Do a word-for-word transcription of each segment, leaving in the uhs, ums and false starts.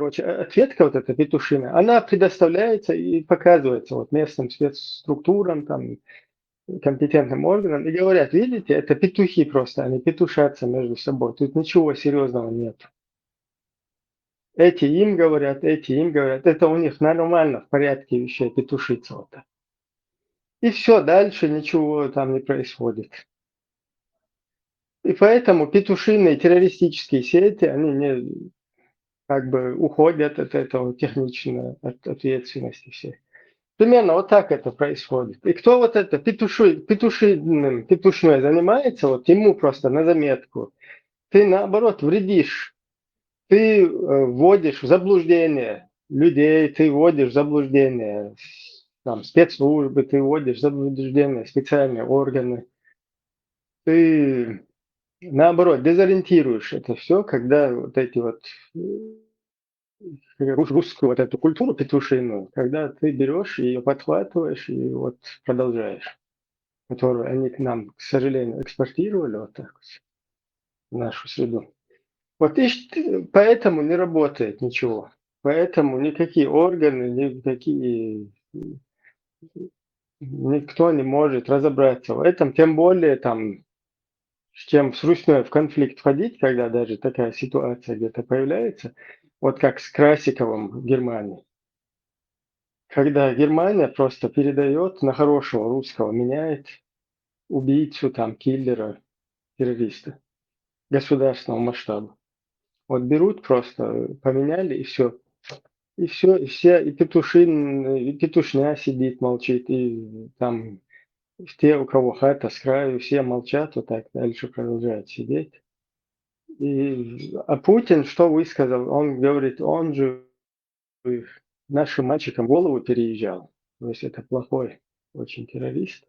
Короче, ответка вот эта петушиная, она предоставляется и показывается вот местным спецструктурам, там, компетентным органам, и говорят: «Видите, это петухи просто, они петушатся между собой, тут ничего серьезного нет». Эти им говорят, эти им говорят, это у них нормально, в порядке вещей петушиться вот так. И все, дальше ничего там не происходит. И поэтому петушиные террористические сети, они не, как бы уходят от этого технично, от ответственности всей. Примерно вот так это происходит. И кто вот это петуши, петушиным, петушной занимается, вот ему просто на заметку. Ты, наоборот, вредишь. Ты э, вводишь в заблуждение людей, ты вводишь в заблуждение там, спецслужбы, ты вводишь в заблуждение специальные органы. Ты, наоборот, дезориентируешь это все, когда вот эти вот э, рус- русскую вот эту культуру петушиную, когда ты берешь и ее подхватываешь и вот продолжаешь, которую они к нам, к сожалению, экспортировали вот так вот в нашу среду. Вот и ш- поэтому не работает ничего. Поэтому никакие органы, никакие, никто не может разобраться в этом. Тем более там с чем с Русью в конфликт входить, когда даже такая ситуация где-то появляется, вот как с Красиковым в Германии. Когда Германия просто передает на хорошего русского, меняет убийцу, там, киллера, террориста государственного масштаба. Вот берут просто, поменяли и все. И все, и все, и петушин, и петушня сидит, молчит, и там те, у кого хата с краю, все молчат, вот так дальше продолжают сидеть. И, а Путин что высказал? Он говорит, он же нашим мальчикам голову переезжал. То есть это плохой очень террорист,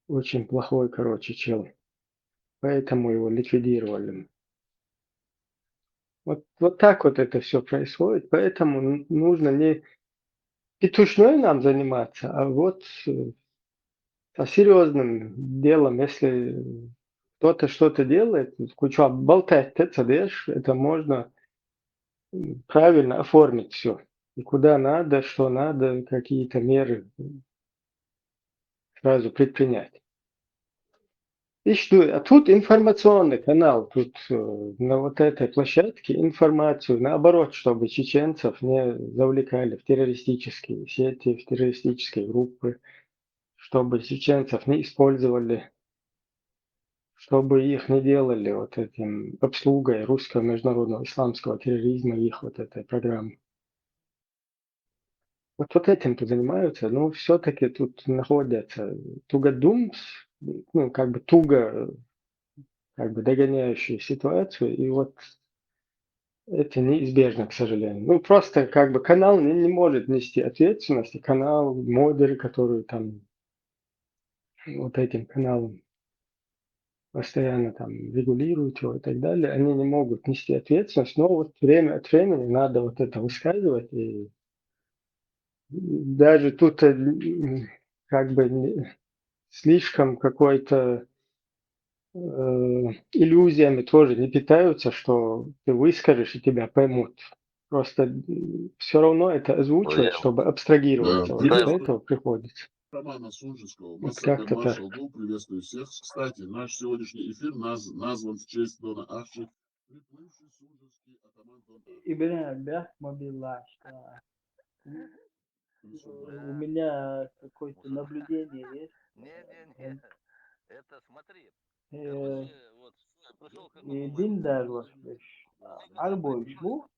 очень плохой, короче, чел. Поэтому его ликвидировали. Вот, вот так вот это все происходит. Поэтому нужно не петушней нам заниматься, а вот э, а серьезным делом, если кто-то что-то делает, куча болтать, это, это можно правильно оформить все. И куда надо, что надо, какие-то меры сразу предпринять. И что, а тут информационный канал, тут э, на вот этой площадке информацию, наоборот, чтобы чеченцев не завлекали в террористические сети, в террористические группы, чтобы чеченцев не использовали, чтобы их не делали вот этим обслугой русского международного исламского терроризма, их вот этой программы. Вот, вот этим-то занимаются, но все-таки тут находятся тугодум, ну, как бы туго, как бы догоняющие ситуацию, и вот это неизбежно, к сожалению. Ну, просто как бы канал не, не может нести ответственности, канал, модеры, которые там вот этим каналом постоянно там регулируют его и так далее, они не могут нести ответственность, но вот время от времени надо вот это высказывать, и даже тут э, как бы слишком какой-то э, иллюзиями тоже не питаются, что ты выскажешь и тебя поймут. Просто все равно это озвучивать, чтобы абстрагироваться. Вот для этого приходится. Романа Сунжинского. Вот как-то так. Приветствую всех. Кстати, наш сегодняшний эфир наз, назван в честь Дона Ахчи. Приплывший сунжинский атаман Дон Ахчи. Ибрагим, бяхма билла. У меня какое-то наблюдение есть. Не-не-не, это смотри. Дин даже ваш. Арбой ишму.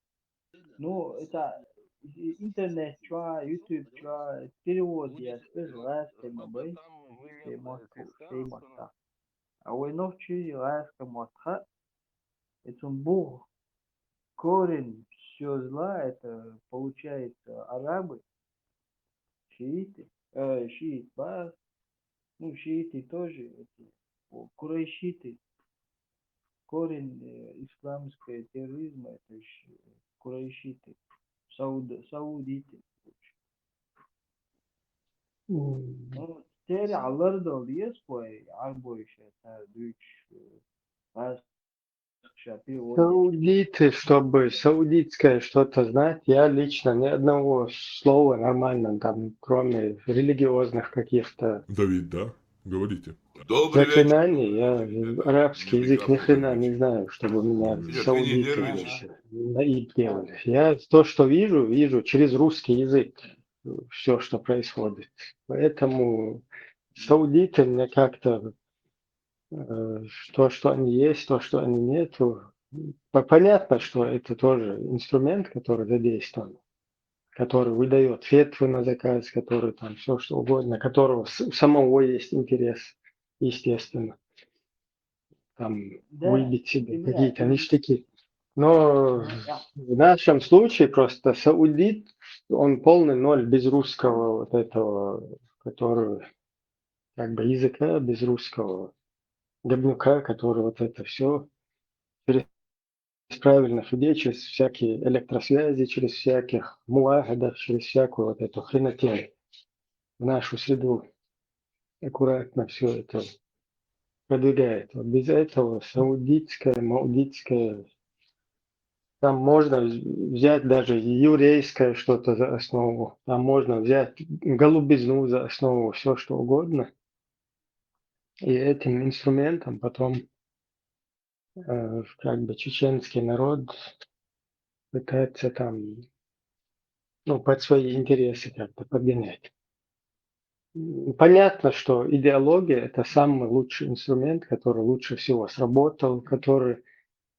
Ну, это интернет чуа, YouTube чуа, перевод я спез раз тема бай. Тема, тема. А войновчи раз тема. Это бух. Корень всего зла, это получается арабы, шииты, э, шиит бар, ну, шииты тоже, это, курайшиты. Корень э, исламского терроризма, это курайшиты, сауд, саудиты. Ну, тери алар да лес кой, арбой это дюч, э, ща переводит. Саудиты, чтобы саудитское что-то знать, я лично ни одного слова нормально, там, кроме религиозных каких-то Давид, да? Говорите. Добрый вечер. заклинаний, я Добрый вечер. арабский Не язык ни микрофон хрена не выключил. знаю, чтобы меня Нет, ты не саудиты нервничай. здесь наиб делали. Я то, что вижу, вижу через русский язык все, что происходит. Поэтому саудиты мне как-то э, то, что они есть, то, что они нету. По- Понятно, что это тоже инструмент, который задействован, который выдает фетвы на заказ, который там все что угодно, у которого с- у самого есть интерес, естественно, там Да, выбить себе Илья, какие-то и- ништяки. Но Да. в нашем случае просто саудит, он полный ноль без русского вот этого, который как бы языка, без русского говнюка, который вот это все через правильных людей, через всякие электросвязи, через всяких муахидов, через всякую вот эту хренотень в нашу среду аккуратно все это продвигает. Вот без этого саудитское, маудитское, там можно вз- взять даже еврейское что-то за основу, там можно взять голубизну за основу, все что угодно. И этим инструментом потом э, как бы чеченский народ пытается там, ну, под свои интересы как-то подгонять. М, Понятно, что идеология — это самый лучший инструмент, который лучше всего сработал, который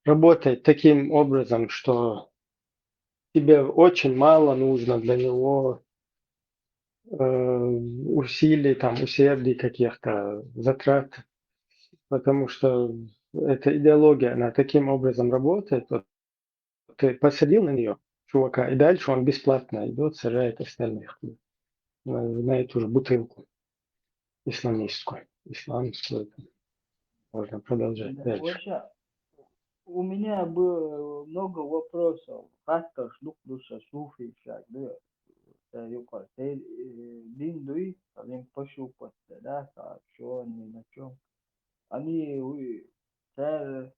работает таким образом, что тебе очень мало нужно для него э, усилий, там, усердий каких-то, затрат, потому что эта идеология, она таким образом работает. Вот ты посадил на нее чувака, и дальше он бесплатно идет, сажает остальных на, на эту же бутылку исламистскую, исламскую. Можно продолжать Да, дальше. вообще, у меня было много вопросов. Как-то шлюплюся суфи шаг, да. Да, юкар. Те, э, дин дуй, один пошел под, да, сообщённый на чем. Они, уй, цар,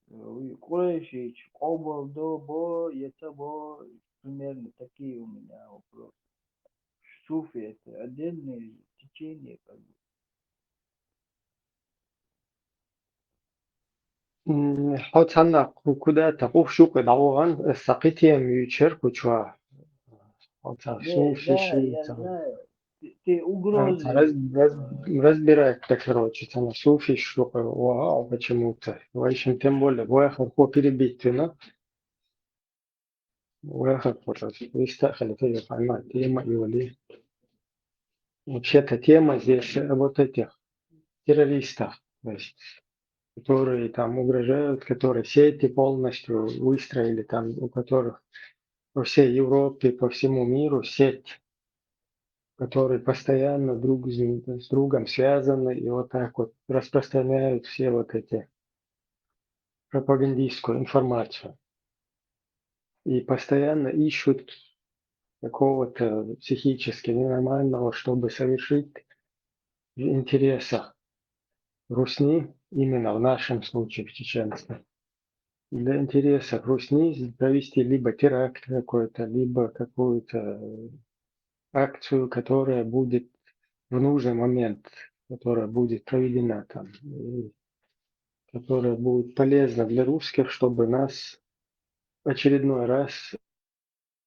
уй, Курейшич, обал, до, бо, это, бо, примерно такие у меня вопросы. Суфи — это отдельное течение, как бы. М, Хьо цхьанна кху куда-то къух шукъи дӀавугӀан, сакъи тема юйчер кучва. Хьо ца Да, суфи да, ши я ца. знаю. Ты, ты А, угрозы. ца раз-, раз-, разбирать-то, короче, цхьанна суфи шукъи, вау, почему-то. В общем, тем более, вахар хо перебить вина. Вахар хо, то есть, виста халифа, тема и вали. Вообще-то тема здесь, э, вот этих террористов, то есть, которые там угрожают, которые сети полностью выстроили, там, у которых по всей Европе, по всему миру сеть, которые постоянно друг с, с другом связаны и вот так вот распространяют все вот эти пропагандистскую информацию. И постоянно ищут какого-то психически ненормального, чтобы совершить в интересах русни, именно в нашем случае в чеченском, для интересов русни провести либо теракт какой-то, либо какую-то акцию, которая будет в нужный момент, которая будет проведена там, и которая будет полезна для русских, чтобы нас очередной раз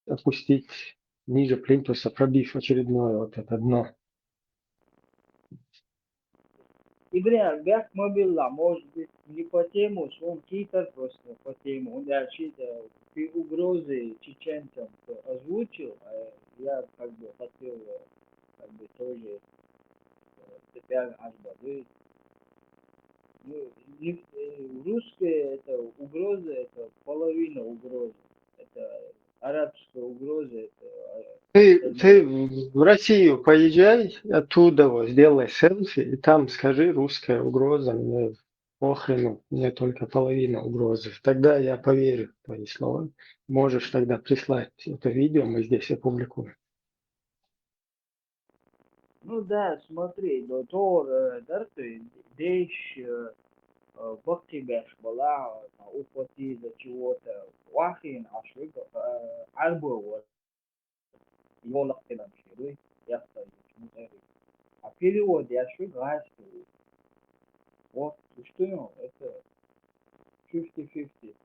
опустить ниже плинтуса, пробив очередное вот это дно. Игорь, бяк мобила, может быть, не по тему, он китар просто по тему. Он, я считаю, ты угрозы чеченцам озвучил, а я как бы хотел, э, как бы тоже, э, тебя аж подвигнуть. Ну, не, э, русские — это угроза, это половина угрозы. Это арабская угроза, это, э, Ты, это ты в Россию поезжай, оттуда вот сделай селфи, и там скажи: «Русская угроза, мне похрену, мне только половина угрозы». Тогда я поверю в твои слова. Можешь тогда прислать это видео, мы здесь опубликуем. Ну да, смотри, до тор, э, дар ты деш, э, э, баккхий беш балахь, э, ухватить за чего-то, вахийна Ӏаш вуьга, э, Ӏарбой вара. Йолах тилам ши вуй, яхтай, мутари. А перевод я ши гӀайс вуй. Вот, что, это fifty fifty.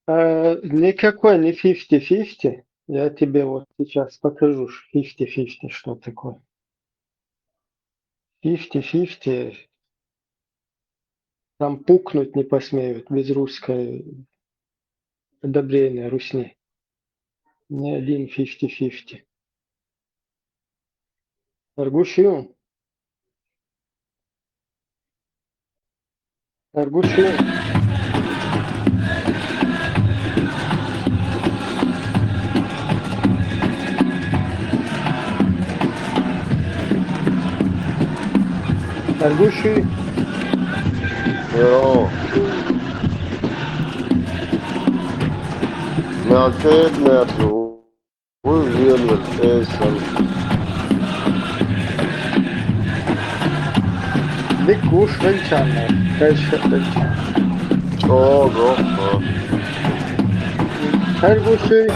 Э, никакой не fifty fifty. Я тебе вот сейчас покажу fifty fifty, что такое. Fifty fifty. Там пукнуть не посмеют без русской одобрения русни. Ни один fifty fifty. Аргушиум. Аргушиум. Аргуши. Йо. Мел тед мел ду. Вуй велвел эсан. Дик гуш велчанна, кайша велчанна. Чого? Аргуши.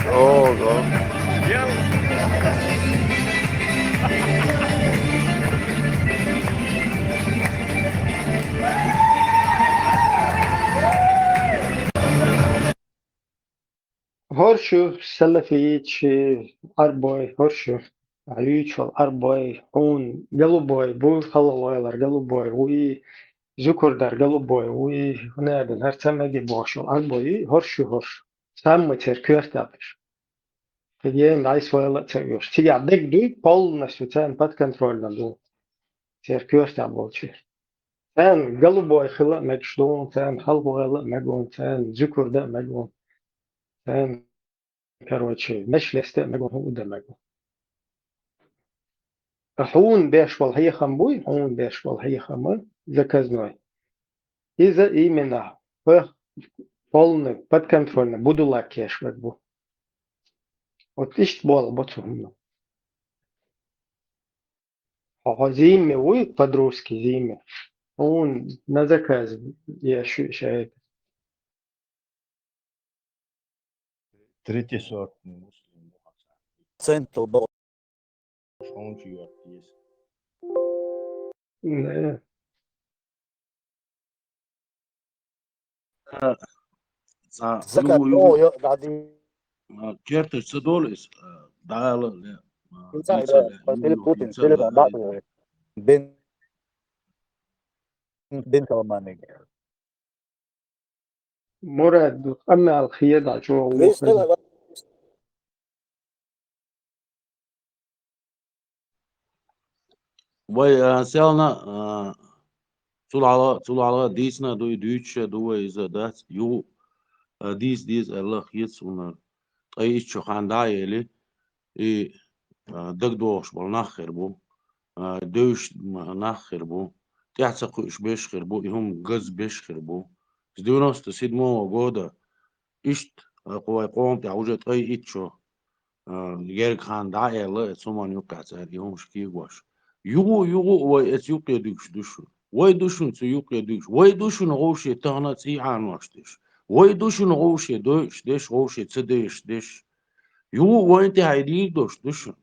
Чого? ХӀорш ю, салафитчи, Ӏарбой, хӀорш ю. Ӏуьйчул Ӏарбой, хьун, голубой, бу халла вайлар голубой, вуй, зукурдар голубой, вуй, хӀунабин, хӀар ца меги бохуш, Ӏарбой, хӀорш ю, хӀорш. Самый церквертапиш. Кхиден дайс вайла ца уьш. Цигахь дег дуй, полностью царна подконтрольно ду. Церквертап болчи. Царна голубой хила а мегаш ду, царна халла вайла а мегун, царна зукурда а мегун. Царна, короче, меш леста а мегун, хӀу а да мегун. Хьуна беш болу хьехам буй, хьуна беш болу хьехам заказной. Иза именно хьох полный, подконтрольно, будулак кеш верг бу. Вот иштта болу бо цу хӀума. Хьо, хьо зийме вуй, по-русски зийме. Хьуна на заказ еш ю шайга. Третий сорт муслим. Центр бо. Шончу йоттийс. Не. Ца, ца, Сака, ю, ю, о, ё, дади. А, керташ ца долу иза, а, дала, ле, а, Ца, ица, да, ле, Филипп ю, Путин, ица, Филипп, да, да, ица. Бен, Бен Салманиг. Мурад, къамел хеда чӀогӀа вохуьйту. Вай, а, селна, а, цул хьалха, цул хьалха дийцина а ду, и дуьйцуш а ду вай иза дац. Ю, а, дийца деза аьлла хета суна. Ткъа и иччо хан дӀа а ели, и, а, дагадогӀуш болу нах хир бу, а, девзаш нах хир бу, тӀаьхьа ца кхуьуш берш хир бу, и хӀума газа берш хир бу. С девяносто седьмого года иштта, а, кху вай къоман тӀехь уже ткъа и иччо, а, герга хан дӀа а аьлла, оцу хӀуманна юккъехь цара и хӀумаш кегош. Юха а, юха а вай оцу юккъе дуьгуш ду шуна. Вай ду шуна цу юккъе дуьгуш. Вай ду шуна вовшийн тахана цӀий Ӏанош деш. Вай ду шуна вовшийн дойуш деш, вовшийн ца дешаш деш. Юха а вайна тӀехь и дийр долуш ду шуна.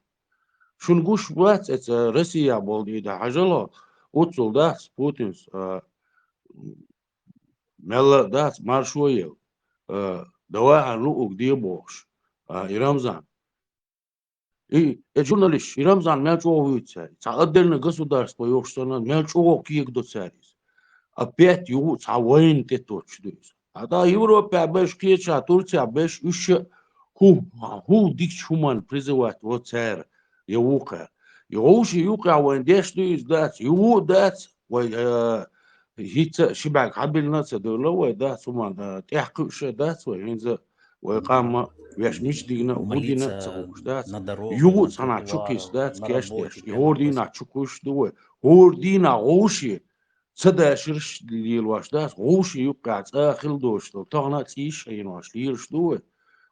Шуна гуш бац оцу Россехь болу дийр дан хьажало, оццул дац Путинс, а, мелла а дац маршо а елла, а, давай хьан луъург де бохуш, а, и Рамзан. И, и журналисташ, и Рамзан мел чӀогӀа вуьйцу цара. Цхьа отдельное государство йохуш санна, мел чӀогӀа кегадо цара иза. Опять юха а цхьа вайна тӀе тоттуш ду иза. ТӀаккха Европехь берш, кхечахь, Турцехь берш, уьш а хӀу, хӀу дикачу хӀуманна призывать во цара, я вукхара. И вовшийн юккъехь вайн деш ду иза дац, юха а дац, вай, а, хӀинца а ши бӀаьрг хьабиллина а ца девлла вай дац, хӀуманна, а, тӀаьхьакхуьуш а дац вай, хӀинца вай къам а, веш мича дигна, хӀун дина а ца хууш дац. Юха а цхьанхьа чу кхиссина дац кеш деш. И хӀора дийнахь чу кхуьссуш ду вай. ХӀора дийнахь вовшийн ца дашарш лелош дац, вовшийн юккъехь цкъа а хила доцуш долу тахана а цӀийш а йинош лелаш ду вай.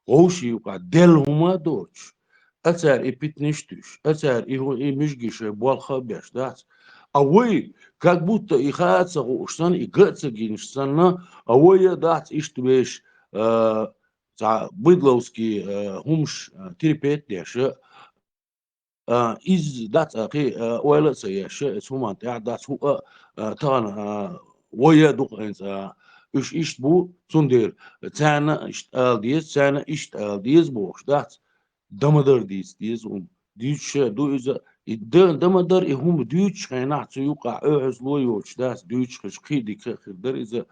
Вовшийн юккъехь делла хӀума а доцуш, а цара и питанаш а туьйсуш, а цара и хӀу-, и муьжгий шайн болх а беш дац. А вай, как будто и хаа а ца хууш санна, и га а ца гинаш санна, а вай а дац иштта веш, а, цхьа быдловский, а, хӀумаш, а, терпеть деш, а, иза дац а кхин, а, ойла а ца еш, а, эцу хӀуманна тӀехь дац хӀу а, а, тахана, а, вай а дукха хӀинца, а, уьш иштта бу, цундела царна иштта ала деза, царна иштта ала деза бохуш дац. Дамадар дийца деза хӀума. Дуьйцуш а ду иза, и да-, дамадар и хӀума дуьйцучу хенахь цу юкъахь оьгӀазло йоцуш дац, дуьйцуш хилча кхин а дика а хир дара иза.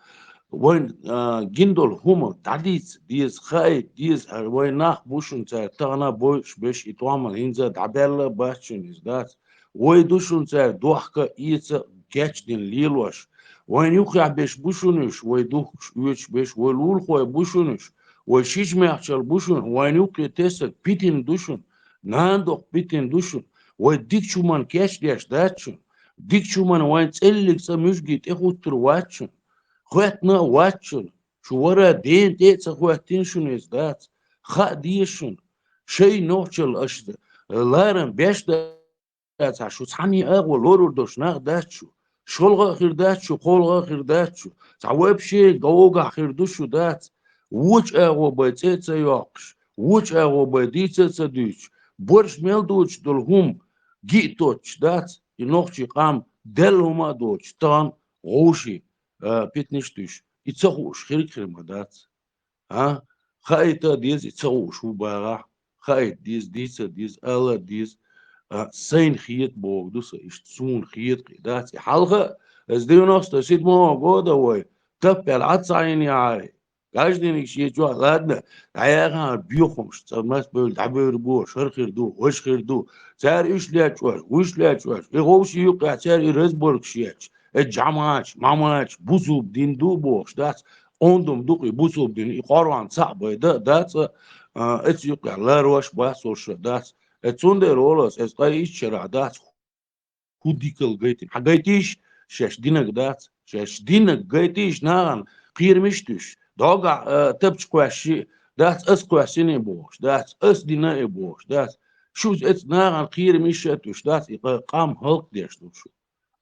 Вайн, а, гина долу хӀума дӀадийца деза, хаийта деза, хӀара вайн нах бу шуна цара тахана бойуш беш, и тӀом хӀинца дӀабаьлла а бац шуна иза дац. Вай ду шуна цара дохка а, эца а кечдина лелош. Вайн юххехь беш бу шуна уьш, вай духкуш, оьцуш беш, вай лулахой бу шуна уьш, вай ши жимахчалла бу шуна, вайн юккъе тесаг питина ду шуна, нана доккха питина ду шуна, вай дикачу хӀуманна кечдеш дац шуна, дикачу хӀуманна вайн цӀеллиг цӀа муьжгий тӀехуттур вац шуна, хоьттина а вац шуна, шу вара дена тӀе а ца хӀоьттина шуна иза дац, хаа деза шуна, шайн нохчалла аша ларам беш дац, шу цхьанне агӀо лорур долуш нах дац шу, шолгӀа а хир дац шу, кхолгӀа а хир дац шу, цхьа вообще гӀовгӀа хир ду шу дац, вочу агӀо бай цӀе а ца йоккхуш, вочу агӀо бай дийца а ца дуьйцуш, борш мел доцуш долу хӀума гиъ тоттуш дац, и нохчий къам делла хӀума а доцуш, тахана гӀовший, а, питанаш а туьйсуш, и ца хууш хирг хир ма дац. А? Хаийта а деза, и ца хууш хӀу багӀахь, хаийта деза, дийца а деза, ала а деза. А, сайна хета боху ду сан, иштта суна хета кхин дац. И хьалха а, аса девяносто седьмого года вай, таппел Ӏад ца Ӏийна яхьара. Каждый ниг шен чохь, ладно, дӀаяхьа хӀара боьхамаш, цӀа мас бевлла дӀабевр бу, шар хир ду, важа хир ду. Цара уьш лечвеш, вуьш лечвеш, и гӀовший юккъехь цара и разборкаш ечу, и жамача, мамача, бусулба дин ду бохуш дац, ондум ду-кх и бусулба дин, и Къуръан цхьаъ бай да, дац, а, эца юккъехь ларош бац олуш дац. Э, цундела олу ас, эца къай иччарахь дац, хӀу дикал гайтина. Хьан гайтийша, шаьш динаг дац, шаьш динаг гайтийша нахана кхерамаш а туьйсуш. ДогӀахь, а, тапча кхоьссина дац, ас кхоьссина и бохуш дац, ас дина и бохуш дац. Шу эца нахана кхерамаш а туьйсуш дац, и къа-, къам хӀаллакдеш ду шу.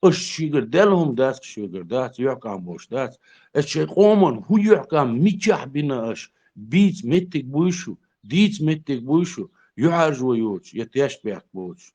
Аша шуьгара делла хӀума дац, шуьгара дац, юьхькӀам болуш дац. Эца шайн къоман хӀу юьхькӀам мичахь бина аша, бийца меттиг буй шу, дийца меттиг буй шу, юьхьӀаьржо йоцуш, я тешнабехк боцуш,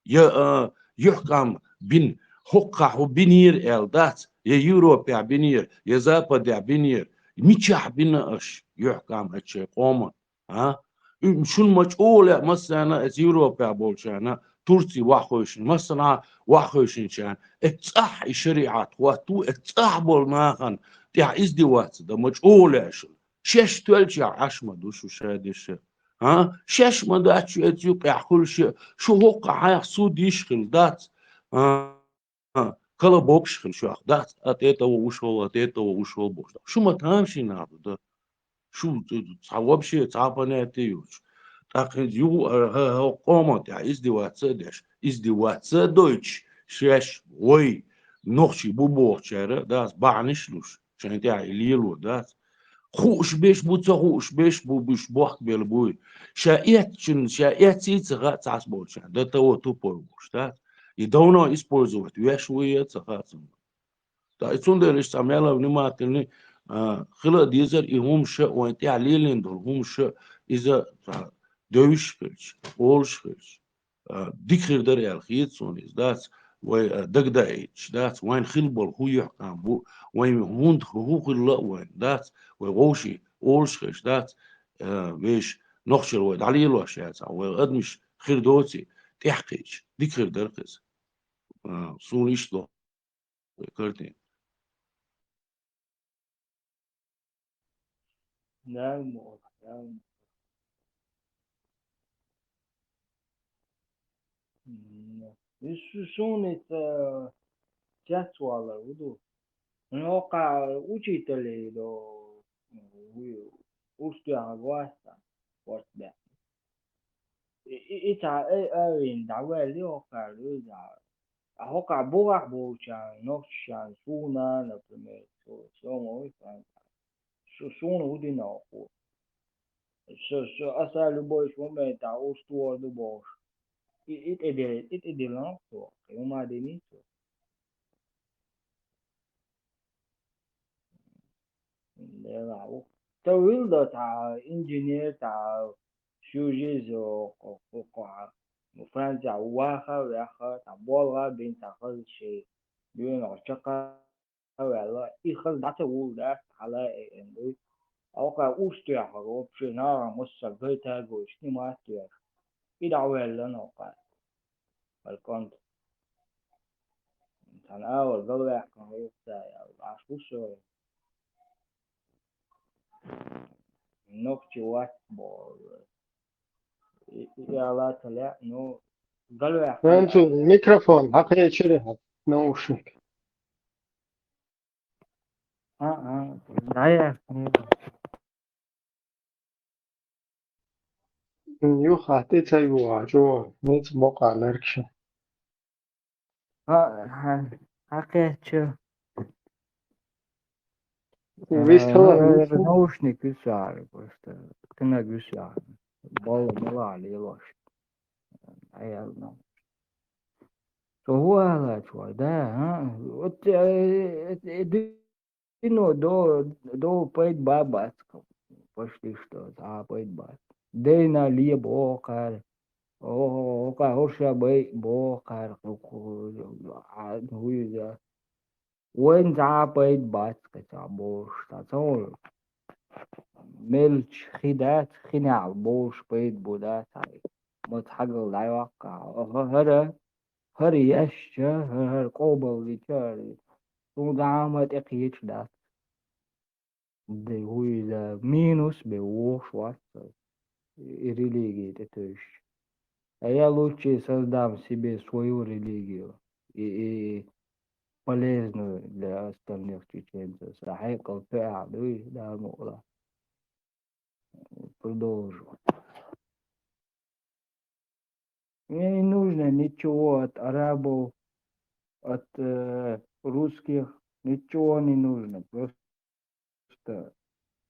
я, а, юьхькӀам бина, хӀокхахь хӀу бинера аьлла дац, я Европехь бинера, я Западехь бинера, мичахь бина аша юьхькӀам эца шайн къоман? А? Уьм, шуна ма чӀогӀа лаьа массарна, эца Европехь болчарна, Турци ваххуьйшина, массанхьа ваххуьйшинчарна, эца цӀахь и шариӀат хӀотту, эца цӀахь болу нахана тӀехь издеваться дан ма чӀогӀа лаьа шуна. Шаьш тоьллачохь Ӏаш ма ду шу шадерш а. А? Шаьш ма дац шу эца юккъехь хуьлуш а, шу хӀокхахь хьайх суд йиш хилла дац. А? А, колобокаш хир шух дац, а тӀе тӀе ву уьш хӀо, а тӀе тӀе ву уьш хӀо бохуш. Шу ма тамашийна нах ду, да. Шу ц-, ц-, цхьа вообще, цхьа понятие йоцуш. ТӀаккха хӀинца юха, а, хӀа-, хӀа-, къоман тӀехь издеваться а деш, издеваться а дойтуш, шаьш, вай, нохчий бу бохучара, дац, бахьанаш а луш, шайн тӀехь и лело, дац. Хууш беш бу, ца хууш беш бу, буьш бохк белла буй. Ша эцчун, ша эцций ца хаьа цхьацца болчарна, до того тупой бохуш, дац. И давно использовать веш вуй я ца хаьа цунна. Ткъа и цундела иштта цхьа мел а внимательный, а, хила а дезара и хӀумаш а, вайн тӀехь лелийна долу хӀумаш а, иза цхьа девзаш хилча, олуш хилча, а, дика хир дара аьлла хета суна иза, дац, вай, а, дагадаийташ, дац, вайн хила болу хӀу юьхькӀам бу, вайн хӀунда хӀу хилла а вайн, дац, вай вовший олуш хилча, дац, а, вешан нохчалла вай дӀалелош яцахь, вай адамаш хир доций, тӀаьхьакхийтча, дика хир дара-кх иза. А, суна иштта до картина. Нормально, нормально. М, и шу-, шуна иза цецвалар ву ду. Ну, хӀокху учителей до, у-, уьш дуьхьал вац сан, ворс баьхна. И, и, и цхьа, э, э, вина дӀаваьлли хӀокхара иза. А хӀокхахь бухахь болчарна, нохчашна, суна, например, со, со ма вуй сан. Шу-, суна хӀу дина хӀокхо? со, со, аса любой моментахь уж тохар ду бохуш. И, и тӀедиллина, и тӀедиллина цо, кхин хӀума дина цо. Делахь ву. Ца вилла цхьа инженер, цхьа шужизо, кху-, кху-, кху-, Францехь ваха а ваьхна, цхьа болх а бина, цхьа хаза шен доьнах чекх а ваьлла, и хаза дӀа ца вулла дац, хьала а аьлла дуй. Оха уж тоьхна, вообще нагахь массо а гайтаргойчу нима а тоьхна. И дӀаваьлла оха. Алконт. Цхьана агӀор галваьккхина ву-кх цо аьлла, Ӏаш ву со. Нохчи вац боху. И, и, и ала ца лаьа, ну, галваьккхина. Вайн цу микрофон хьакхечира хьан наушник. А, а, дӀаяхьа. Юха тӀе ца юха, чӀогӀа, ницкъ бокъа лерг ши. Хьа-, хьа-, хьакхечча. Вистхила, э, вистхила. Наушник висар просто. Кнаг висар. Бала мала лелош. Аял наушник. Со хӀун алач вай, да, а? Вот, э, э, э, дино до, до пайда ба бац, почти что, а пайда бац. Дайна ле бохар. О, о, о, ка хӀорша бай бохар. Ху-, ху-, а, хӀу иза. Вайн цхьа а пайда бац, кхин цхьа болуш, цхьа ца волу. Мелча хи дац, хи неӀал болуш пайда бу дац, хьай. Маца хьагал дӀайоккху, хӀа-, хӀара, хӀара яьшча, хӀара, хӀара къобалвича, хӀара. Цунна дӀа а ма тӀекхеча дац. Де хӀу иза минус бен вохуш вац со, и религия тӀетевжаш. А я лучше создам себе свою религию и, и полезную для остальных чеченцев. Сан хьекъал тоьар дуй, Дала мукъ лахь. Продолжу. Мне не нужно ничего от арабов, от, э, русских, ничего не нужно. Просто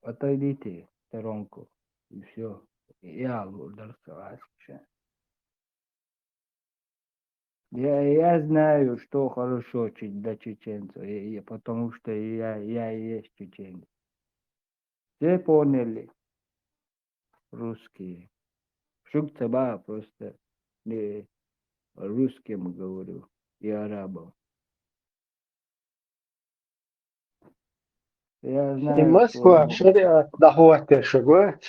отойдите в сторонку, и всё. Я лурдар согласен. Я, я знаю, что хорошо че-, для чеченцев, я, я, потому что я, я и есть чеченец. Все поняли? Русские. Шуьга ца боху, просто не русским говорю, и арабам. Я знаю, что... И Москва шариат дӀахӀоттор шуьга вац?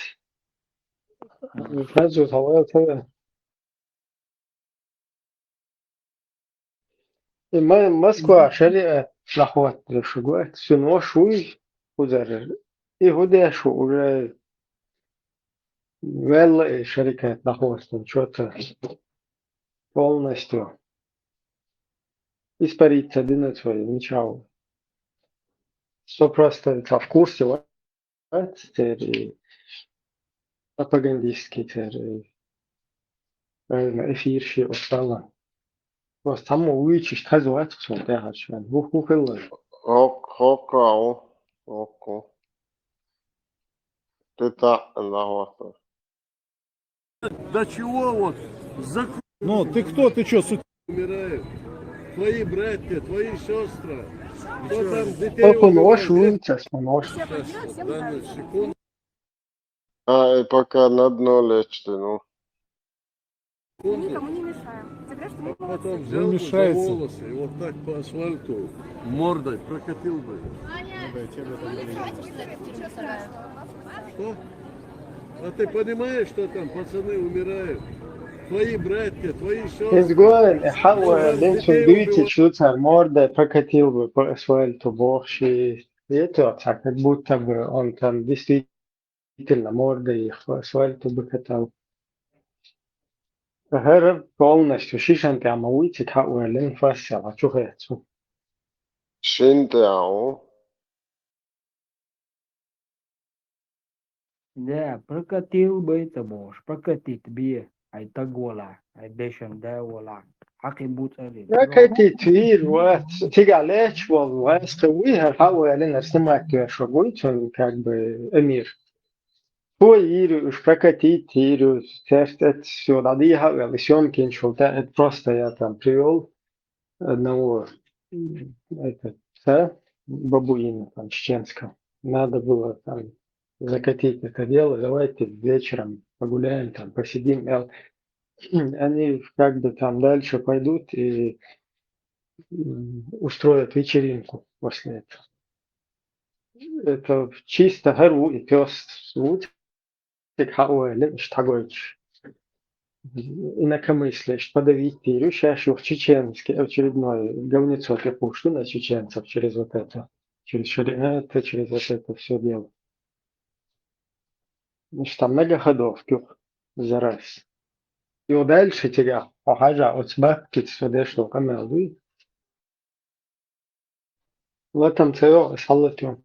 Хаза хьо вац хьо. И Ма-, Москва шариат дӀахӀоттор шуьга вац? Шун ваша вуй, кхузара? И хӀун деш ву уже? Ваьлла и шариат дӀахӀоттор, чё-то полностью испариться дина цо, ничего. Сто процентов в курсе вац, тера и пропагандистский тера и, наверное, эфир ши остала. Просто цхьаммо вуьйцуш хаза вац цунна тӀаьхьарчу вайн. ХӀу-, хӀун хилла? Хок-, хоккау. Хокку. Ты так, да, вот. До чего вот? Закру- Ну, ты кто? Ты чё, су- Умирают. Твои братья, твои сестры. Кто там детей... Оху, нош убивает? Вуьйцуш, нош. Сейчас, данную секунду. А, и пока на дно лечь ты, ну. Мы никому не мешаем. Тем более, что мы... А потом молодцы. Взял бы за волосы и вот так по асфальту мордой прокатил бы. Что? А ты понимаешь, что там пацаны умирают? Твои братья, твои сестры. Иза гой, хьа, там, э, там бен цун детей дуьйцучу убивают. Цара мордой прокатил бы по асфальту бохуш. И это так, как будто бы он там действительно действительно мордой асфальту бакатал. ХӀара полностью шишан тӀехь ма вуй, цига хьа а ваьллина, фассел хьа чу хеццу. Шин тӀехь ву? Да, прокатил бы это можешь, прокатить бе. Хьайн таг валахь, хьайн дешан да валахь, хьакхин буцӀарий. Прокатить вийр вац. Цигахь лаьтташ волу вайсхе вуй, хӀара хьа а ваьллина, снимать веш вуй, цунна как бы эмир. цо йийр уж прокатить, йийр цаьрца это всё дӀадехьа а ваьлла, съёмкаш йолу тӀе, это просто я там привёл одного, м, это, пса, бабуина там чеченского. Надо было там закатить это дело, давайте вечером погуляем, там посидим. Я вот, они как бы там дальше пойдут и, м, устроят вечеринку после этого. Это чисто хӀара ву и пёс ву, цига хьаоьллина, иштта хьагойтуш. Инакомыслие, иштта подавить йийр ю, шаьш юха чеченский очередное говнецо тӀекхуьуш ду на чеченцев через вот это, через шариат, через вот это всё дело. Иштта там много ходов юха за раз. И вот дальше тигахь, хьо хьажа, оцу баккхица со деш долу къамел дуй? Латам ца йо, ас хьаллатайо.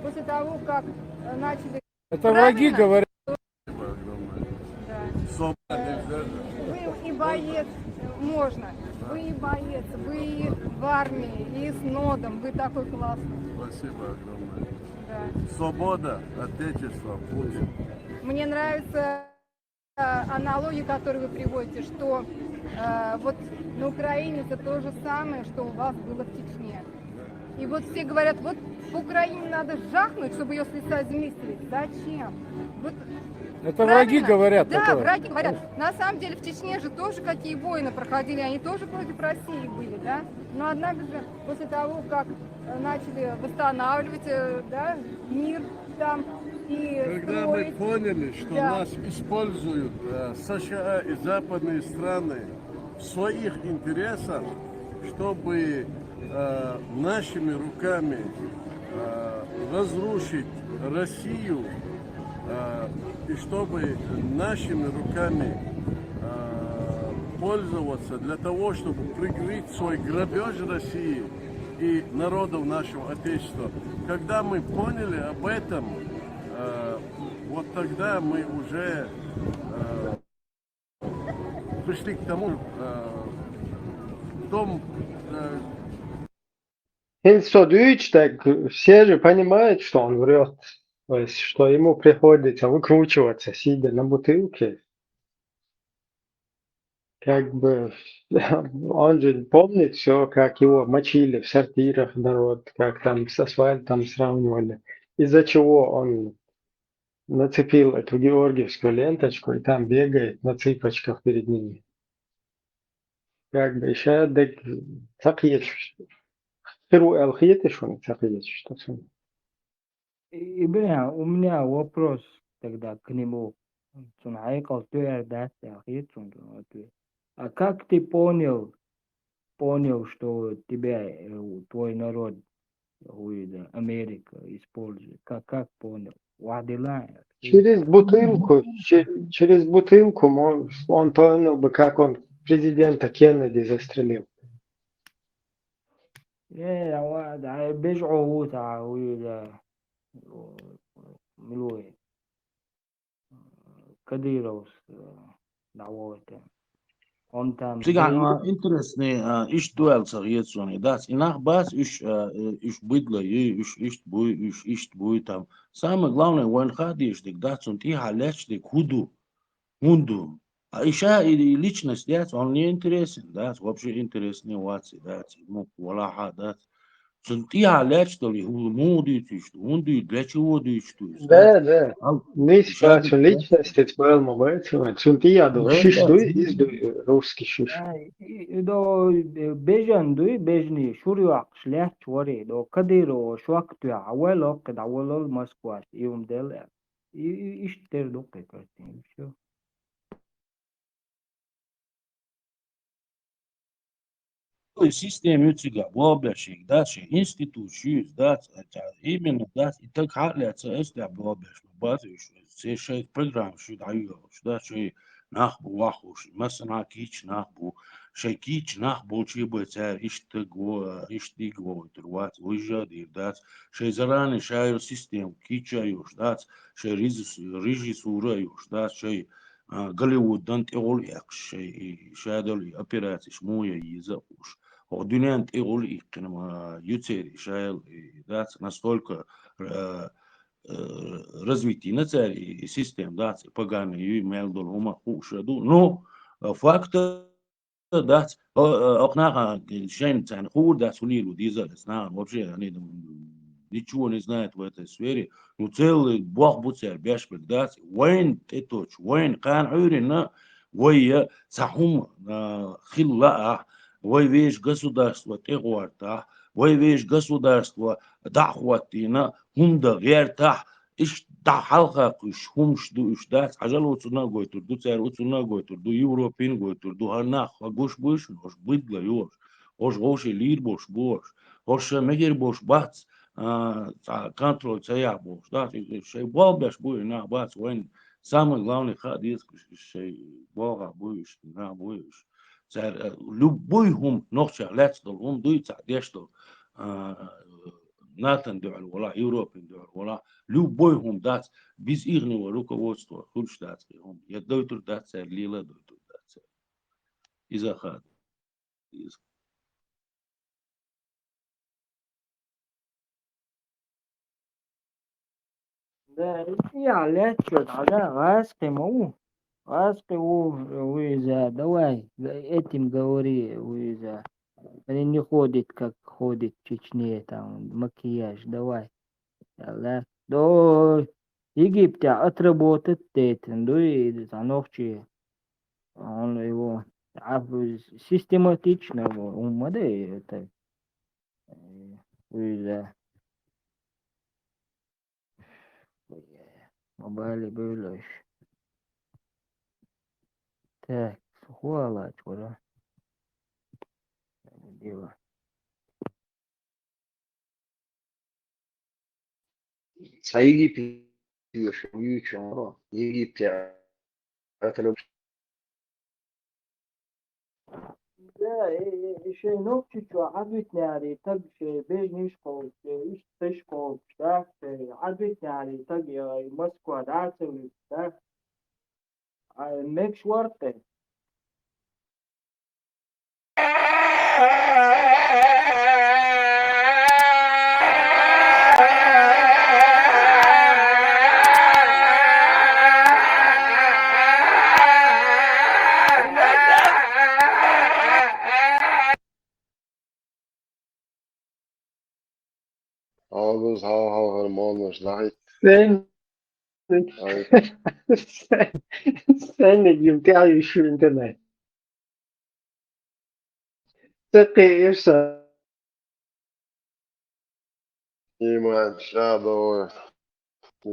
После того, как, э, начали... Это враги говорят. Да. Вы и боец, можно. Вы и боец, вы и в армии, и с нодом, вы такой классный. Спасибо огромное. Да. Свобода, Отечество, Путин. Мне нравится, э, аналогия, которую вы приводите, что, э, вот на Украине это то же самое, что у вас было в Чечне. И вот все говорят, вот в Украине надо жахнуть, чтобы её с лица земли стереть. Зачем? Вот это враги говорят. Да, такое. Враги говорят. На самом деле в Чечне же тоже какие войны проходили, они тоже против России были, да? Но однако же после того, как, э, начали восстанавливать, э, да, мир там и... Когда мы строить, поняли, что, да, нас используют, э, США и западные страны в своих интересах, чтобы, э, нашими руками, э, разрушить Россию, э, и чтобы нашими руками, э, пользоваться для того, чтобы прикрыть свой грабеж России и народов нашего Отечества. Когда мы поняли об этом, э, вот тогда мы уже, э, пришли к тому, э, в том, э, ХӀинца со дуьйцу, так все же понимают, что он врёт. То есть, что ему приходится выкручиваться, сидя на бутылке. Как бы он же помнит всё, как его мочили в сортирах народ, как там с асфальтом сравнивали. Из-за чего он нацепил эту георгиевскую ленточку и там бегает на цыпочках перед ними. Как бы ещё так ца кхеташ. Хир ву аьлла хетий шуна ца кхеташ, что цунна? И, и, бля, у меня вопрос тогда к нему. Цунна хьекъал туьар дац аьлла хета цунна ответ. А как ты понял, понял, что тебя, э, твой народ, хуй да, Америка использует? Как, как понял? Вахдила? Через бутылку, че-, через бутылку мо-, он понял бы, как он президента Кеннеди застрелил. Э, а ва-, да, бежгӀо ву ца, хуй да, милуй. Кадыровс, э, дӀавойтина. Он там... Цигахь, а, интересный, а, иштта ду аьлла ца хета суна, дац. И нах бац уьш, а, э, уьш быдлай, уьш иштта буй, уьш иштта буй там. Самое главное, вайна хаа дезаш дерг дац, цунна тӀехьа лаьтташ дерг хӀун ду? ХӀунда ду? А и ша и, и личность яц, он не интересен, дац, вообще интересный вац, дац, ну, валахьа, дац. Цунна тӀехьа лаьтташ долу и хӀума муха дуьйцу иштта, хӀунда дуьйцу, для чего дуьйцу ду иза, да, дац? Да. Ал, нийса и ша бац, цуьнан дуьйцу, личностец бала ма бац, цуьнан тӀехьа долу шиш дуй, иза дуй, русский шиш. А, и, и до, э, бежан дуй, бежний, шура йоккхуш лаьтташ варе, до Кадырова шок тоьхна, вай локкхи дӀавалал Москваш, и хӀума делла. И, и, иштта тера ду кхин картина, и всё. И система ю цигахь болх беш, дац, шайн институт ю иза, дац, а, именно, дац, и таг хьа а лаьцна, ас тӀехь болх беш, бац, уьш, церан шайн программа ю дӀайоьллуш, дац, шайн нах бу вахуш, массанхьа кийча нах бу, шайн кийча нах болче бен цара иштта го, иштта диг вовтар вац, вуьжа а дийр дац, шайн заранее шайра система кийча а йолуш дац, шайн режис-, режиссура а йолуш дац, шайн а, Голливудан тӀегӀула эккхаш, шай, и, шадолу и операцеш муха ян еза а хууш. ХӀокху дуьненна тӀегӀула иккхина ма ю церан шайла, и, дац, настолько, а, э, развитина цара и, и система, дац, и поганая ю, мел долу хӀума хууш а ду. Ну, а, факт дац, а, а, окху наха шайна царна хуур дац, хӀун лийр ву деза а, эцу нахана вообще, они там ничего не знают в этой сфере. Ну, целый бох бу цара беш берг, дац, вайна тӀетоьхча, вайна кхана Ӏуьйранна, вай я цхьа хӀума, а, хила лаахь, вай вешан государство тӀегӀортахь, вай вешан государство дӀа а хӀоттийна, хӀума дан гӀертахь, иштта дӀа хьалха кхуьйсуш хӀумаш ду уьш, дац, хьажал, оцунна а гойтур ду цара, оцунна а гойтур ду, Европина а гойтур ду, хӀара нах хьо гуш буй шуна, хӀорш бидла ю хӀорш, хӀорш вовшийн лийр болуш бу хӀорш, хӀорш шайн мегар болуш бац, а, цхьа контроль ца яхь болуш, дац, и, и шайн болх беш бу и нах, бац, вайна самое главное хаа деза, уьш, уьш шайн болх буй уьш, нах буй уьш. Цара, а, любой хӀума, нохчех лаьцна долу хӀума дуй цхьа деш долу, а, НАТОн дуьхьал валахь, Европин дуьхьал валахь, любой хӀума дац, без ихнего руководства хуьлуш дац и хӀума. Я дойтур дац цара, лела а дойтур дац цара. Иза хаа деза. Да, я лечу, да, да, гӀазкхи ма ву. ГӀазкхи ву, ву иза, давай, этим говори, ву иза. Они не ходят, как ходит в Чечне, там, макияж, давай. Яла. До Египте отработать дейтин, ду и нохчи. Он его, а, систематично, он ма да это, э, ву иза. Ой, ма бали бевлаш. Так, хвала чура. Дело. Цхьа Египет юьйцуш, Египте. Да, э, э, э, шайн нохчичо Ӏадвитинарий таг, шайн бежнаш кхобуш, шайн иштта таш кхобуш, да, шайн Ӏадвитинарий таг, э, Москва, да, ца вуьйцу, да? А, мегаш вара-кх. Алгуз хьалхара моллаш дахьийта. Сен? Ай. Сен, сен йим тӀаьхьа йиш ю интернет? Ца кхиира со. Иман, шадовар,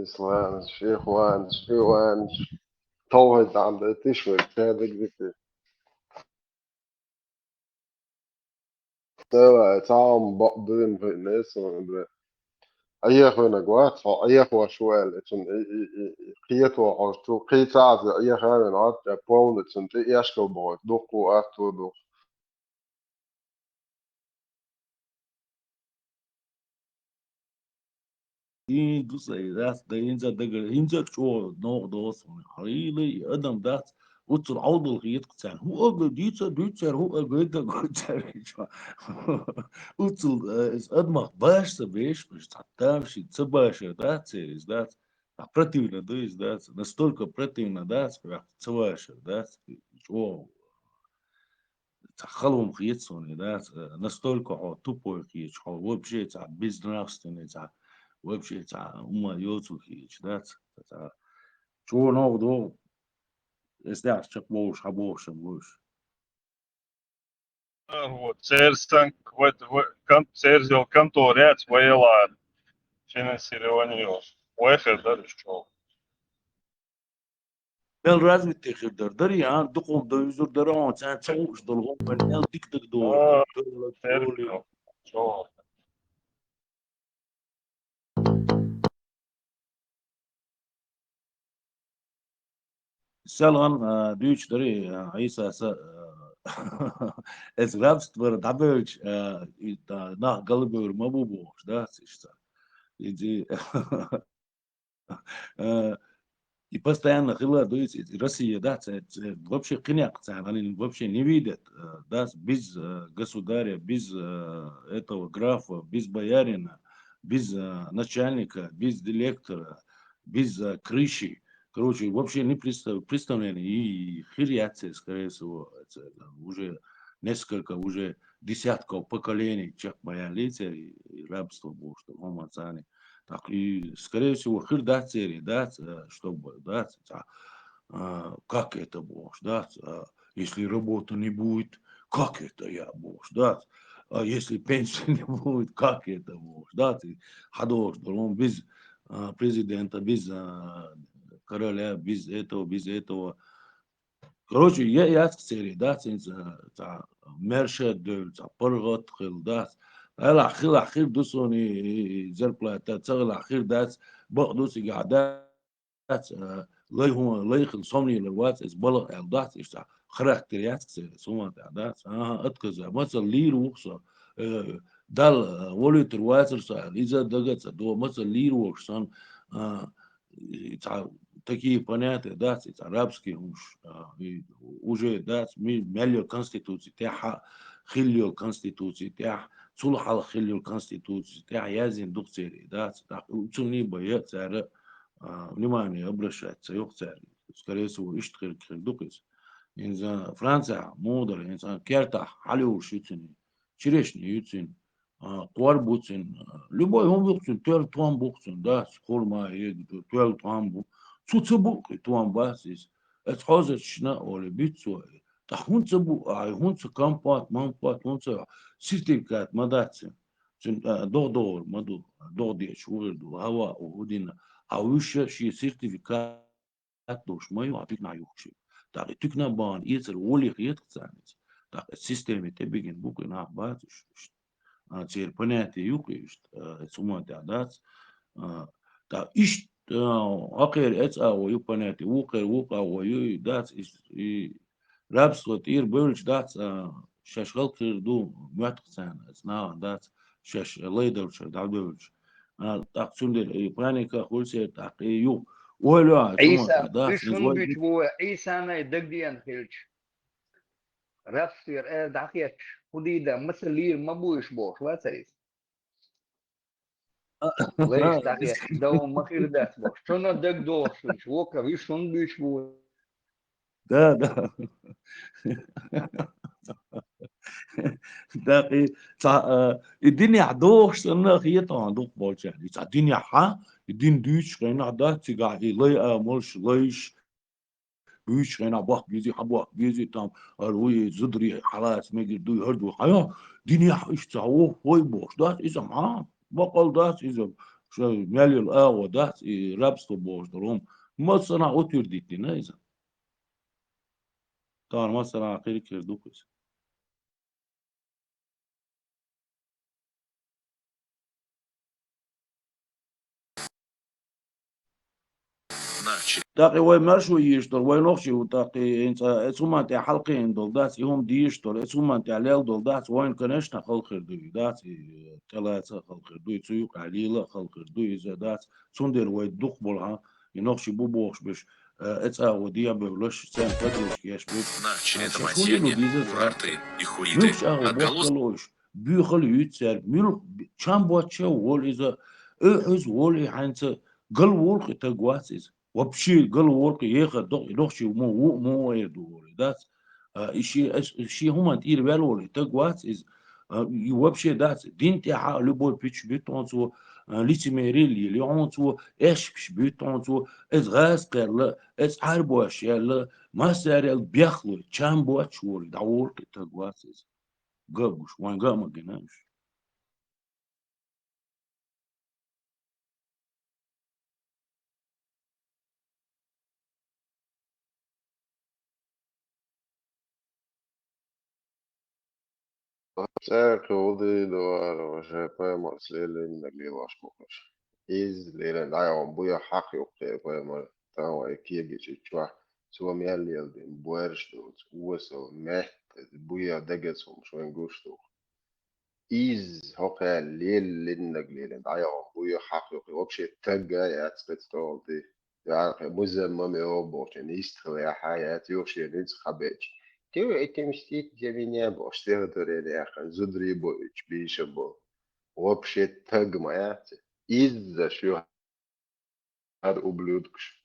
ислам, шихван, шиван, товхьид тӀам дайтиш вай, шадагзити. Давай, цхьа хӀума бакъ дина хиъна суна, бре. Ӏехавинарг вац хьо, Ӏехавеш ву аьлла, и цунна и, и, и, и кхето хьожуш ву, кхин цхьа а Ӏехавина вац, я полный цунна тӀе эшкал бохуьйту, дуккха а, атто а дукха. ХӀинца ду сан и дац, да хӀинца дагара, хӀинца чӀогӀа новкъа долу суна. Хьайла и адам дац, уццул Ӏовдал хетакх царна. ХӀун ага дийца, дуьйцу цара, хӀун ага дан гуьйцу цара. Уццул, э, иза адамах баш ца беш, уьш цхьа тамашийна ца башар дац церан, иза дац. А противно ду иза дац. Настолько противно дац, хьоьх ца вашар дац. ЧӀогӀа цхьа халонаш хета суна, да, ц-, настолько хьо тупой хеташ, хьо вообще цхьа безнравственный, цхьа вообще цхьа хӀума йоцург хеташ, да, ц-, цхьа чӀогӀа новкъа догӀу, эс тӀехь чекхбовлуш, хьан бохуш ам вуьш. Вот, церан санк-, вот, в-, кон-, церан йолу контора яц, вай ялахь финансирование йолуш. Вай хир дара уьш чӀогӀа. Мел развитый хир дара. Дарий, а? Дукха хӀума довзур дара хьуна, царна ца хууш долу хӀума, мел дика дагадогӀур дара. А, Дала терпи доли. Чо. Селхан, а, дуьйцуш дарий, а, Ӏийса, аса, а, эс рабствора дӀабевлча, а, и, а, нах галбевр ма бу бохуш, да, иштта. Иди. Э, И постоянно хила дуйц, и Россия, да, ц-, ц-, вообще кхинекъ царна, они вообще не видят, э, да, без, э, государя, без, э, этого графа, без боярина, без, э, начальника, без директора, без, э, крыши. Короче, вообще не представ-, представление. И хир яц, скорее всего, это, уже несколько, уже десятков поколений чакх ма яьллинцерий, и рабство бохуш долу хӀума царна. Так и, скорее всего, хир дац церий, дац, э, чтобы, дац, а, а, как это бохуш, дац, а, если работа не будет, как это я бохуш, дац, а если пенсия не будет, как это бохуш, дац, и хьадохуш долу, без, а, президента, без, а, короля, без этого, без этого. Короче, я, яц церий, дац, хӀинца, цхьа мерша девлла, цхьа паргӀат хилла, дац. Хилахь, хилахь хир ду суна и, и, и зарплата, ца хилахь хир дац, бакъ ду цигахь, дац, э, лай хӀума, лай хила сомнилар вац, иза балха аьлла дац, иштта характер яц церий, суна тӀехь, дац. Аха, отказа, масала, лийр ву-кх со, э, Далла, э, волуьйтур вацара со аьлла, иза дага ца до, масала, лийр волуш санна, а, и цхьа такие понятия, дац, и цхьа рабский хӀумаш, а, и уже, дац, ми-, мел йолу конституци тӀехь, хилла йолу конституци тӀехь, цул хьалха хилла йолу конституци тӀехь яздина ду-кх церий, дац, тӀаккха цунна бен цара, а, внимание обращать ца йо-кх цара. Скорее всего, иштта хир, хир ду-кх иза. ХӀинца Францехь муха дара, хӀинца кертахь хьалуьйш ю цуьнан, черешни ю цуьнан, а, кхор бу цуьнан, а, любой хӀума бу-кх цуьнан, тоьлла тхьом бу-кх цуьнан, дац, хурма, е, тоьлла тхьом бу. Цу ца бу-кх и тхьом, бац иза. Оцу хьозарчашна олий, буьйцу цо: «Тхан хӀунда ца бу, а, хӀунда ца компот, мампот, хӀунда ца сертификат ма дац цуьнан? Цуьнан, а, догӀа догӀур ма ду, догӀа дечу вуьгӀур ду, хӀаваъ ву, хӀу дина». А вуьш шен сертификат долуш ма ю, а туьканахь юхкуш ю. ТӀаккха и туьканахь бахана эцар волий хета-кх царна иза. ТӀаккха система тӀе бигина бу-кх и нах, бац уьш, уьш. А, церан понятие ю-кх иштта, а, цу хӀуманна тӀехь дац. А, тӀаккха иштта, а, хӀокхеран эцу агӀо ю понятие, вукхеран вукху агӀо ю, и дац, и, и рабство тӀера бевлча дац, а, шаьш хӀаллакьхир ду моьтту-кх царна, эцу нахана дац, шаьш лай долчуьра дӀабевлча. А, тӀаккха цундела и паника хуьлу церан, тӀаккха и ю. Ойла йо, Ӏийса, цунах дац, уьш иза хӀунда вай буьйцу бу вай, Ӏийсана и дагадеана хилча? Рабствера ара дӀахетташ, хӀун дийр дан, маса лийр ма бу уьш бохуш, вацара иза? Лайш дӀахетташ, дов ма хир дац бохуш. Цунна дагадогӀуш хилча, воккха виш хӀунда буьйцу бу вай? Да, да. ТӀаккха и цхьа, а, и динехь догӀуш санна хета хьуна дукхахболчарна. И цхьа динехь, и дин дуьйцучу хенахь дац цигахь и лай амалш, лайш, буьйцучу хенахь бохка безий, хьан бохка безий, там, ара вуй, зударий, хьалаца мегар дуй, хӀара дуй, хьан йо, динехь иштта цхьа воху вай бохуш дац, иза хьан, бакъал дац, иза, ша мел йолу агӀо дац, и рабство бохуш долу хӀума. Массанхьа утвердить дина иза. Тахана массанхьа кхериг хир ду-кх иза. ТӀаккха и вай маршо йийш долу, вай нохчий ву, тӀаккха и хӀинца, эцу хӀуманна тӀехь хьалакхиъна долу дац, и хӀума дийш долу, эцу хӀуманна тӀехь лелла долу дац, вайн, конечно, хала хир ду и дац, и тӀелаца хала хир ду, и цу юкъахь лела а хала хир ду, иза дац. Цундела вай дукхахболу хьан, и нохчий бу бохуш берш, э, эцу агӀо дехьабевллаш, царна поддержка еш берш, а, шаьш хӀун дийр ду деза цара? Муьлхачу агӀор бохкало уьш? Буьйхал юьйцу цаьрга, муьлха чам боцча а волу иза, оьхьаза волу и хьаьнца, гал волу-кх и таг, вац иза. Вообще гал волу-кх и, ехар докъ и нохчий ма ву а, ма ву а эр ду волу и дац. А, и шен, ас-, шен хӀуманна тӀера ваьлла волу и таг, вац иза. А, и вообще дац. Дин тӀехь а любой пуьчаш буьтту хьуна цо, а, лицемерие лелайо хьуна цо, эшпаш буьтту хьуна цо, иза гӀазкхаьрла, иза Ӏарбош яьлла, массарел бехлой, чам боцча волу, дӀаволу-кх и таг, вац иза. Га а гуш, вайн га а ма гина уьш. Церкъа хӀу дийр ду ара, ваше паймалц лелийнарг лелош бу хӀуш. Иза лелийна дӀайогӀун буй, хьакъ ю-кх и паймал, тахана вай кегийчу чохь, цо мел леладина боьрша доцу, осал, меттаза, буй, дагаза хӀумаш вайн гуш ду-кх. Иза хӀокхаьрна лелийнарг лелийна дӀайогӀун буй, хьакъ ю-кх и, вообще таг а яц кхин цу тӀехула тӀе. Яхъе музаммам йо бохучун, йистхила яхьа яц, юхшен ницкъ хабеча. Ты этим мстить за меня бохуш, сехдуре яхъан, зудрий боуьйтуш, бийшам бо. Вообще таг ма яц. Изза шу хӀара ублюдкаш.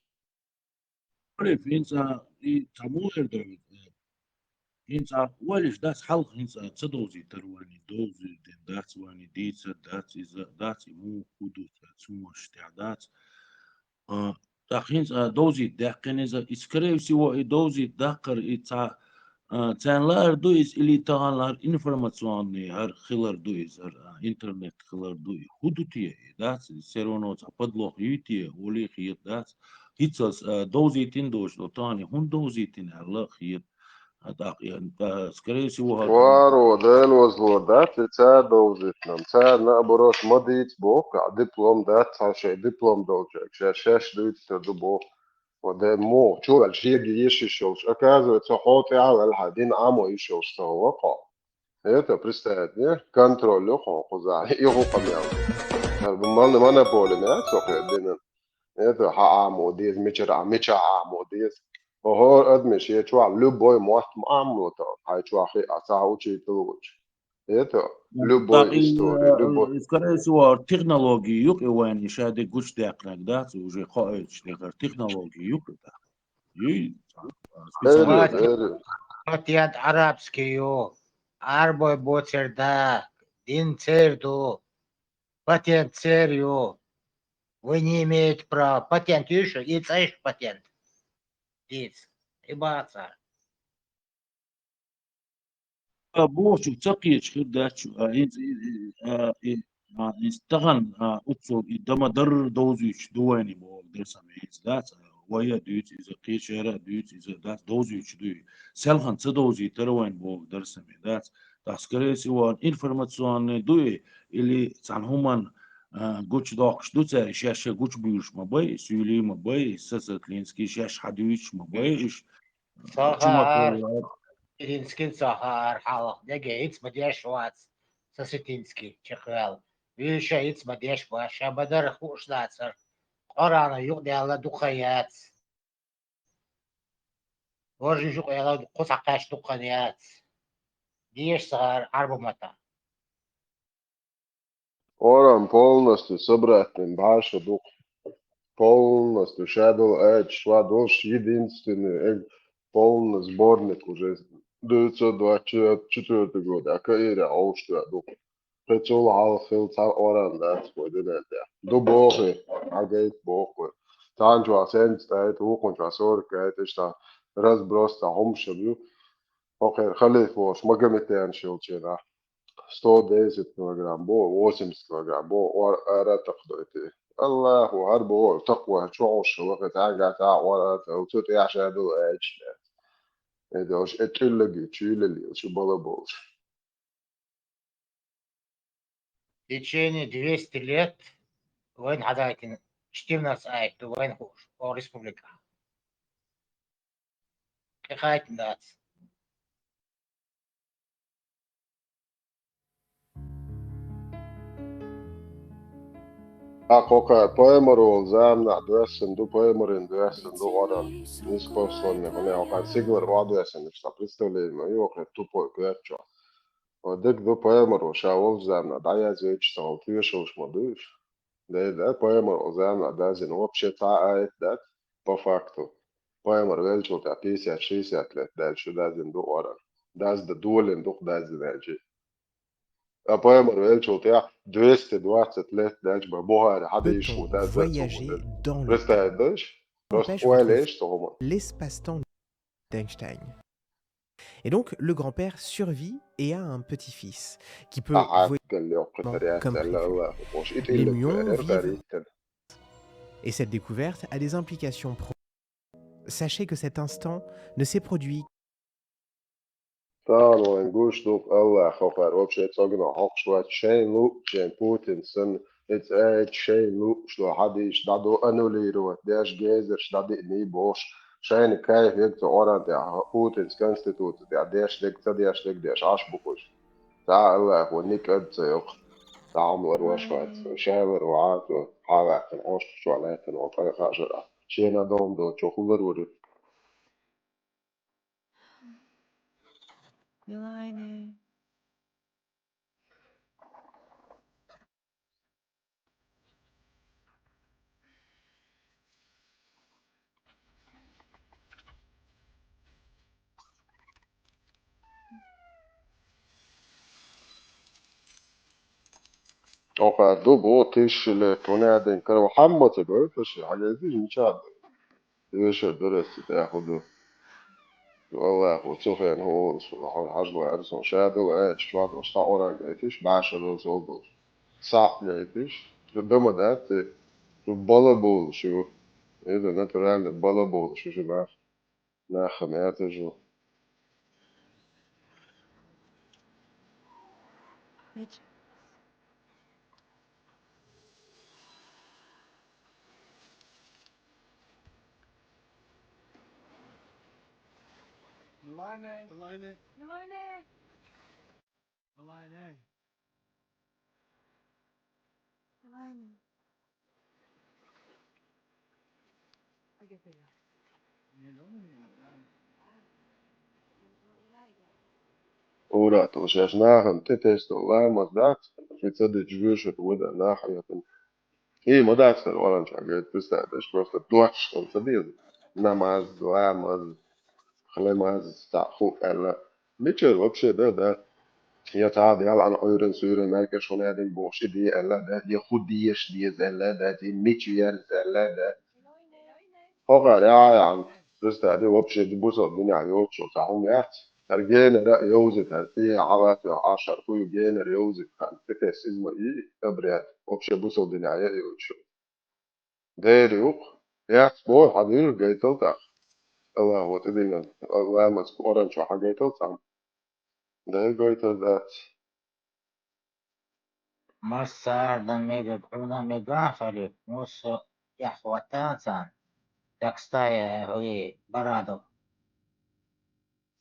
Олив, хӀинца и ца мугӀер ду? ХӀинца валиш дац хьалха, хӀинца ца довзийтар вайни, довзийтина дац вайни, дийца дац иза, дац и муха хӀу ду, ца цумаш тӀехь дац. А, тӀаккха хӀинца довзийта даьккхина иза, и, скорее всего, и довзийта даккхар и ца, а, царна лаар ду иза, или тахана лаар информационный хӀара хилар ду иза, хӀара, а, интернет хилар ду и. ХӀу ду те и, дац? Все равно цхьа подлог юй те, олий хета, дац? ХӀинцалц, а, довзийтина дош ду, тахана хӀунда довзийтина аьлла хета. А, тӀаккха, а, скорее всего, хӀара Варо, Дела возло, дац, и цара довзийтина. Цара, наоборот, ма дийца боху, а диплом дац, цхьа шайн диплом долчаьрга, ша шаьш дуьйцур ду боху. Ва де муха, чу ваьлла шега еш йиш йолуш. Оказывается, хьо тӀехь а ваьлла, хьан дин Ӏамо йиш йолуш ца хӀу вакхо. Это, представить, не? Контроль ю хьо кхузахь. И хӀу къамел. Мон-, монополия ма яц хьо кху динан. Это, хьан Ӏамо деза, мичара, мичахь Ӏамо деза. ХӀора адаме шен чохь любой мотт ма Ӏамало тахана. Хьайн чохь хиъ а ца хьан учитель вуч. Это, любой история, любой. Скорее всего, технологии юкъа вайна ша де гучудаьккхинарг дац, уже хоуьйтуш дехар технологии юкъа дац. Юй, специалист. Патент арабский ю, арбой боцер да, дин цер ду, патент цер ю, вы не имеете права. Патент ю шу, и цӀе шу патент. Диц, и баца. А, бохучух ца кхеташ хир дац шу, а, и, и, а, и, а, и тахана, а, уццул и дама дарра довзуьйтуш ду вайна боху дерса меца дац, а, вай а дуьйцу иза, кхечара а дуьйцу иза, дац, довзуьйтуш ду и. Селхана ца довзийтара вайна боху дерса ме дац. ТӀаккха, скорее всего, информационный ду и, или цхьана хӀуманна, а, гучудоккхуш ду цара, шаьш ша гучубуьйлуш ма бай, суьйлий ма бай, Сосветинский шаьш хьадуьйцуш ма бай, иш Саха Чумаков ар, яр. Сосветинский саха ар хьалха, деге хӀинца ма деш вац, Сосветинский чекхваьлла. Вуьйша хӀинца ма деш бац, ша бадар хууш дацар. Къорана юкъадаьлла дукха яц. Вожи юкъадаьлла кху цхьа кхаьчна дукха яц. Деш саха ар Ӏарба мата. Оран полностью собрать баша ду. Полностью ша долу аьлча, ша долуш единственный, э, полный сборник уже девятьсот двадцать четвёртый года, а Каире олуш ду. Кхин цул хьалха хилла цхьа оран дац вай дуьнен тӀехь. Ду боху, хьагайта боху. Цхьана чохь семьдесят айта, вукхун чохь сорок айта, иштта разброс цхьа хӀумаш а ю. ХӀокхеран халифа волуш Магометянаш йолчу хенахь. Сто десять килограмм бо, восемьдесят килограмм бо, ор-, ара такхдойти. Аллаху, хӀара боху, такхван чохь уьш вахе, цхьаьнгахь цхьа ора а ца, цу тӀехь ша долу аьлча. И долуш, э, тӀуьллаг ю, чуьйлал ю, шу бала болуш. В течение двести лет вайн хьадайтина, четырнадцать айта ду вайн хууш, о республика. Кхин хайтина дац. А кхокхара пайхамар волу заманахь доьссина ду, пайхамарийн доьссина ду Къуръан. Иза посланник, хӀунда аьлча стигалара охьадоьссина, ца представление ма ю, хӀокхеран тупой коьрта чохь. Ва дерг ду, пайхамар ву ша волчу заманахь дӀаязвеча ца хьал тоьшаллаш ма ду уьш. Дера, да, пайхамар волу заманахь даздина вообще цхьа а аят дац, по факту. Пайхамар веллачул тӀаьхьа пятьдесят-шестьдесят лет даьлча шу даздина ду Къуръан. Даздан долийна ду-кх даздина аьлча. А пайхамар веллачул тӀаьхьа двести двадцать лет даьлча бан Бухари хьадийш ву даздина. Представь, да? Просто ойла еш цу хӀуманна. L'espace-temps d'Einstein. Et donc, le grand-père survit et a un petit-fils qui peut voyager comme prévu. Les muons vivent. Et cette découverte a des implications pro-, sachez que cet instant ne s'est produit Тахана вайн гуш ду-кх Аллахьа хӀокхара вообще цӀогна хьокхуш вац, шайна луъучу шайн Путин санна, и цӀа аьлча шайна луъуш долу хьадисаш дӀадо аннулировать деш, гейзерш дӀадиъний бохуш, шайна кайф ерг цу Къуръан тӀехь, Путинца конституци тӀехь деш дерг, ца деш дерг деш Ӏаш бу кхуьш. Цхьа а Аллахьа никъад ца йоккху, цхьа хӀума лар ваш вац, шай лар вац, хьалаьцна Ӏошташ чохь лаьттина ван кхайкха а шарахь. шена дом до чохулар варит. Милайне. Оха ду бо тишиле понаден каро хамма те бо тиши хагези инча. Вешер дурес тяхуду. Валлахи, цуфен ху хажла арсон шадул а чвак оста оран гайтиш башадул солдул. Сак гайтиш. Дома дати. Балабол шу. Это натурально балабол шу шу нах. Нахам это жу. Line. Line. Line. Ура, то сейчас нахам, ты тесто ламаз, да? Фицады джвешет вода нахам. И модацтар оранча, говорит, представь, это ж просто дочь, что он садил. Намаз, ламаз, хлемаз, стаху, элла. Мичер вообще, да, да. Я тад, я лан ойрен, суйрен, мелкеш, он яден боши, ди, элла, да, я худ диеш, диез, элла, да, ди, мичер, элла, да. Хога, я, я, представь, вообще, ди, бусо, дуня, йо, чё, та, он, я. Тар генера йовзит, тар ти алат ва ашар ху генер йовзит, тар текес изма и обряд. Вообще бусал диня я йовчу. Дери ук, я спор хадир гайтал так. Аллах вот идина, Аллах мас Коран чо хагайтал сам. Дери гайтал дат. Массардан мега, куна мега хали, мусо яхватан сан. Такстая хуи барадо.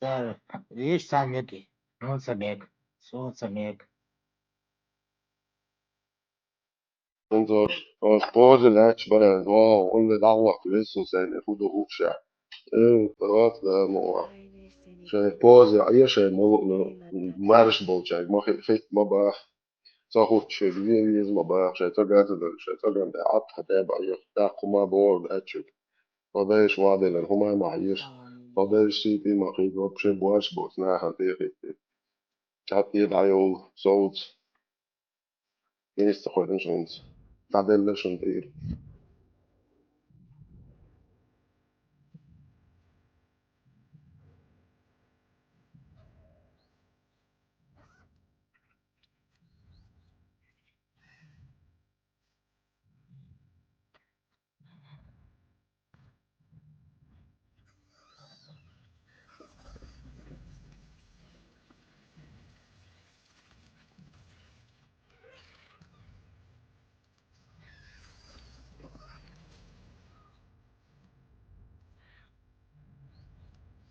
Сар виш сан меги. Солнце мег. Солнце мег. Инзор, ос позы лач баран, о, он ле дагвак лесу сэн, худу хукша. Э, вот, да, мова. Шай позы, а я шай мол, ну, марш болчай, махи, хит, маба. Ца хурчу, виз ма бахша, ца газа дальше, ца ганда, ат хата ба, я, да, кума бор, да, чу. Та дальше ваделер, хума ма еш. Та дальше сити ма хит, вообще больше бос, на хан, ты хит. Ат и да, йол, соуц. Есть такой, ну, шунц. Та дальше шунц, ты.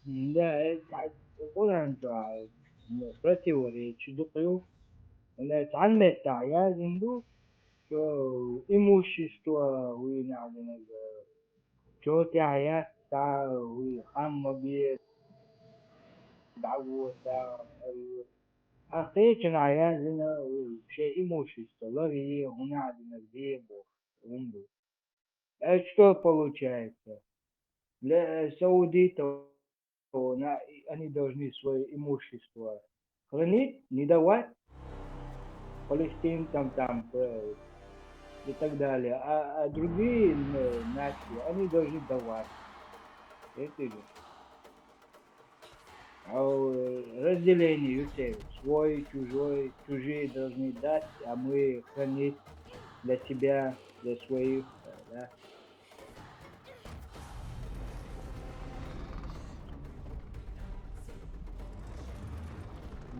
Да, это, это, это противоречит духу. Да, это, я, что имущество, вы, надо, надо, чё, я, я, та, вы, хам, обед, да, вот, да, э, а ты, чё, я, зина, вы, вообще имущество, лови, у, надо, надо, где, бо, унду. А что получается? Для саудитов, на-, они должны свое имущество хранить, не давать палестинцам там, э, и так далее. А, а другие, э, нации, они должны давать. Это же. А, э, разделение, you say, свой, чужой, чужие должны дать, а мы хранить для себя, для своих, э, да.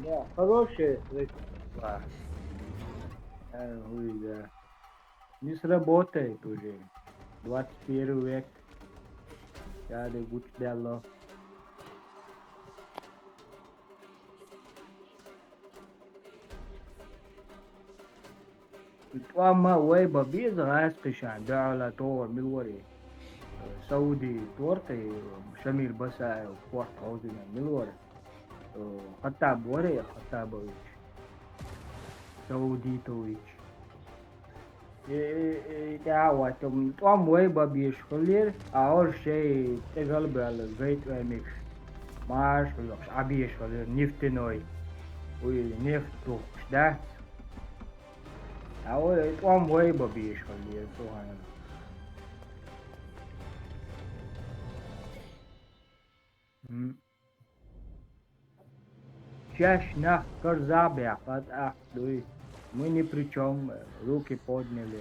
Да, хорошие средства. Э, ой, да. Не сработает уже. Двадцать первый век. Я де гуч дело. Тӏама вай ба беза гӏайс кишан, дала тора милвари. Сауди торкхи Шамиль Басаев, порт хьовзина милвара. Э, Хаттаб вара, Хаттабович. Саудитович. Э, э, э, тӀаьхьа вац, м, тӀом вай бан безаш хилира, а хӀорш шоай тӀе галбаьлла гайтӀой мегаш. Марш хьоькхуш, Ӏа безаш хилира, нефтяной. Уй, нефть тухуш дац. А вай тӀом вай бан безаш хилира, цу хана. М. Шаьш нах карза баьккха тӀаккха дуй. Мы ни при чём, руки подняли.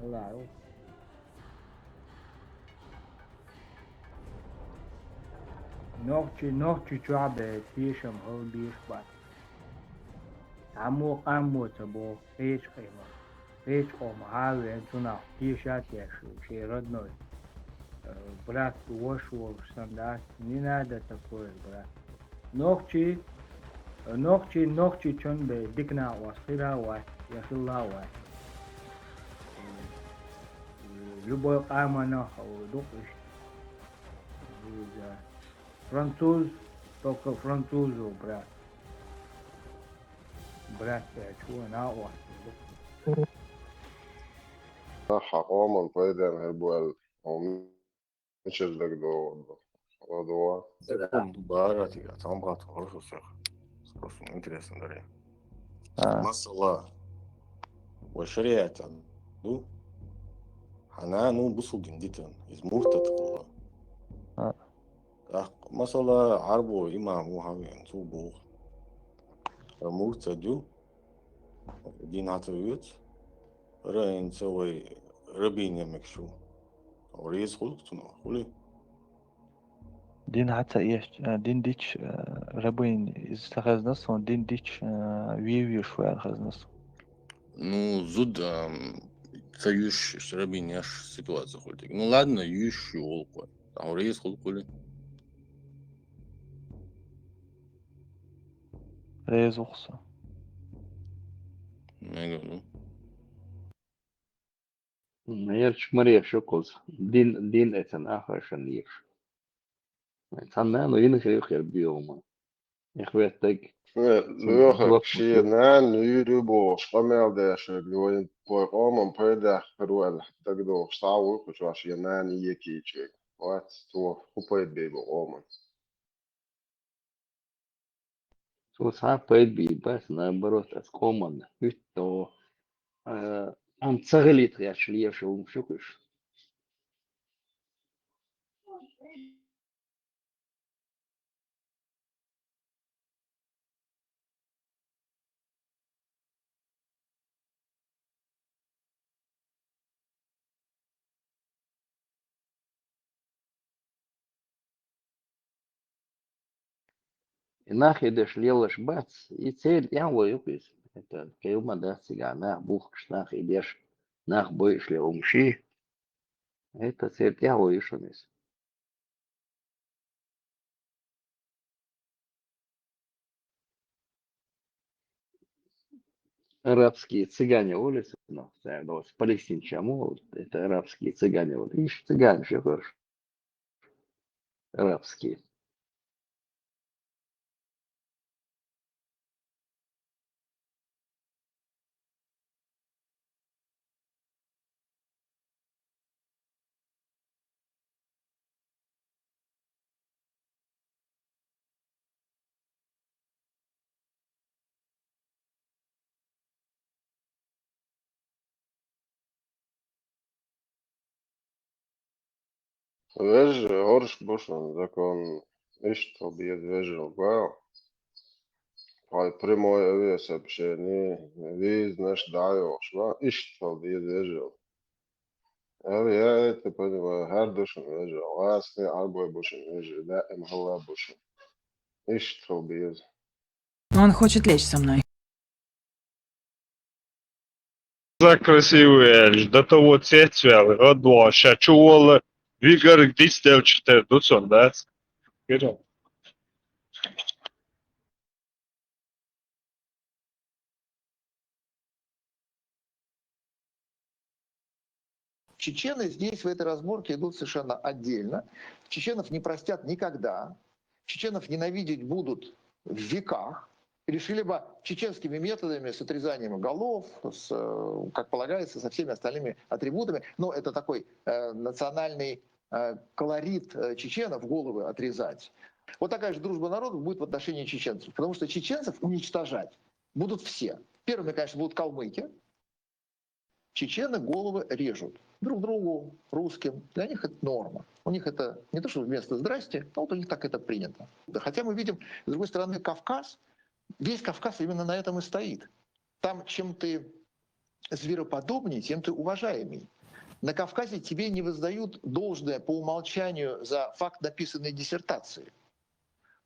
Аллаху. Нохчи, нохчи чохь бен тешам хила безаш бац. Цхьаммо къаммо ца боху кхечу къомах. Кхечу къомах хьан а веана, цунах теша а тешаш, шен родной, э, брат, ваша волуш санна дац. Не надо такое, брат. Нохчи, нохчи, нохчи чон бен дика накъост хир а вац, я хилла а вац. Э, любой къаманах дукха иштта. Иза француз, только французу, брат. Брат, чего на вас? Хьан къоман пайденна хир бу аьлла, хьуна мичара дагадогӀу? Секунду, бара тига, там гӀат хорошо всех. Просто интересно даре. А. Масала, вай шариатан ду, хьан нану бусулба дин дитан, из муртад хилла. А. ТӀаккха, масала, Ӏарбо имам ву хьан веана, цо боху. Ара муртад ю, дин хьан ца вуьйцу, ара хӀинца вай рабин мегаш ву. Реза хуьлу цунах, хуьлий? Дин хьан ца эшча, а, дин дича, а, рабин иза ца хезна суна, дин дича, а, ве веш ву аьлла хезна суна. Ну, зуда, ам, ца юьш, рабин еш ситуация хуьлу. Ну, ладно, юьш ю гӀуллакх. Хьо реза хуьлу хуьлий? Реза ву-кх со. Мега, ну. М, эрча ма реша кхуза. Дин, дин эцан ахаршан еш. Цхьанна а, ну, йина хир ю хир боьгӀума. Эхь веттаг. Э, цунна лоьхург дош шен нана юьйр ю бохуш, къамел дешарг, вайн, вай къоман пайдехь хир ву аьлла, дагадогӀуш, схьа а вуй кху чохь шен нана екийча вега. Вац, цо хӀун пайда бе бу къоман? Цо цхьа а пайда бийр бац, наоборот, ас къоманна хӀуьтту, а, амма ца хилийта гӀерташ леша хӀумаш ю-кх уьш. И нах и деш лелаш бац, и церан тӀаьхьо ю-кх иза. Это кхин хӀума дац цигахь, нах бухкуш, нах и деш, нах бойуш ле хӀумаш. Это церан тӀаьхьо ю шуна иза. Арабские цыгане волу иза, ну, цара долуш, палестинча ма волу, это арабские цыгане волу. Иштта цыганаш ю хӀорш. Арабские. Вежарий, хӀорш бу шуна закон, иштта хила беза вежарий, вау. Хьайн прямой авиасообщение, визанаш дӀа а йохуш, вау, иштта хила беза вежарий. Эл, я это понимаю, хӀара ду шуна вежарий, гӀазкхий, Ӏарбой бу шуна вежарий, даим хӀалла бу шуна. Иштта хила беза. Но он хочет лечь со мной. За красивый, до того цецвел, родного, ща чувала, вигар дистелчатер, дуцун, да? Кирилл. Чечены здесь, в этой разборке, идут совершенно отдельно. Чеченов не простят никогда. Чеченов ненавидеть будут в веках. Решили бы чеченскими методами, с отрезанием голов, с, э, как полагается, со всеми остальными атрибутами. Но это такой э, национальный э, колорит э, чеченов головы отрезать. Вот такая же дружба народов будет в отношении чеченцев, потому что чеченцев уничтожать будут все. Первыми, конечно, будут калмыки. Чечены головы режут друг другу, русским. Для них это норма. У них это не то, что вместо «здрасте», но вот у них так это принято. Да, хотя мы видим, с другой стороны, Кавказ, весь Кавказ именно на этом и стоит. Там, чем ты звероподобнее, тем ты уважаемый. На Кавказе тебе не воздают должное по умолчанию за факт написанной диссертации.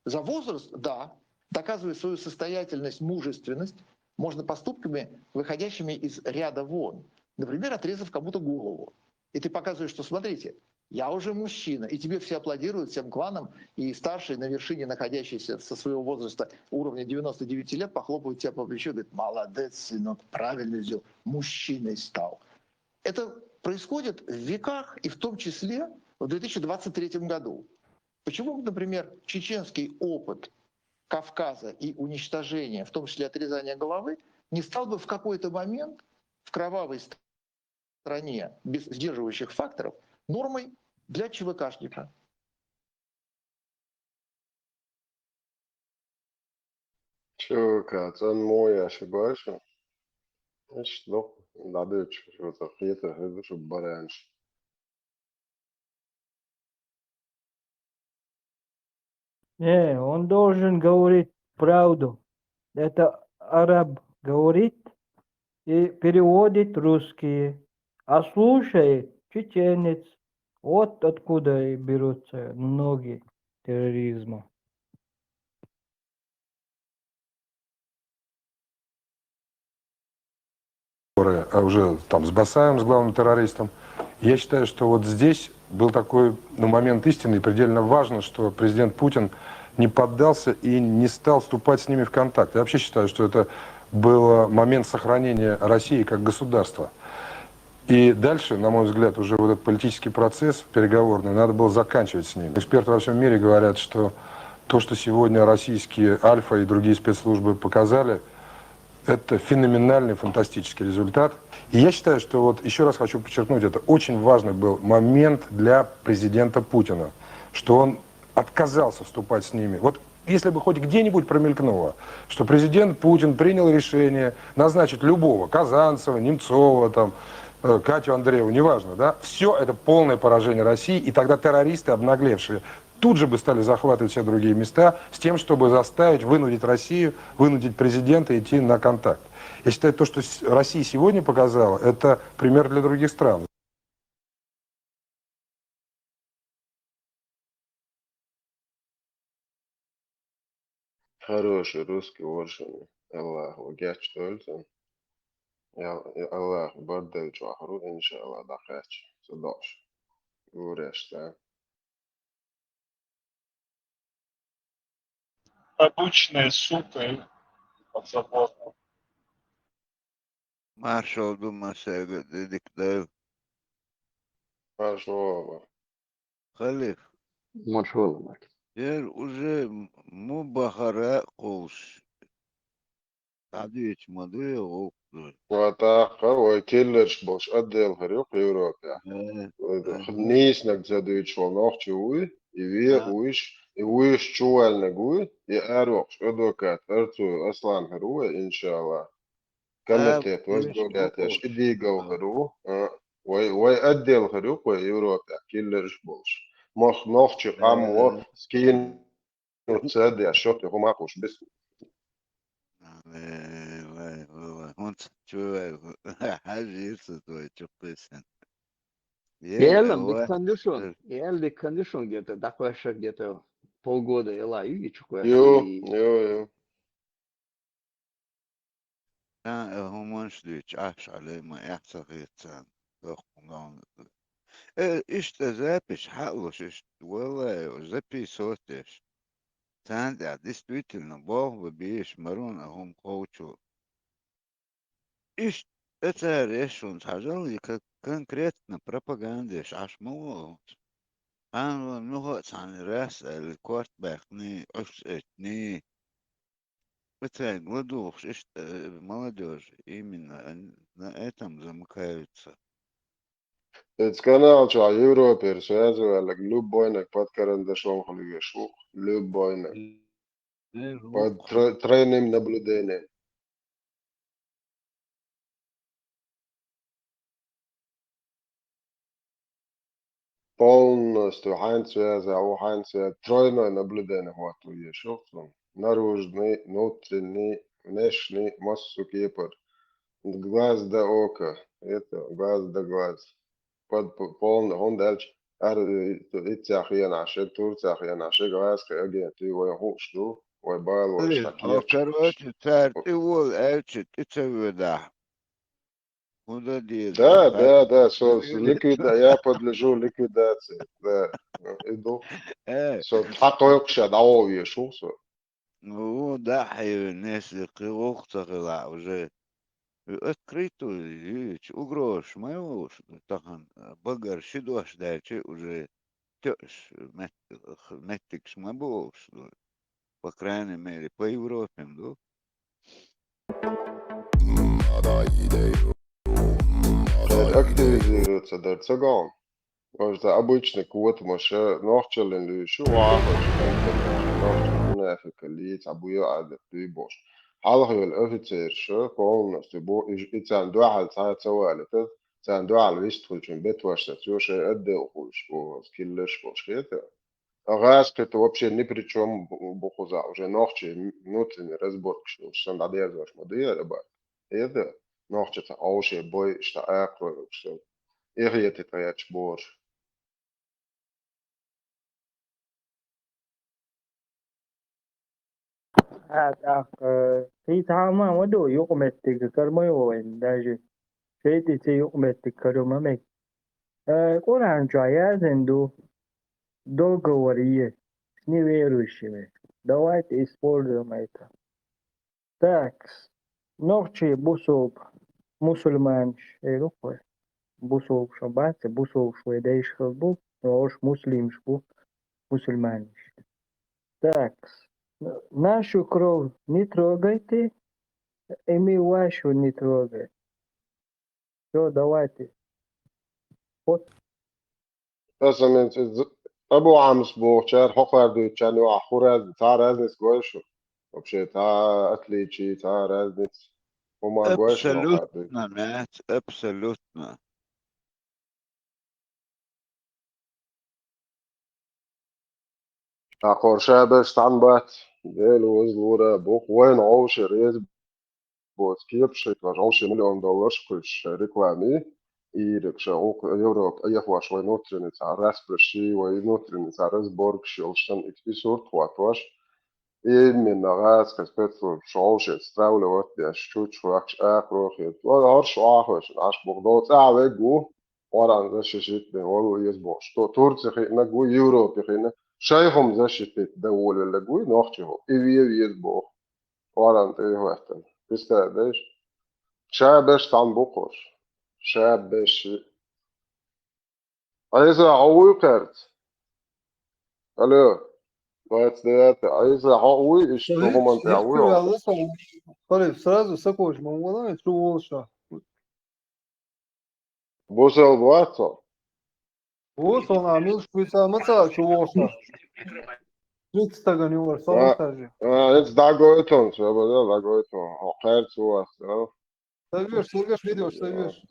За возраст, да, доказывать свою состоятельность, мужественность можно поступками, выходящими из ряда вон. Например, отрезав кому-то голову. И ты показываешь, что, смотрите, я уже мужчина, и тебе все аплодируют всем кланам, и старшие на вершине, находящиеся со своего возраста, уровня девяносто девять лет, похлопывают тебя по плечу и говорят: «Молодец, сынок, правильно сделал, мужчиной стал». Это происходит в веках, и в том числе в две тысячи двадцать третьем году. Почему, например, чеченский опыт Кавказа и уничтожения, в том числе отрезания головы, не стал бы в какой-то момент в кровавой стране без сдерживающих факторов нормой для ЧВКшника? Чё, кацан моя ошибаюсь? Значит, ну, надо чё-то это, это, чтобы баранш. Не, он должен говорить правду. Это араб говорит и переводит русские, а слушает чеченец. Вот откуда и берутся ноги терроризма. А уже там с Басаевым, с главным террористом. Я считаю, что вот здесь был такой, ну, момент истины, и предельно важно, что президент Путин не поддался и не стал вступать с ними в контакт. Я вообще считаю, что это был момент сохранения России как государства. И дальше, на мой взгляд, уже вот этот политический процесс переговорный надо было заканчивать с ними. Эксперты во всем мире говорят, что то, что сегодня российские Альфа и другие спецслужбы показали, это феноменальный, фантастический результат. И я считаю, что вот еще раз хочу подчеркнуть, это очень важный был момент для президента Путина, что он отказался вступать с ними. Вот если бы хоть где-нибудь промелькнуло, что президент Путин принял решение назначить любого, Казанцева, Немцова, там, э, Катю Андрееву, неважно, да, все это полное поражение России, и тогда террористы, обнаглевшие, тут же бы стали захватывать все другие места с тем, чтобы заставить, вынудить Россию, вынудить президента идти на контакт. Я считаю, то, что с- Россия сегодня показала, это пример для других стран. Хороший русский воршами. Аллах вагяч тольцу. Аллах бардачу ахру, иншаллах, дахач. Судош. Гуреш, да. Обычная сука и подзаборная. Маршал ду масайга дедик дав. Маршал. Халиф. Маршал, Марк. Дер уже м- му бахара кулш. Тадвич мадуя гукду. Ватаха вай киллерш болш отдел хрюк Европе. Э, Нийснаг задуйчул нохчи уй, и ве уйш, и уйш чувальнаг уй, и арвокш адвокат арцу Аслан хру, иншаллах. Комитет возглавлять аш идигал хру. Вай вай отдел хрюк вай Европе киллерш болш. Мох нохчи кам вор скин. Ну, це де, що ти гумакуш без. Вай, вай, вай. Хунт чувай. Хажирса твой чукпесен. Реально, the condition, реально the condition где-то, такое же где-то полгода я лаю и чукуя. Йо, йо, йо. Та э, хуманш дуч аш алема яхсахицан. Лохунган. Э, ишта запись халуш ишт. Валай, запись сотеш. Танда действительно бог бы биш марун ахум коучу. Ишт Эцара эшшунца хьажал, и ка-, конкретно пропаганда еш Ӏаш ма ву оцу. Хьанван нуха а цхьана рас аьлла, корта баьккхиний, Ӏуш эттиний. Эцайга ладугӀуш иштта, э, молодёжь, именно, э, на этом замыкаются. Эцу канал чохь Европера связываллаг любойнаг под карандашом хила веш ву, любойнаг. Э, под ву. Тро-, тройным наблюдением. Полностью хьаьнца вяза, у хьаьнца вяза, тройное наблюдение хӀотто еш ву цунна. Наружный, внутренний, внешний, массо кепара. Глаз до ока, это, глаз до глаз. Под, п-, полный, хӀунда аьлча, ар-, э, иццехь хенахь шега, Турцехь хенахь шега, гӀазкхийн агент ву, вайн хууш ду, вай балош, Эй, хьо, короче, цара тӀе вола аьлча, тӀе ца воьдахь. ХӀун дан деза? Да, да, да, со ликвида-, я подлежу ликвидации. Да, и ду. Э. Со тхьа кхойкхуш а дӀавола веш ву со. Ну, да, хьевнес кхин вовх ца хилахь уже. Открыто, угрозаш ма йолуш, тахана багара ши дош даьлча уже тоьаш мет-, меттигаш ма болуш ду. По крайней мере, по Европе ду. Активизироваться дар ца гон. Вожда обычный квотамаш нохчаллин луьйш ю, вахаш, нохча мунафика лийца, буя адат дуй бош. Хьалха йолу офицерша полностью бу, и, и царна дуьхьал цхьа а ца валита, царна дуьхьал вистхуьлучун бетваш сац, ю шайн отдел хуьлуш бу, киллерш бош хета. А гӀазкхита вообще ни при чём бу, бу кхузахь, уже нохчий внутренний разборкаш долуш санна дӀадерзош ма дуьйла, аба. Эда, нохчаца хьовше бой, иштта акхарой уьш санна. Эхетий тӀаьрча бохуш. Ха, тӀаккха, э, кхин цхьа а ма ду, юкъаметтиг каро ма ю вайн, даже шайтӀа цӀе юкъаметтиг каро ма мега. Э, Къуръан чохь яздина ду, договор е с неверующими. Давайте используем это. Так, нохчий бусулба, мусульманаш, эр ву-кх вай. Бусулбаш бац, бусулбаш вай дайша хилла бу, но уьш муслимаш бу, мусульманаш. Так, нашу кровь не трогайте, и мы вашу не трогаем. Всё, давайте. Вот. Аса мен ц-, з-, Абу Хьамс бохучара, хьо кхардуьйтучарна юкъахь хӀун разница, цхьа разница гой шу? Вообще, цхьа отличие, цхьа разница. ХӀума гой шу хьо кхардуьйтучарна? Абсолютно, Мат, абсолютно. Ткъа кхо ша берш цхьаьна бац, Дела везалора, бу-кх вайна гӀовше реза боцу кепаш, вайна гӀовше миллион долларш кхуьссуш шайн рекламе, ириг ша гӀуллакх Европа Ӏехош вай внутренний цхьа распряжи, вай внутренний цхьа разборкаш йолуш санна, и сурт хӀоттош, именно гӀазкхийн спецслужбаш гӀовше стравливать деш, чучу вахча акхарохе. ХӀорш Ӏохоьшна Ӏаш бу-кх, цӀахь вег ву, Къуръан защищать дина вала веза бохуш. То Турци хиънарг ву, Европе хиънарг, шайх хӀума защитить дан волавелларг вуй нохчи хӀу. И вен веза боху. Къуръан тӀе а хӀоьттина. Представь, дайша? Ша берш цхьаьна бу-кх уьш. Ша берш. Айса, хьо вуй кхерца? Алло. Двадцать девятый. Айса, хьо вуй, иштта хӀуманна тӀехь вуй хьо? Халиф, сразу сакхочу ма вала, шу волуш. Бусалба вац хьо? Ву, со нах муьлш вуьйца ма ца аьлла, шу вохуш нах. Виц стагана юкъара со А, ву сажи. А, эца дӀагойтун, ша база дӀагойтун. Хьо кхерца ву ас, а? Ца веш, ца веш, видеош ца веш.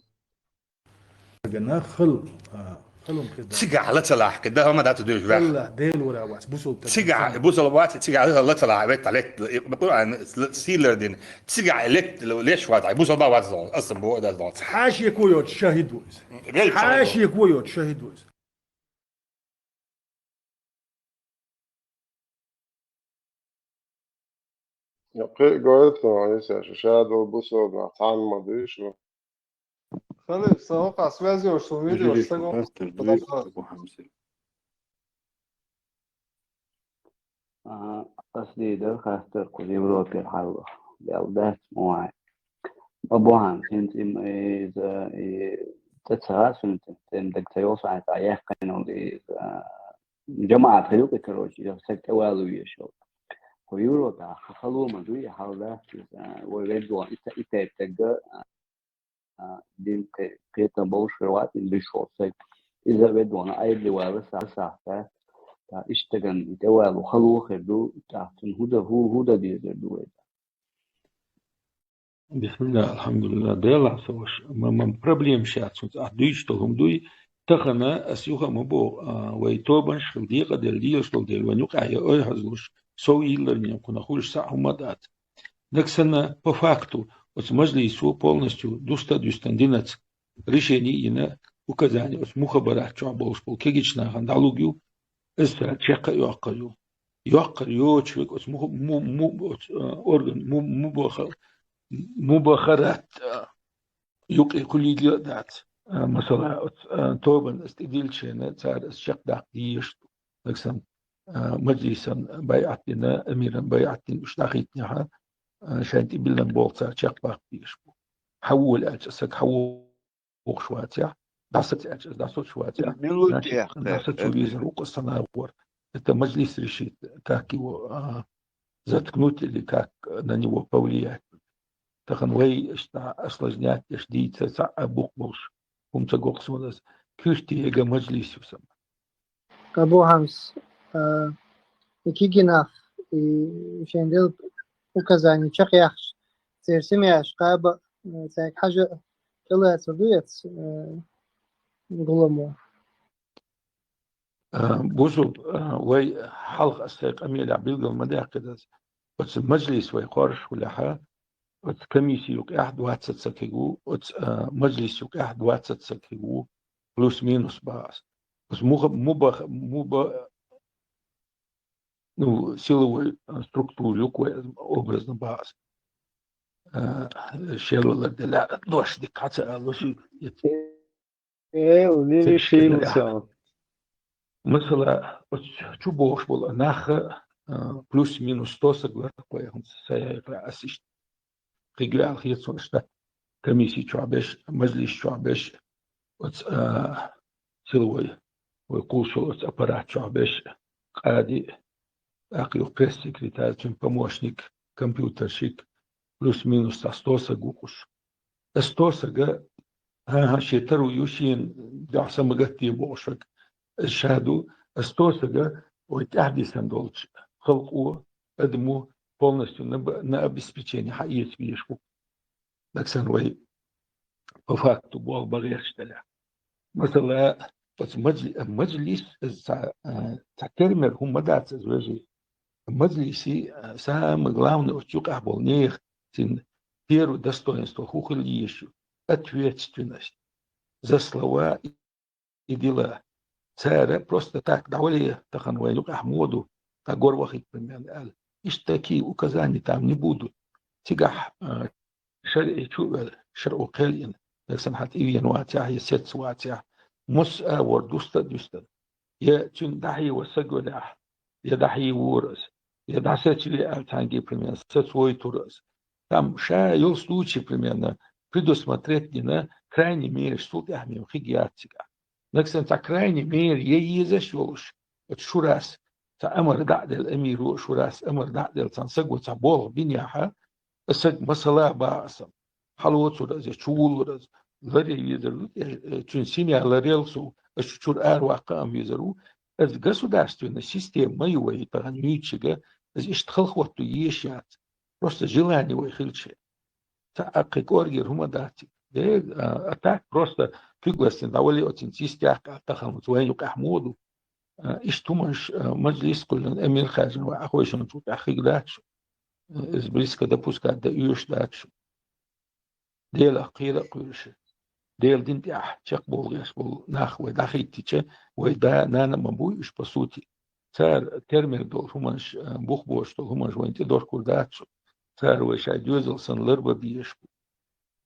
Гана хал, а, халам хида. Цигахь ла ца лахь, кхин дан хӀума дац дуьйш ваьхна. Алла, Дела вара вац, бусалба таг. Цигахь, бусалба вац, цигахь ла ца лахь, веттахь летта, Къуръан сийлар дина. Цигахь летта леш вац, бусалба вац зон, аса бу дас зон. Хьашико йоцу шахид ву иза. Велча Хьашико йоцу шахид ву иза. Я кхин а гойту, Ӏийса, шу ша долу бусалба нах цхьаьна ма дуьйшу. Халиф, сан хӀокху связь йолуш, сан видеош ца го. А, ас дийр дара хастар кху Европера хьалла. Дел дац ма вай. Абу-Хьамс, хӀинца им, иза, и, цӀа ца гӀа сунца, цӀен даг ца йолу сахьтехь яьккхина иза, жамаӀат хир ю-кх, короче, я саг тӀе валу везаш йолу. Хьо юро тӀехь хало ма дуй, хьал дац иза, вай веддо, и ца-, и тайпа дагга, а, дин кхе-, кхетам болуш хир вац, и дуьйш волу саг. Иза веддо, Ӏедале вала сахьтехь, тӀаккха иштта стагана и тӀе валу хало хир ду, тӀаккха цунна хӀун дан, хӀун, хӀун дан дезар ду вай? Бисмилла, алхьамдулилла, Делахь со ваша. Ма, ма, проблема шаьц, хӀунца ахь дуьйцуш долу хӀума дуй. Тахана ас юха а ма боху, а, вай тобанаш хила декъаделла лелаш долу дела, вайн юкъахь я ойхьазлуш, сов йилларне кхунах хуьлуш цхьа а хӀума а дац. Нагахь санна, по факту, оцу мажлисо полностью дуста а дуьстина динарца, решение а йина, указание оцу мухабарат чохь болуш болу кегийчу нахана дӀалур ю, иза цара чекх а йоккхур ю. Йоккхур йоцуш верг оцу муха-, му-, му-, оцу, а, орган, му-, мубаха-, мубахарат, а, юкъе хуьлийла а дац. А, масала, оцу, а, тобанна иза тӀедиллича, цара иза чекхдаккха дезаш ду. Нагахь санна, а, мажлисан байӀат дина, амиран байӀат дина уьш дӀахӀиттинехь, а, шайна тӀе биллина болх цара чекхбаккха дезаш бу. Хьан волу аьлча, саг хьан вохуш вацахь, дӀасаца аьлча, дӀасоцуш вацахь, мила значит, тӀехь дӀасаца везар ву-кх сан агӀор. Это мажлис решит, как его, а, заткнуть или как на него повлиять. Тахана вай иштта осложнять деш дийца цхьа а букъ болуш, хӀума ца го-кх суна аса. Куьртига мажлис ю сан. Абу-Хьамс, а, и кегий нах, и шайн делла указание чекхъяхча, церан семьяш кхаба, а, цаьрга хьажа тӀелацар ду эца, а, гӀуламо? А, бусулба, а, вай хьалха аса сайн къамелехь билгал ма даьккхира аса. Оцу мажлис вай хоржуш хилахь, оцу комисси юкъехь двадцать саг хир ву, оцу, а, мажлис юкъехь двадцать саг хир ву, плюс-минус бах аса. Оцу муха-, муба-, муба-, ну, силовой, а, структура ю-кх вай образно бах аса. А, шелалар делахь, дош дика хьа ца алуш ю. Э, у, ца лили иштта шийла делахь. Масала, оцу чу бохуш болу нах, а, плюс-минус сто саг лар-кх вай, хӀинца сан яйхьа аса иштта. Кхин гуьйла хета суна иштта комисси чохь берш, мажлис чохь берш, оцу, а, силовой, вай кхуллуш йолу оцу аппарат чохь берш, къади, тӀаккха юха пресс-секретарь, цуьнан помощник, компьютерщик, плюс-минус цхьа сто саг ву-кх уьш. Сто сага, хӀан-хӀа, шен таро ю, шена дуьхьа са ма гатде бохуш верг, ша ду, сто сага вай тӀаьхьа дисина долчу халкъо, адамо полностью на б-, на обеспечение хьаэца везаш ву. Нагахь санна вай по факту болх бан гӀерташ делахь. Масала, оцу мажли-, мажлис, иза цхьа, а, цхьа термер хӀума ма дац иза, вежарий. Мажлиси, а, самое главное, оцу юкъахь болу нехан, цуьнан первое достоинство хӀун хила езаш ю? Ответственность за слова и дела. Цара просто так дӀавале, тахана вайн юкъахь муха ду, тӀаккха гор вахийта, примерно, аьлла. Иштта такие указания там не будут. Цигахь, а, шарӀи чу а ваьлла, шарӀо кхел йина, нагахь санна хьан тӀе вена вацахь, я сецца вацахь, массо а агӀор дуста а дуьстина. Я цуьнан дӀахьева саг велахь, я дӀахьевора аса, я дӀасацаве аьлла цхьаьнгге, примерно, сацавойтура аса. Там ша йолу случай, примерно, предусмотреть дина, крайние меры, цул тӀаьхьа мел хиг яц цигахь. Нагахь санна цхьа крайние меры я езаш йолуш, оцу шурас цхьа амар дӀа а делла, амиро а шурас амар дӀа а делла, цхьана саго цхьа болх бинехь, саг масала бах аса, хьалоцур аса, чувуллур аса, ларъян везар ву, э, цуьнан семья ларъял сов, аса чуьра араваккха а везар ву. Аса государственная система ма ю вай тахана юьйцург, аса иштта халахӀотто езаш яц. Просто желание вай хилча. Цхьа а кхин кӀоргера хӀума дац. Де, а, а так просто куьг ластийна дӀавале оцуьнца, йистехь а тахана вайн юкъахь муха ду. А, иштта хӀуманаш, а, мажлис кхоьллина, амир хаьржина вай Ӏахойшинчул тӀаьхьа хиг дац шу. А, иза близко допускать дан оьшуш дац шу. Делах кхера а кхоьруш. Делан дин тӀехь чекхбовла гӀерташ болу нах вай дӀахӀиттича, вай да, нана а ма буй уьш, по сути. Цара термер долу хӀуманаш, а, бух боцуш долу хӀуманаш вайна тӀедохкур дац шу. Цара вай шайн доьзал санна ларбан безаш бу.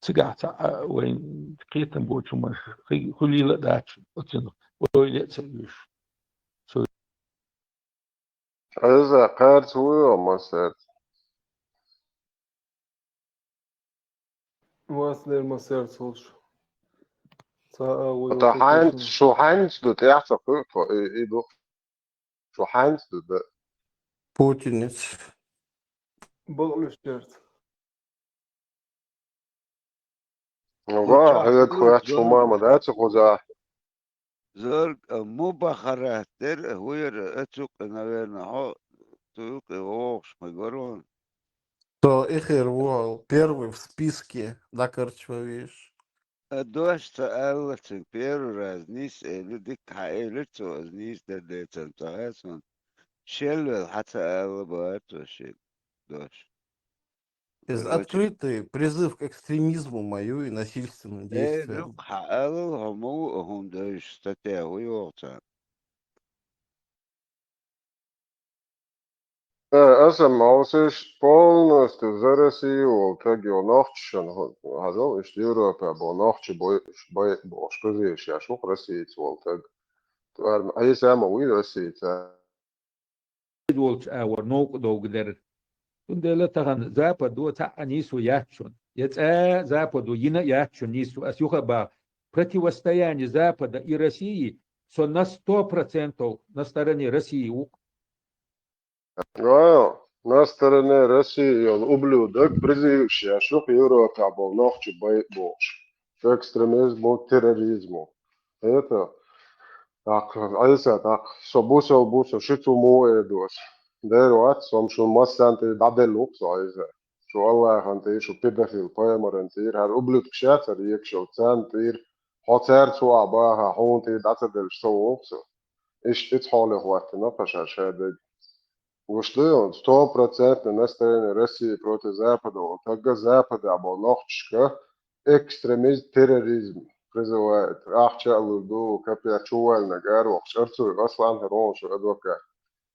Цигахь цхьа а вайн кхетам боцу хӀуманаш хи-, хуьлийла а дац шу, оцуьнан ойла а ца оьшу. Со Хьажа, кхаьрца вуй хьо массаьрца? Вас лер массаьрца волуш. Ца а вуй. Ата хьаьнца, шу хьаьнца ду тӀехь ца кхуьу тхо, и, и ду. Шу хьаьнца ду да. Путинец. Бакълуьш терца. Ну, ва, хьоьга хӀоьтташ хӀума ма дац хуза. Зорг, а, Мубахарат дер, хӀуяра, а, цу кху, наверное, хьо, цу кху вогӀуш ма гарон. То эхир вол, первый в списке, дакарчвавеш. А дош ца аьлла цуьнга первый раз нис элира, дика хьан элира цо, аса нис дан децан ца хьа сон. Шелвел хьан ца аьлла бара цо шен дош. Из открытый призыв к экстремизму ма ю и насильственным действиям. Э, дукха хьан аьлла, хьо ма ву а хӀума дойуш, статья хӀу йогӀу царна? Э, аса ма вусуш полностью за Россию волу таг йолу нохчашна хьажал, иштта Европа болу нохча бой, бой, бохуш, кхузийша шух Россица волу таг. Ар-, Ӏийса ма вуй Россица. Волчу агӀор новкъа довга дара. Цундела тахана Западо цхьаъ а нийсо яц шуна. Я цкъа а Западо йина а яц шуна нийсо. Ас юха а баха, противостояние Запада и России со на сто процентов на стороне России ву. Вау, на стороне России йолу ублюдок призываш еш ю-кх Европехь болу нохча бай бохуш. Экстремизму, терроризму. Это, так, Ӏийса, так, со бусал бу, со ши цу муха эр ду аса. Дера вац, со-м шун массанна тӀе дӀаделла ву-кх со, Ӏийса. Шу Аллахьан тӀе, шу педофил пайхамаран тӀера, хӀара ублюдкаш яцара екаш йолу царна тӀера, хьо цаьрца ву ахь баха, хьуна тӀера дӀа ца деллаш со ву-кх со. Иштта цхьа хьоле хӀоттина кхаша шадерг. Гуш ду, сто процентов настроение России против Запада, тагга Запада болу нохчашка экстремизм, терроризм призывает. Ахча а лур ду, капец, чувалнаг ара вахча, Арцуев Аслан хӀара вон шу адвокат.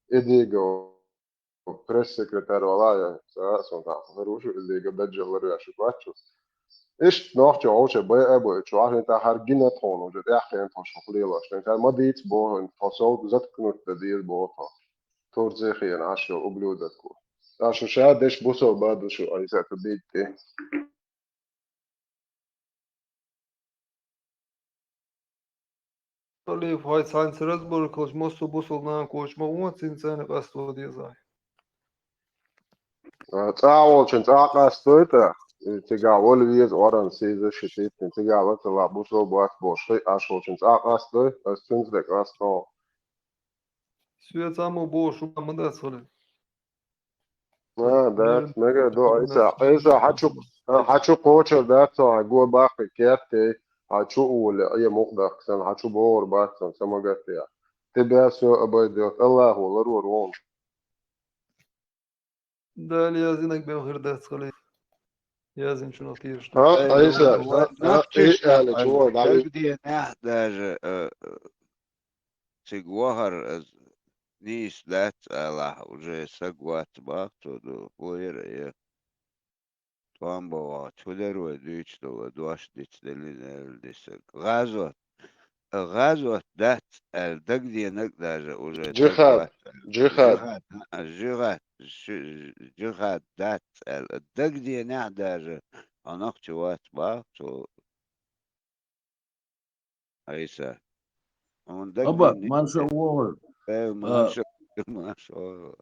И дийга пресс-секретарь вала я, ца а сон тӀаккха хӀара ву шу, и дийга даджаллар веш вац шу. Иштта нохчо гӀовше бай а бай, чу ахьа тӀа хӀара гина тхуна уже, тӀаьхкхена тхо шух лелош. Тхьа ма дийца боху, тхо сов заткнуть дан деза боху тхо. Турцихена Ӏаш йолу ублюдок ву. Ткъа шу ша деш бусал баду шу, Ӏийса, ца бийта тӀе. Халиф, хьай цхьаьнца разборка хилча, массо бусал нанкочу ма вон, цуьнан цӀена къасто деза. А, цӀа а волчун цӀа а къастадой тӀа, и цигахь вала веза оран сийза ши титтина, цигахь вацалла бусал бац бохуш, хи Ӏаш волчун цӀа а къастадой, ас цуьнца де къастадо. Соьца ма боху, шу ма дац хилар. А, дац, мегар ду, Ӏийса, Ӏийса, хьан чу, а, хьан чу кхочур дац со, хьан го баккхи керте, хьан чу а воле, Ӏе мукъадахка сан, хьан чу богӀур бац сан, са ма гатде. Тебя всё обойдёт, Аллахо ларор вон. Дала яздинарг бен хир дац, халиф. Яздинчунах тешаш ду. А, Ай, Ӏийса, ну, а, а, нах и чуьш аьлла, а, чуьра, да, дагаденехь даже, э, э, цига вахар, э, нийса дац алахь, уже саг вац бах, цо ду, хӀора, э, тхьамба вахча, хӀу дара вай дуьйцу долу, дош диц деллина аьлла дисаг. ГӀазот. ГӀазот дац аьлла, дагаденаг даже уже джихад, джихад. Джихад, а, джихад, ши-, джихад дац аьлла, дагаденехь даже, хьо нах чу вац бах, цо. Ӏийса. Хьуна дагаденниг. Аба, маша вогӀур. Э, а, маша, маша вогӀур.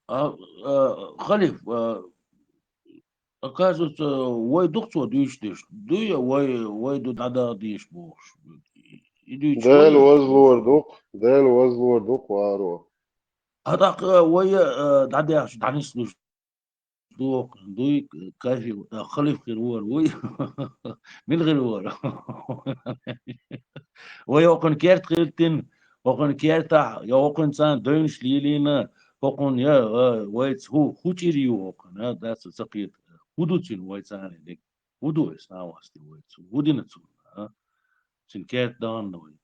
А, а, халиф, а, оказывается, вай ду-кх цо дуьйцуш деш? Дуй, вай, вай ду дӀадагӀа дезаш бохуш. И дуьйцуш Дела вай? Вазлор ду-кх, Дела вазлор ду-кх, варо. А тӀаккха вай, а, дӀадаьхча, дӀанислуш ду-кх, дуй, кафир, а, халиф хир вара, вуй. Мила хир вара? Вай окхунна керта хилийтина, окхунна кертахь, я окхунна царна девнаш лелийна, окхунна, я, а, вайца хӀу, хӀу чӀир ю окхунна, а, дац ца кхета. ХӀу ду цуьнан вай царна дерг? ХӀу ду аса, нанас, вайца? ХӀу дина цунна, а? Цуьнан керта дахана вай.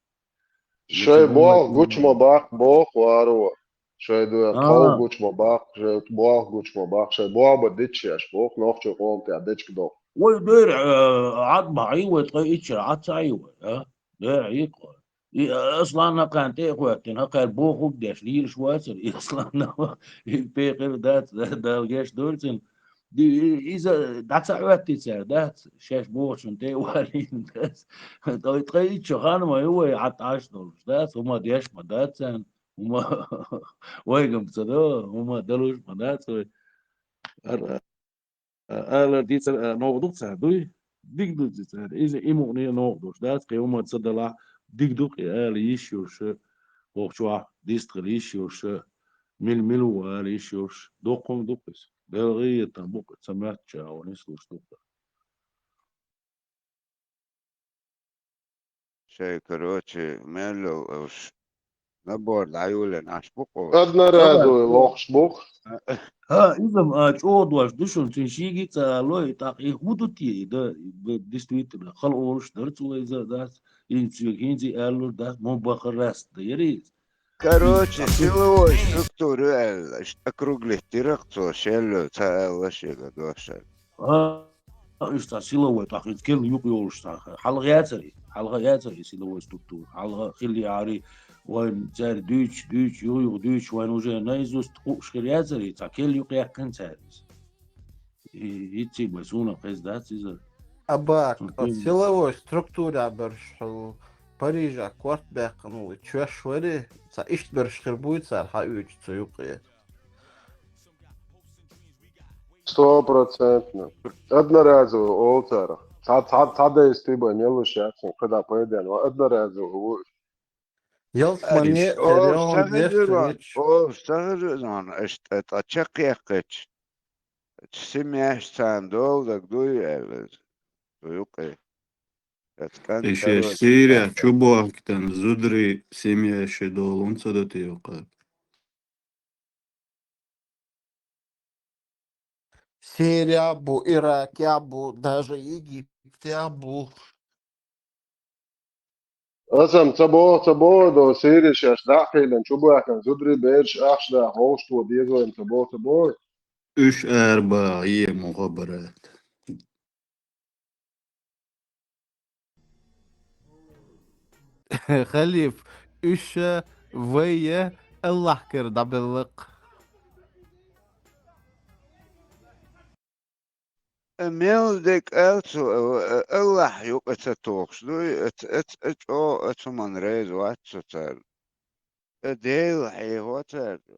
Шайн болх гучу ма баккха боху, варо. Шайн дуьхьа тхов гучу ма баккха, шайн болх гучу ма баккха, шайн болх бан дитчеш боху, нохчийн къоман тӀехь дечиг доху. Вай дера, э, Ӏад ма Ӏий вай, ткъе итт шара Ӏад ца Ӏий вай, а? Дера Ӏий-кх вай. И, э, Асланна кхарна тӀе а хӀоьттина, кхара бохург деш, лелаш вацара, и Асланна, и пекхар дац, Дала гечдойла цуьнан. Ди-, иза дӀа ца хӀоьттий цара, дац, шаьш бохучун тӀе а валийна, дац. Ткъа, ткъа иччо ханна ма ю вай, хьан тӀаш долуш, дац, хӀума деш ма дац царна, хӀума вайгам ца до, хӀума далуш ма дац вай. Ар-, а-, алар дийцар, а, новкъа ду-кх цара, дуй? Дика ду-кх цара. Иза и мукъане а новкъа долуш дац, кхин хӀума ца далахь, дика ду-кх и ала йиш йолуш, вокху чохь дистхила йиш йолуш, мила-мила ву ала йиш йолуш, доккхун ду-кх иза. ДелгӀиетан бу-кх, ца моьттучу агӀо нислуш ду-кх. Шайн, короче, мел йолу уьш набор дӀайолийна Ӏаш бу-кх уьш. Одноразовый лохуш бу-кх. ХӀа, иза-м, а, чӀогӀа дош ду шуна, цуьнан шийга а ца алой, тӀаккха и хӀун ду те, и да, и да, действительно, хала олуш дара цо иза, дац, и цуьнга хӀинца а аьллур дац, мо бахара раст да яра иза. Короче, силовой структура ю аьлла, иштта округлить дира-кх цо, шелло ца аьлла шега дош аьлла. А, уьш цхьа силовой, тӀаккха иза керла юкъа йолуш цхьа, хьалха яцара и, хьалха яцара и силовой структура, хьалха хилла яра и, вайн цара дуьйцуш, дуьйцуш, юха-юха дуьйцуш, вайн уже наизусть хууш хир яцара и, цхьа керла юкъа яьккхина цара иза. И, хӀинций бен суна хезна дац иза. Абар, силовой структура берш хьо Парижа корта баьккхина ву, чоьш вари, цхьа иштта берш хир буй цара хьаоьцуш цу юкъе. Сто процентов. Одноразовый олу царах. Цхьа, цхьа, цхьа дайс тибан меллуш яц, кхидӀа пайден, ва одноразовый ву. Ялсмане, Ариш. О, Реал сагӀа Дерт жуьган, Рич. О, сагӀа жуьган, аша тӀа, тӀа чекхъяьккхича, семьяш царна доладаг дуй аьлла, цу юкъе. Эцкан И шеш короче, Сирия тӀаьхьа. Чу бохкитан зударий семьяши долун ца дати юкъа. Сирия бу, Иракия бу, даже Египетия бу. Асам ца боху, ца боху, до Сирия шаьш дӀа а хилина, чу бахкан зударий бераш ахча да, ховш то деза вайна ца боху, ца боху. Уьш арба, е мухабарат. Халиф, уьш вай Аллахь кара дӀабеллакх. Мел декъал цу, Аллахь юкъа ца тухуш дуй, аца, аца, а чӀогӀа аца хӀуманна реза вац цу царна. А Дела хьехо цаьрга.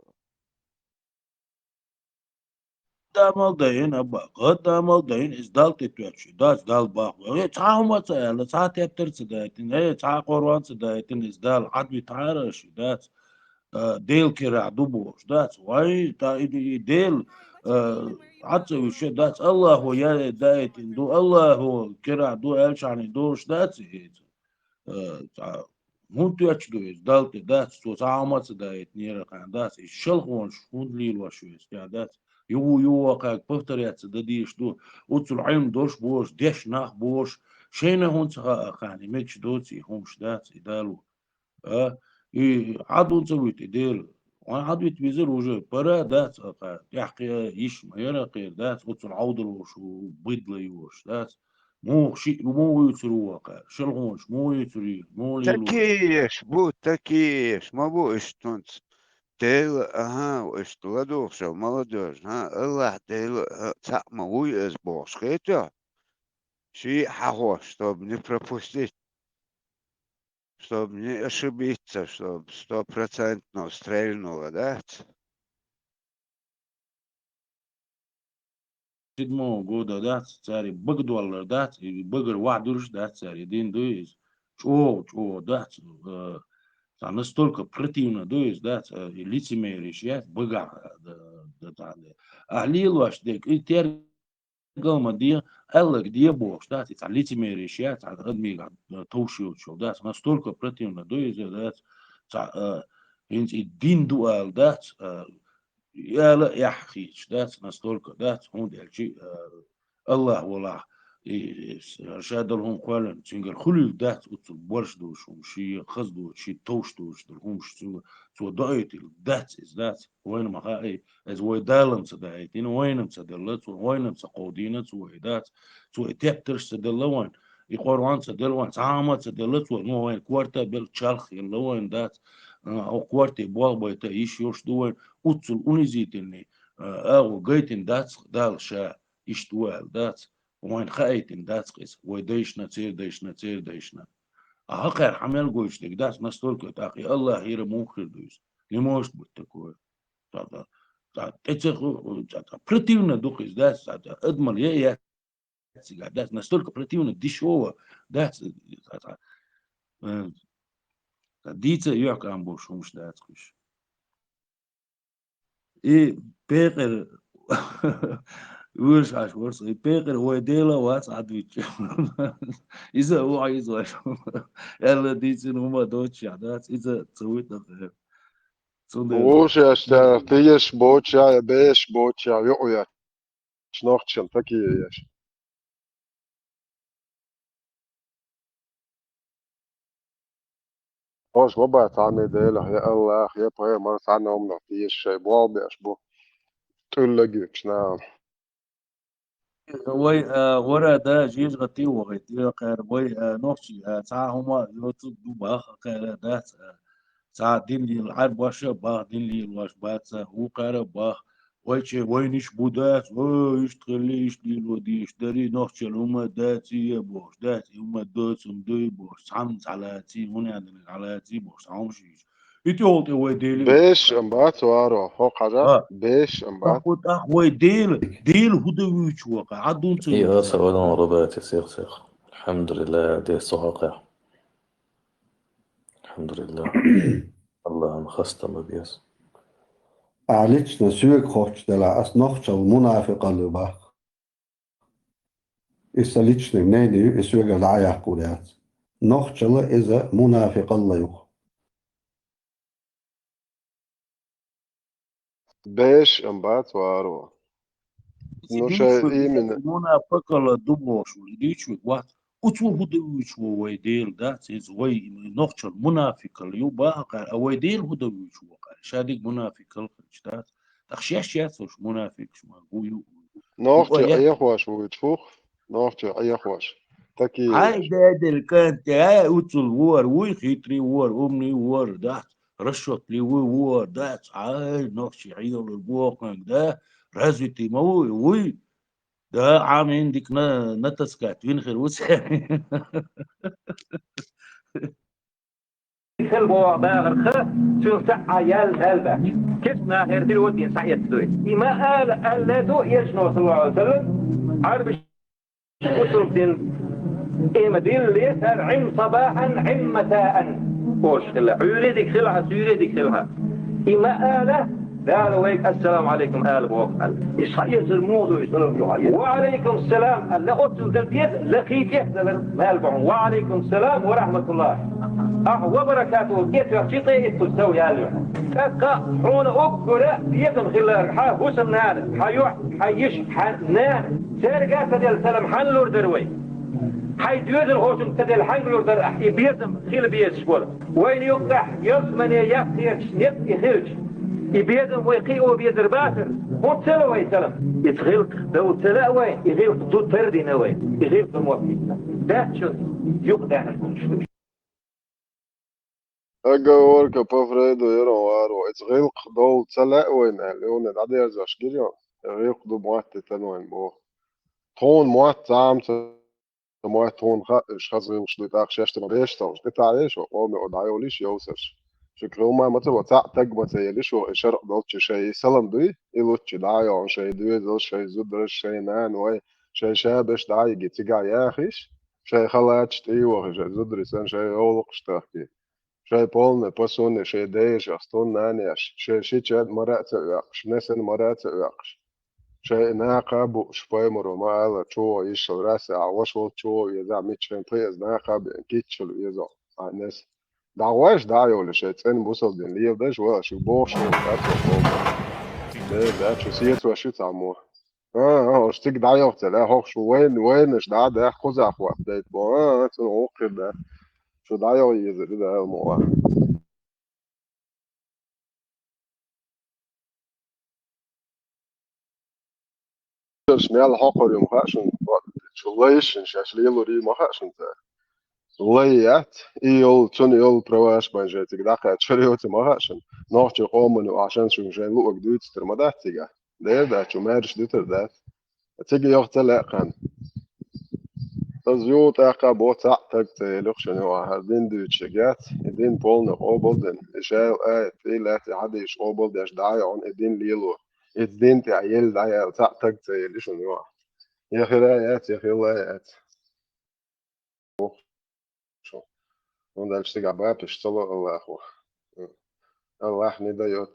Адамал дайна, абба, адамал дайна, иза Далла тӀе тоьттуш, дац Далла баху. Э, цхьа хӀума ца аьлла, цхьа тептар ца дайтина, э, цхьа Къуръан ца дайтина, иза Далла Ӏадвитахьара аша, дац, э, Дела керахь ду бохуш, дац. Вай, та и, и Дела, э, Ӏад ца вуьйш, дац, Аллахо я даийтина ду, Аллахо керахь ду аьлчахьана долуш дац иза. Э, цхьа, хӀунда тоьттуш ду иза? Далла тӀе дац, цо цхьа хӀума ца даийтинера кхарна дац, иза шалхонаш хӀунда лелош ву иза, тӀехь дац. Юху-юху кхаьрга повторяться дан дезаш ду, оццул Ӏилма долуш болуш, дешна нах болуш, шайна хӀунда ца хаьа кхарна, и мегаш доций, хӀумаш дац, и Дала ву. А? И Ӏад хӀунда ца вуьйту, и Дела? Вайн Ӏад вита везара уже, пара дац, а, кхарна, тӀехь кхиа йиш ма яра кхера, дац, оццул Ӏовдал волуш ву, быдло йолуш, дац. Муха шиъ, муха вуьйцур ву ваха? Шалхонаш муха вуьйцур ю? Муха лелор? Такие ж бу, такие ж. Ма бу иштта хӀунца. Дела, ага, иштта ладугӀуш молодёжь, ха, Аллахь Дела, а, цхьаъ ма вуй иза бохуш хетий? Шиъ хьахош, чтобы не пропустить. Чтобы не ошибиться, чтобы стопроцентно стрельнуло, дац? Седьмого года, дац, цаьрга бага доллар, дац, и багара вахь дуьллуш, дац, цаьрга дин ду иза. ЧӀогӀа, чӀогӀа, дац, э, цхьа настолько противно ду иза, дац, э, и лицемеришь яц, багахь, э, да, да, да, да. Ахьа лелош дерг, и тер- Галма де, аьлларг де бохуш, дац, и цхьа лицемериш яц, цхьа адамига, э, товш йоцуш йолу, дац, настолько противно ду иза, дац, цхьа, э, хӀинца и дин ду ала, дац, э, и ала эхь хийцаш, дац, настолько, дац, хӀунда аьлча, э, Аллах валахь, и, и, ша дала хӀума кхоьллина, цуьнгара хуьлийла дац, оццул борш долуш хӀума, шен хаза доцуш, шен товш доцуш долу хӀумаш цо, цо доуьйтийла дац иза, дац, вайна ма хаьа, Иза вай Далла ца даийтина, вайна ца делла, цо вайна ца кховдийна, цо и дац, цо и тептарш ца делла вайн, и Къуръан ца делла вайн, цхьа хӀума ца делла цо, ну, вайн корта бел чарх елла вайн дац, а, хӀокху корте болх байта йиш йолуш ду вайн, уццул унизительный, а, агӀо гайтина дац Дала ша, иштта ву аьлла дац, вайна хаийтина дац иза, вай дайшна, церан дайшна, церан дайшна. А хӀокхара хьан мел гойтуш дерг дац, настолько тӀаккха и Аллах йира муха хир ду иза? Не может быть такое. ТӀаккха, тӀаккха, тӀе ца ху-, тӀаккха, противно ду-кх иза дац, тӀаккха, адамал е яц цигахь дац, настолько противно, дешёво дац, тӀаккха, э, дийца а юьхькӀам болуш хӀумаш дац кхуьш. И пекъар вуьйш Ӏаш вара со, и пекъар вай Дела а вац Ӏадвича. Иза а ву Ӏа иза вац. Аьлла дийцина хӀума доццушехь дац, иза ца вуьйту нах. Цундела вовшашца тиеш боцушехь я беш боцушехь юкъа еш нохчашна такие еш. Хьоша ма бац цхьанне Делах, я Аллах, я пайхамар, цхьанне хӀуманах тешаш шайн болх беш бу тӀуллаг юьтуш нахана. Вай, а, вара да, жижигӀати вахийта, кхара вай, а, нохчий, а, цхьа хӀума йоцург ду баха, кхара дац, а, цхьа дин лела, Ӏарбоша баха, дин лелош бац, а, вукхара баха, вай че вайниш бу дац, о, иштта хилли, иштта лело дезаш дарий, нохчалла хӀума дац, и е бохуш, дац, и хӀума доцум дуй бохуш, цхьамма цхьа лаций, хӀун яндинарг хьалаций бохуш, цхьа хӀума шийш. И тӀехула тӀе вай Дели. Беш ам бац, варо, хӀокху хьажа, а, беш ам бац. ТӀаккха, тӀаккха вай Дела, Дела хӀун дан вуьйчу ваха? Хьан дун ца И вуьйчу аса ваха? Валан рабати сих-сих. Алхьамдулиллах, дес сохьакъехь. Алхьамдулиллах. Аллахьан хаста ма беза. А лично соьга хоттуш делахь, ас нохчалла мунафикъалла ю бах. И сан личный мнение ю, и соьгара дӀа а яккхур яц. Нохчалла иза мунафикъалла ю. Беш ам бац, варо. Ну, шай именно. Мунафикъалла ду бохуш ву, дуьйцу вай, вац. Оцо хӀун дан вуьйчу ву вай Дела, дац, иза вай нохчалла мунафикъалла ю баха кхара, а вай Дела хӀун дан вуьйчу ву кхара? Ша дика мунафикъалла хилча, дац. ТӀаккха шаьш яц уьш мунафикъаш ма гу ю. Нохчий Ӏехош вуьйчу фух, нохчий Ӏехош. Такие. Хьай дедил кӀанте, хьай уцул вор, вуй хитрый вор, умный вор, дац, расчётливый вор, дац, хьай нохчий Ӏелур боханг, да, развитый ма вуй, вуй, да, Ӏамин дика на, натаскать вина хир ву цхьа. Хила боху бахарх, цуьнан цхьаъ яьлла хьаьлбаьхча, кечу нахера дира ву дийна схьаэцна дуй. И ма ала, аьлла ду Элчано, саллаллаху алейхи ва саллям, Ӏарбаш уцург дина, и ма дилли, сар Ӏим сабахьан, Ӏим масаан, ош хила. Ӏуьйре дика хила хьан, суьйре дика хила хьан. И ма ала, Дала вайга «Ассаламу алейкум» ала боху аьлла. Иштта хьаэцар муха ду, салам ду хьаэцар? «Ва алейкум салам» аьлла, оццул дала деза, лакхий тӀехь далар мел бохьу. «Ва алейкум салам ва рахматуллах». Ахь «ва баракатуху» тӀе тоьхчи тӀе иттуш сов яьлла ю. ТӀаккха хьуна уггара безам хилларг хьан хӀусамнана, хьан юьхь, хьан йиша, хьан нана. Цаьрга а ца делла салам хьанна лур дара вай? Хьайн доьзалхочуьнга ца делла хьаьнга лур дара ахь и безам хила безаш волу? Вайна юккъехь ялсамане яккхерчу некъ и хилча, и безам вай кхио безар бацара, хӀунда ца ло вай салам? Иза гӀиллакх довла ца лаьа вайна, и гӀиллакх ду тардина вай, и гӀиллакх ду мотт. Даьччун юкъадаьхна хӀуманаш ду. Оговорка по Фрейду яра варо, иза гӀиллакх довла ца лаьа вайна аьлла, юхане дӀадерзош гира йо, и гӀиллакх ду мотт и тан вайна боху. Тхуна мотт зама ца Ма тхуна хаьа, уьш хаза гӀиллакхаш ду, тӀаккха шаьш тӀе ма беш ца хууш, тӀе таӀе шу, къоме о дӀайолийша йовсарш. Шуьга хӀума ма ца бо, цхьаъ таг ма ца еллиш ву, и шаръ долчу шайн и салам дуй, и луччи дӀа а йогӀун, шайн доьзалш, шайн зудараш, шайн нана вай, шайн шабеш дӀа а йиги, цигахь яхийша, шайн халаташ тӀе а вахийша, шайн зударий санна, шайн йовлакхаш тахкий. Шайн полный посуни, шайн дайшах, стун нанеш, шайн шича мара а ца оьккхуш, несана мара а ца оьккхуш. Шайн накха а бууш, пайхамаро ма ала, чу вон йиш йолу раса ахь ваша волчу чу вон веза, мичча хӀун пхи эза накха а беана, кийччалла веза ахь нес. ДӀагӀойша, дӀа а йолуш, шайн цӀена бусалба дин леладайша, вай шуьга бохуш ву, дац вай боху. Де, дац, шу сецош ю цхьаммо. А, а, уьш цига дӀайоху ца лаьа, хӀокхуш ву вайн, вайнаш дӀа а даьхна, кхузахь ваккха дайта боху. А, а, цунах вукхуьра даьхна. Шу дӀайоху езар ю, Дала мукъа. Мел хьокхур ю ма хаьа шуна, шу лайшна шаьш лелур ю ма хаьа шуна цара. Лай яц, и йолу, цунна йолу праваш бан шайн цига дӀакхаьчча, шара йоцу ма хаьа шуна. Нохчийн къоман ю ахь шан шуна шайн луъург дуьйцур ма дац цигахь. Дера дац, чу маьрша дуьтур дац. Цига йоах ца лаьа кхаьнна. Аз юха тӀаккха бо цхьаъ таг ца елира шуна юкъахь, хӀара дин дуьйцуш яц, и дин полный къобал дина, и шайла аят, и лаьцна хьадисаш къобал деш дӀа а йогӀу, и дин лело, и дин тӀехь елла дӀаяла цхьаъ таг ца елира шуна юкъахь. Я хира яц, я хилла яц. Шу. ХӀунда аьлча цигахь бапиш ца ло Аллахо. Аллах не даёт.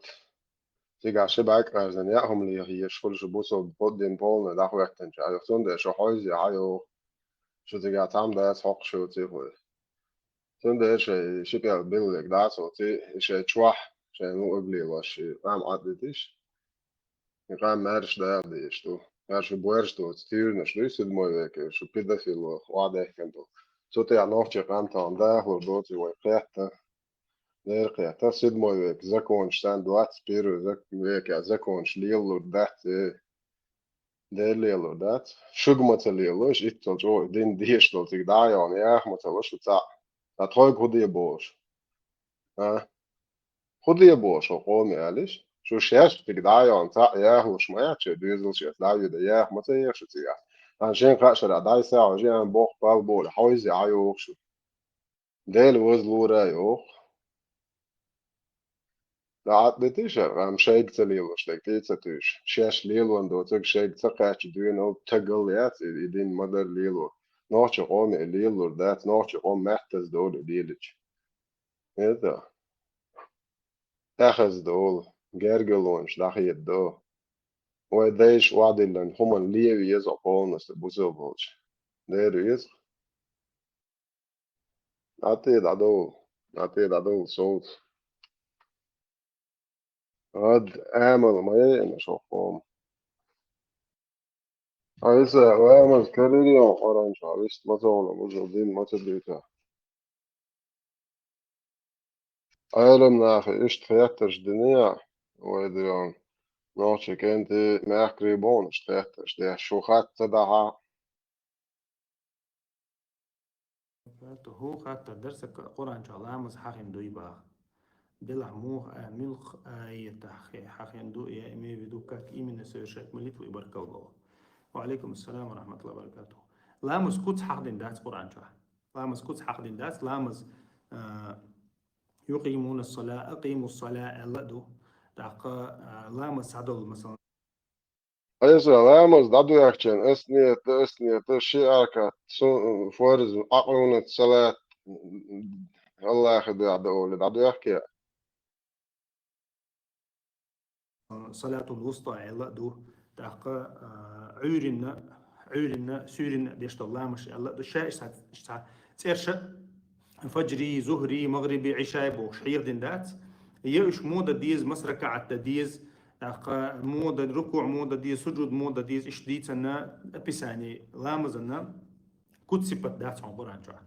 Цигахь ши бӀаьрг къаьрзнан яа хӀума леха езаш хуьлу шу бусалба дин полный дӀахӀоьттинчу хенахь. Цундела шу хьовзий хьайогӀу. Шу цигахь цхьаъ дац хьокхуш ю цихуй. Цундела шайн ши кӀел биллиг дӀасоций, и шайн чохь, шайн луъург лелош, и къам Ӏадитиш. И къам маьрша дала дезаш ду. ХӀара шу боьрша доцу туьйранаш дуй, седьмой векера, шу педофилах охьадаьхкина ду. Цу тӀехь нохчийн къам тахана дахалур доций вай кхетта. Дера кхетта, седьмой век законаш санна, двадцать первый зак-, векехь законаш лелалур дац, э. Дера лелалур дац. Шуьга ма ца лелалуш, иштта чӀогӀа дин дезаш долу цига дӀа а йогӀу, яха ма ца ло шу цхьаъ. Ткъа тхойга хӀун де бохуш? А? ХӀун де боху шу къоме аьлла иштта? Шу шаьш цига дӀа а йогӀу, цхьаъ яхалуш ма яц, шайн доьзалш эца дӀа а йоьду, яха ма ца еха шу цигахь. Ткъа шен кхаа шарахь дӀасахьа хьожа, а, боху пал болу, хьовзий хьайогӀу шу. Дела ваза лура а йоху. ДӀа Ӏадбитий шайн къам шайга ца лелош дерг тӀе а ца туьйсуш. Шаьш лелон доцург шайга ца кхаьчча доьналла тагал яц, и, и дин ма-дарра лело. Нохчийн къоме и лелалур дац, нохчийн къом маьттаза долу и лелича. ХӀета? ТӀаьхьаза долу, гергарлонаш дӀахедадо. Вай дайша охьадиллина хӀуманна лен веза хьо полностью бусалба волчу. Дера веза. ДӀатӀе дӀадовла, дӀатӀе дӀадовла совца. Ад, амал ма яйина шо хӀума. Айса, ламаз карийра йо Къуръан чохь, вист ма ца вала, бузу дин ма ца дуьйцу. Ӏелам наха иштта хеттарш дина, вай дуьйна. Нохчийн кӀентий, мехкарий бохуш хеттарш деш, шу хатта ца дахьа. ХӀун хаттар дара сан, Къуръан чохь ламаз хьахийна дуй баха? Делахь муха а, муьлхха аятехь хьахийна ду, я имею в виду, как именно совершать молитву и баркаллаху. Ва алейкум ассалам ва рахматуллахи ва баракатуху. Ламаз куц хьахдина дац Къуръан чохь. Ламаз куц хьахдина дац, ламаз, а, юкъимуна сала, акъиму сала аьлла а ду. ТӀаккха, а, ламаз схьадолу, масалан, Айса, ламаз дӀадоьхкича, ас нет, ас нет, ши аркат, су-, фарз, акъиму салат, Аллахьан дуьхьа ду олий, дӀадоьхке. Салатул вуста аьлла а ду. ТӀаккха, а, Ӏуьйрина, Ӏуьйрина, суьйрина деш долу ламазаш аьлла а ду. Ша иштта, иштта цӀерша, фаджри, зухри, магъриби, Ӏишай бохуш хьехадина дац. Я уьш муха дан деза, маса ракаӀат дан деза, тӀаккха муха дан, рукуӀ муха дан деза, сужуд муха дан деза, иштта дийцина описание ламазана. Куц сипат дац хьуна Къуръан чохь.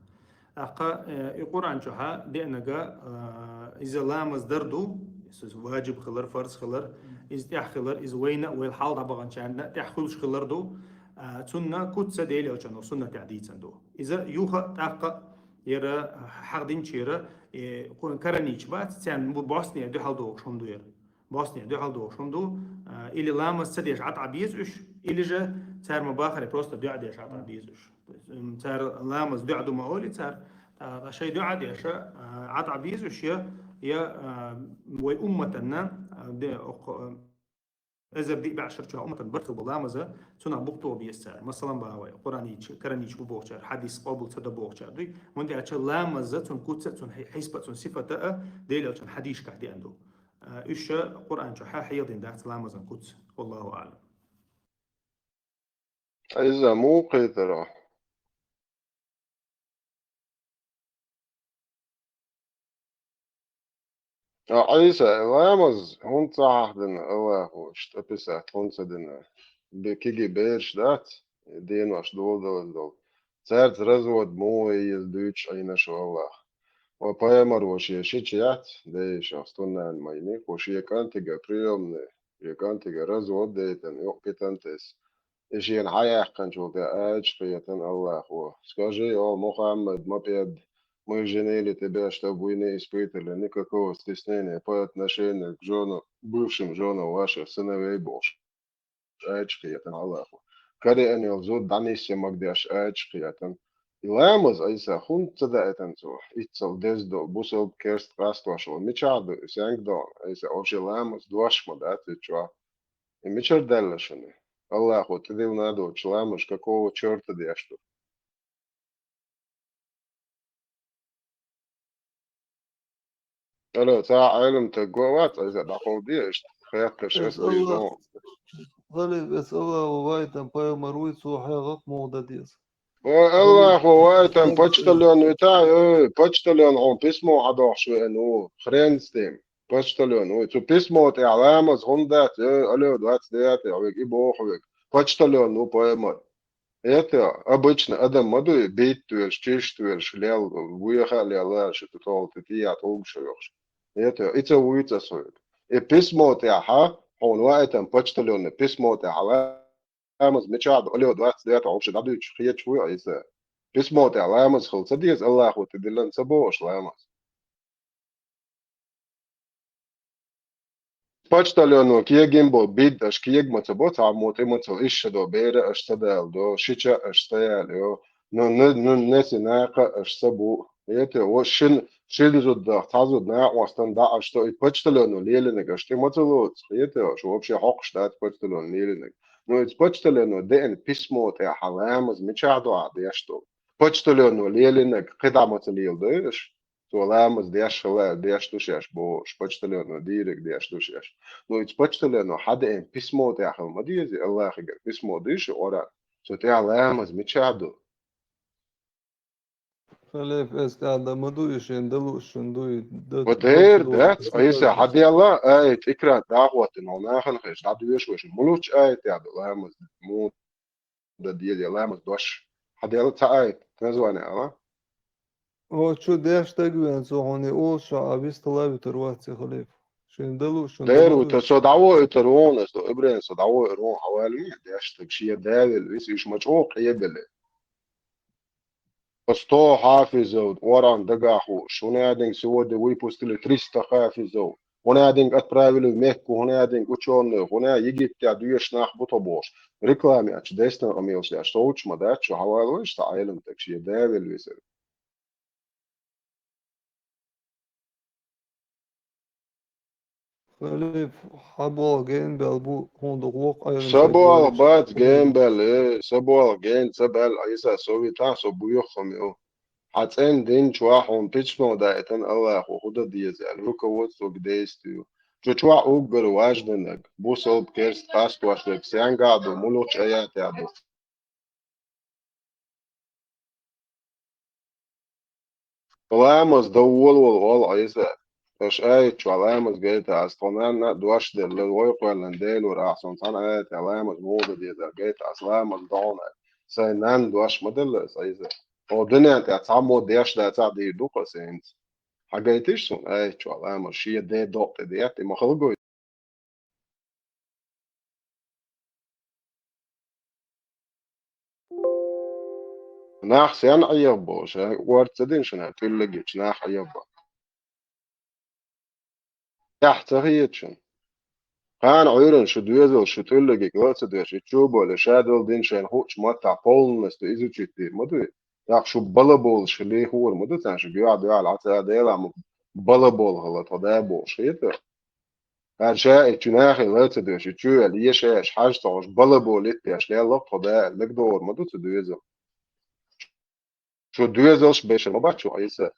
ТӀаккха, э, и Къуръан чохьа деанага, э, иза ламаз дар ду, иза важиб хилар, фарз хилар, иза тӀехь хилар, иза вайна а, вайл хьал дӀабаханчарна а тӀехь хуьлуш хилар ду, а, цунна куц а Дела Элчано суннатехь дийцина ду. Иза юха а тӀаккха яра хьахдинчера, э, кху-, каранийча бац, царна бу-, босне дуьхьал догӀуш хӀума ду яра. Босне дуьхьал догӀуш хӀума ду, а, или ламаз ца деш Ӏад Ӏа беза уьш, или же цара ма бахаре просто дуьхьа деш Ӏад Ӏа беза уьш. То есть, м, цара ламаз дуьхьа ду ма олий цара, а, шайн дуьхьа деш, а, Ӏад Ӏа беза уьш, я, я, а, вай умматанна, а, де, окх-, а, эзар диъ бӀе шарчохь умматан барт хилла бу ламаза, цунах бухто беза цара. Масалан, бан вай, Къуръанийча, каранийча бу бохучара, хьадис къобал ца до бохучара дуй. ХӀунда аьлча ламаза цун куца, цун хьи-, хьисба, цун сифата а Дела Элчан хьадийшкахь деана ду. А, уьш Къуръан чу хьа-, хьехадина дац ламазан куц. Валлаху аълам. Иза муха кхетара? А Ӏийса, ламаз хӀунда ца хьахдина Аллахо, иштта описать хӀунда ца дина? Бе-, кегий бераш дац, денош доладалаза долу. Цаьрца развод муха еза дуьйцуш Ӏийна шу Аллах. Ва пайхамар ву шен шича яц, дайшах стуннан майни, кху шен кӀантига приёмный, шен кӀантига развод дейтан, юкъ питан тес. И шена хьаяьккхинчул тӀе аьлча кхетан Аллахо: «Скажи, о Мухаммад, ма пед, мы женили тебя, чтоб вы не испытывали никакого стеснения по отношению к жёнам, бывшим жёнам ваших сыновей», бохуш. аьча кхетана Аллахо. Караеана йолу зуда дӀанисъян магадеш аьча кхетана. И ламаз Ӏийса хӀунда ца даийтина цо? Иццал деза долу, бусалба керста къастош волу. Мичахь ду и, сенга догӀу, Ӏийса? Вообще ламаз дош ма дац и чохь. И мичара даьлла шуна? Аллахо тӀедиллина долчу ламаза какого чёрта деш ду? Алло, цхьа Ӏелам таг го а вац, Ӏийса, дӀакховдийша, хеттарш ас дуьйцу. Халиф, ас Аллахо ваийтина пайхамар вуй, цо хьехарх муха дан деза. Ой, Аллахо ваийтина почтальон витахь, ой, почтальон хьуна письмо хьадохуш веана ву, хрен с ним. Почтальон вуй. Цу письмо тӀехь ламаз хӀунда дац, ой, алло, двадцать девятый вега, и боху вега. Почтальон ву пайхамар. Это обычно адам ма дуй, битта велаш, чиста велаш, лел, веха а лелла, шу тӀе тӀе тӀе а тӀулгаш йохуш. Это, и ца вуьйцу ас хьоьга. И письмо тӀехь, хьуна ваийтина почтальонна письмо тӀехь ламаз мичахь ду, алло, двадцать девятый вообще дӀадуьйцуш хеташ вуй Ӏийса. Письмо тӀехь ламаз хила ца деза, Аллахо тӀедиллина ца бохуш ламаз. Почтальоно кегийна бо, бидда аша кега ма ца бо, цхьаммо тӀе ма ца ло, ишша до, бера аша ца дала до, шича аша ца яла йо, ну, ну, ну, неси накха аша ца бу. Хета, во шин, шин зуддах, цхьа зуда накъостан дӀа аша со, и почтальоно лелинарг аша тӀе ма ца лоцу. Хета, аша вообще хьокхуш дац почтальоно лелинарг. Ну, иза почтальоно деана письмо тӀехь ламаз мичахь ду ахьа деш долу? Почтальоно лелинарг кхидӀа ма ца леладой аша? Цо ламаз деш хила, деш ду шаьш бохуш, почтальоно дийриг деш ду шаьш. Ну, иза почтальоно хьадеана письмо тӀехь хила ма деза, Аллахигара письмо дуьйш и Къуръан. Цу тӀехь ламаз мичахь ду? Халиф, эс тӀехь дан ма ду и, шен далуш шун ду и. Ва дера дац, Ӏийса, хьаделла, аят икрат дӀахӀоттина, хьо нахана хезаш, дӀадоьшу вай шуна. Мулучу аятехь ду ламаз, муха дан деза ламаз дош? Хьаделла цхьа аят, название ала? О, чу деш стаг веана цо хьуна, и олуш а вистхила а вуьтур вац и, халиф. Шен далуш шун Дера ма ву, ду и. Со дӀавоуьйтур ву хьуна, со Ибрахим, со дӀавоуьйтур ву хьуна, хьан ваьлла ма деш стаг, шен да велла виса, уьш ма чӀогӀа къебелла. Сто хьафизов, Къуръан дагахь хууш. ХӀунадинг сегодня выпустили триста хафизов. ХӀунадинг отправили в Мекку, хӀунадинг учёные, хӀуна Египтехь доьшуш нах бу тхо бохуш. Реклама ечу десна къамелаш деш, совцуш ма дац, шу хьавалавеш, сан Ӏелам таг, шен да велла висар. Халиф, хьан болх генбелла бу, хӀунда воккха айран Са болх бац генбелла, э, са болх ген ца баьлла, Ӏийса, со витахь, со буьйххам ю. Хьан цӀен дин чохь хьуна письмо даийтина Аллахо, хӀун дан деза аьлла, руководство к действию. Чу чохь уггар важданаг, бусалба керста къастош верг, сенга а ду, мулучу аятехь ду. Ламаз дан волавала олу Ӏийса. Аша аят чохь ламаз гайта ас, тхо нанна а дош делла, вай кхоьллина Дела вара ахь, суна цхьана аятехь ламаз муха дан дезар гайта ас, ламаз дан хьуна. Сайн нанна дош ма делла ас, Ӏийса. Хьо дуьнен тӀехь цхьаммо деш дацахь дийр ду-кх ас хӀинца. Хьан гайтиш суна аят чохь ламаз, шен ден докъ тӀе детта, и ма хала гойту. Нах сенна Ӏехабо, ша орца ца дина шуна, тӀуьллаг йича нах Ӏехабо. Эхь ца хета шуна? Кхана Ӏуьйранна шу доьзал, шу тӀуьллаг йига ла а ца доьшу, и чу а болу, ша долу дин шайна хуучу маттахь полностью изучить дийр ма дуй? ТӀаккха шу балаболуш хилий хуур ма ду царна, шу гуьгӀа-дуьхьал Ӏа ца а, Дела ма балабол хила тхо да бохуш хета? ХӀара ша и чу нахе ла а ца доьшу, и чу ваьлла, еша еш хьажа ца хьожуш, балабол итт еш лелла-кх тхо да аьлла, дагадогӀур ма ду цу доьзал. Шу доьзалш бешар ма бац шу Ӏийса.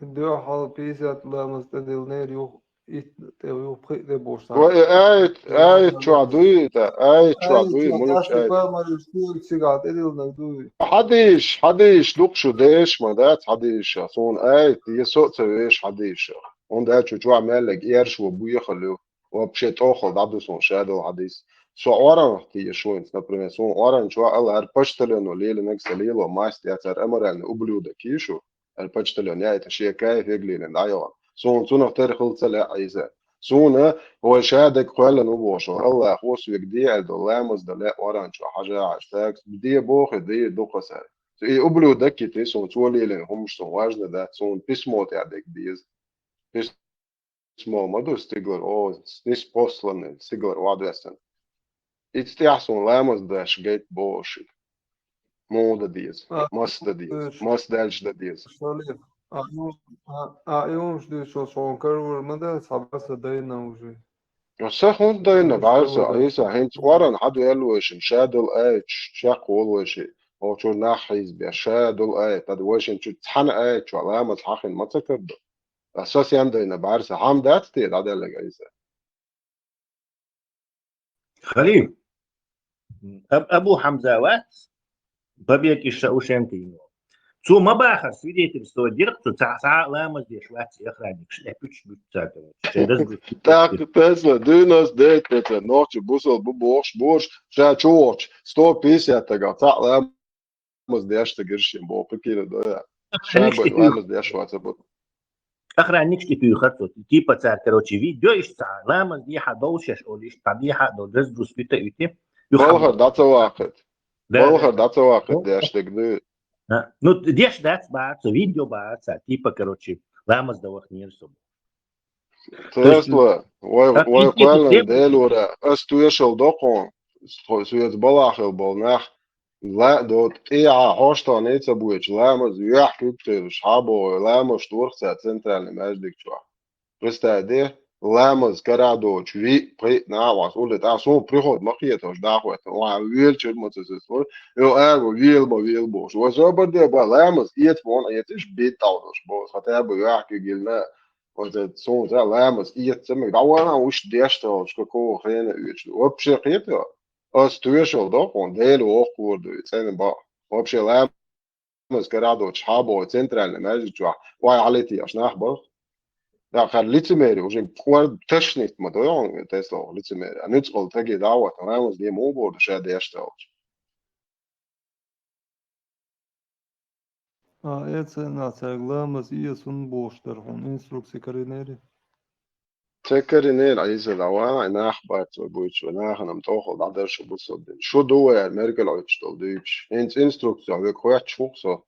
Дуьхьал пятьдесят ламаз тӀедиллинера юха итт тӀе, юха пхиъ тӀе бохуш. Вай, аят, аят чохь дуй, да, аят чохь дуй, муьлхачу аят. Пайхамараш туьйра цигахь тӀедиллинарг дуй. Хьадийш, хьадийш, дукха шу деш ма дац хьадийша. Суна аят, я со а ца веш хьадийша. ХӀунда аьлча чохь меллиг эршо буьйхал ю. Вообще тӀохал дӀаду суна шадолу хьадис. Со Ӏоранах тийша вайнца, например, суна Ӏоран чохь ала, хӀара почтальоно лелинарг сан лело маста яц, хӀара аморальный ублюдок йий шу, хӀара почтальон яйта шен кайф егла лелина дӀайогӀан. Суна цунах тера хила ца лаьа Ӏийса. Суна вай шадерг кхоьллина ву бохуш, Аллахо соьга де аьлла долу ламаз дан лаьа Ӏоран чохь хьажа Ӏаш. Так, де боху, де дукха сара. И ублюдок, и ты, суна цо лелийна хӀумаш суна важно дац, суна письмо тӀехь дерг деза. Письмо ма ду стигалара, о, неспосланный, стигалара охьадоьссина. Иццехь суна ламаз деш гайта боху шуьга. Муха дан деза? А, Маса дан деза? Маса даьлча дан деза? Шале. А, ну, а, а, и уьш дуьйцуш хьуна карор ма дац, хьан баса дайна уже. Сан хӀунда дайна, бӀаьрса, Ӏийса, хӀинца оран хьан ду аьлла вайшин, ша долу аьлча, чекх волу вайши, оха чуьра нах хьийзабеш, ша долу аьлча, тӀаккха вайшин чу цхьана аьлча, чохь ламаз хьахина ма ца карадо. Ткъа сан сен дайна, бӀаьрса, хьан дац те, дӀадаьлларг Ӏийса? Халим, Аб-, Абу Хьамза вац, Побег из Шаушенко йина. Цо ма бахара, свидетельство дира, цо цхьа а ламаз деш вац и охранникаш, э, пуьчаш буьттуш цара, короче. ТӀаккха Тесла, девяносто девять процент нохчий бусалба бу бохуш, бохуш, ша чу вохчу сто пятьдесят стагах цхьа а ламаз деш стаг гира шен боху, прикинь, да? Ша бен ламаз деш вац а бу. Охранникаш тӀе туьйхира цо. Типа цара, короче, видео иштта цхьа, ламаз дехьа долу шаьш олу, иштта цхьа дехьа долу, деза дус уьта, уьти. Балхара дӀа ца ваккхийта. Да, Балхара да. дӀа ца ваккхийта, Ну, деш дерг ду. А, ну, деш дац бахара цо, видео бахара цара, типа, короче, ламаз дан вахнера со. То есть, Тесла, вай, как вай кхоьллина Дела вара, ас тоьшалла до кхуна, со, соьца балахь хилла болу нах, ла, до, тӀехьа хьоштан ца бойтуш, ламаз юьхь куьг тевлаш, хьан боху, ламаз дора цара центральный маьждиг чохь. Представь де, ламаз карахь доцуш, виъ, пхиъ нах вац, улле тӀаккха суна приход ма кхеташ, дӀахӀоьттина, ван велчуьра ма ца сецлура, йо, аьлла, вела ма вела бохуш. Вай собар де, бан, ламаз эца боху, эцаш, битта долуш боху, хотя бы юьхь куьг йиллина, вот это, суна цара ламаз эца ца мега, дӀавахана уьш деш ца волуш, какого хрена оьцуш ду. Вообще кхета? Ас тоьшалла до кхуна, Дела воккхавар ду, и цӀена бакъ. Вообще ламаз карахь доцуш, хьан боху, центральный маьждиг чохь, вай хьалити аш нах бара. Да, хӀара лицемери уже кӀор тошнить ма дой хьуна, Тесла, лицемери. А нуьцкъала таге дӀа а вахана, ламаз де муха боху ша деш ца волуш. А, э, цхьана цаьрга ламаз эца хӀунда бохуш дара хьуна, инструкци карийнера? Ца карийнера, Ӏийса, дӀавахана, и нах бац вай буьйцуш, вай нахана-м тӀехула дӀадара шу бусалба дин. Шу ду вай аьлла, мергал Ӏуьттуш долу дуьйцуш. ХӀинца инструкци век хоьттуш ву-кх со.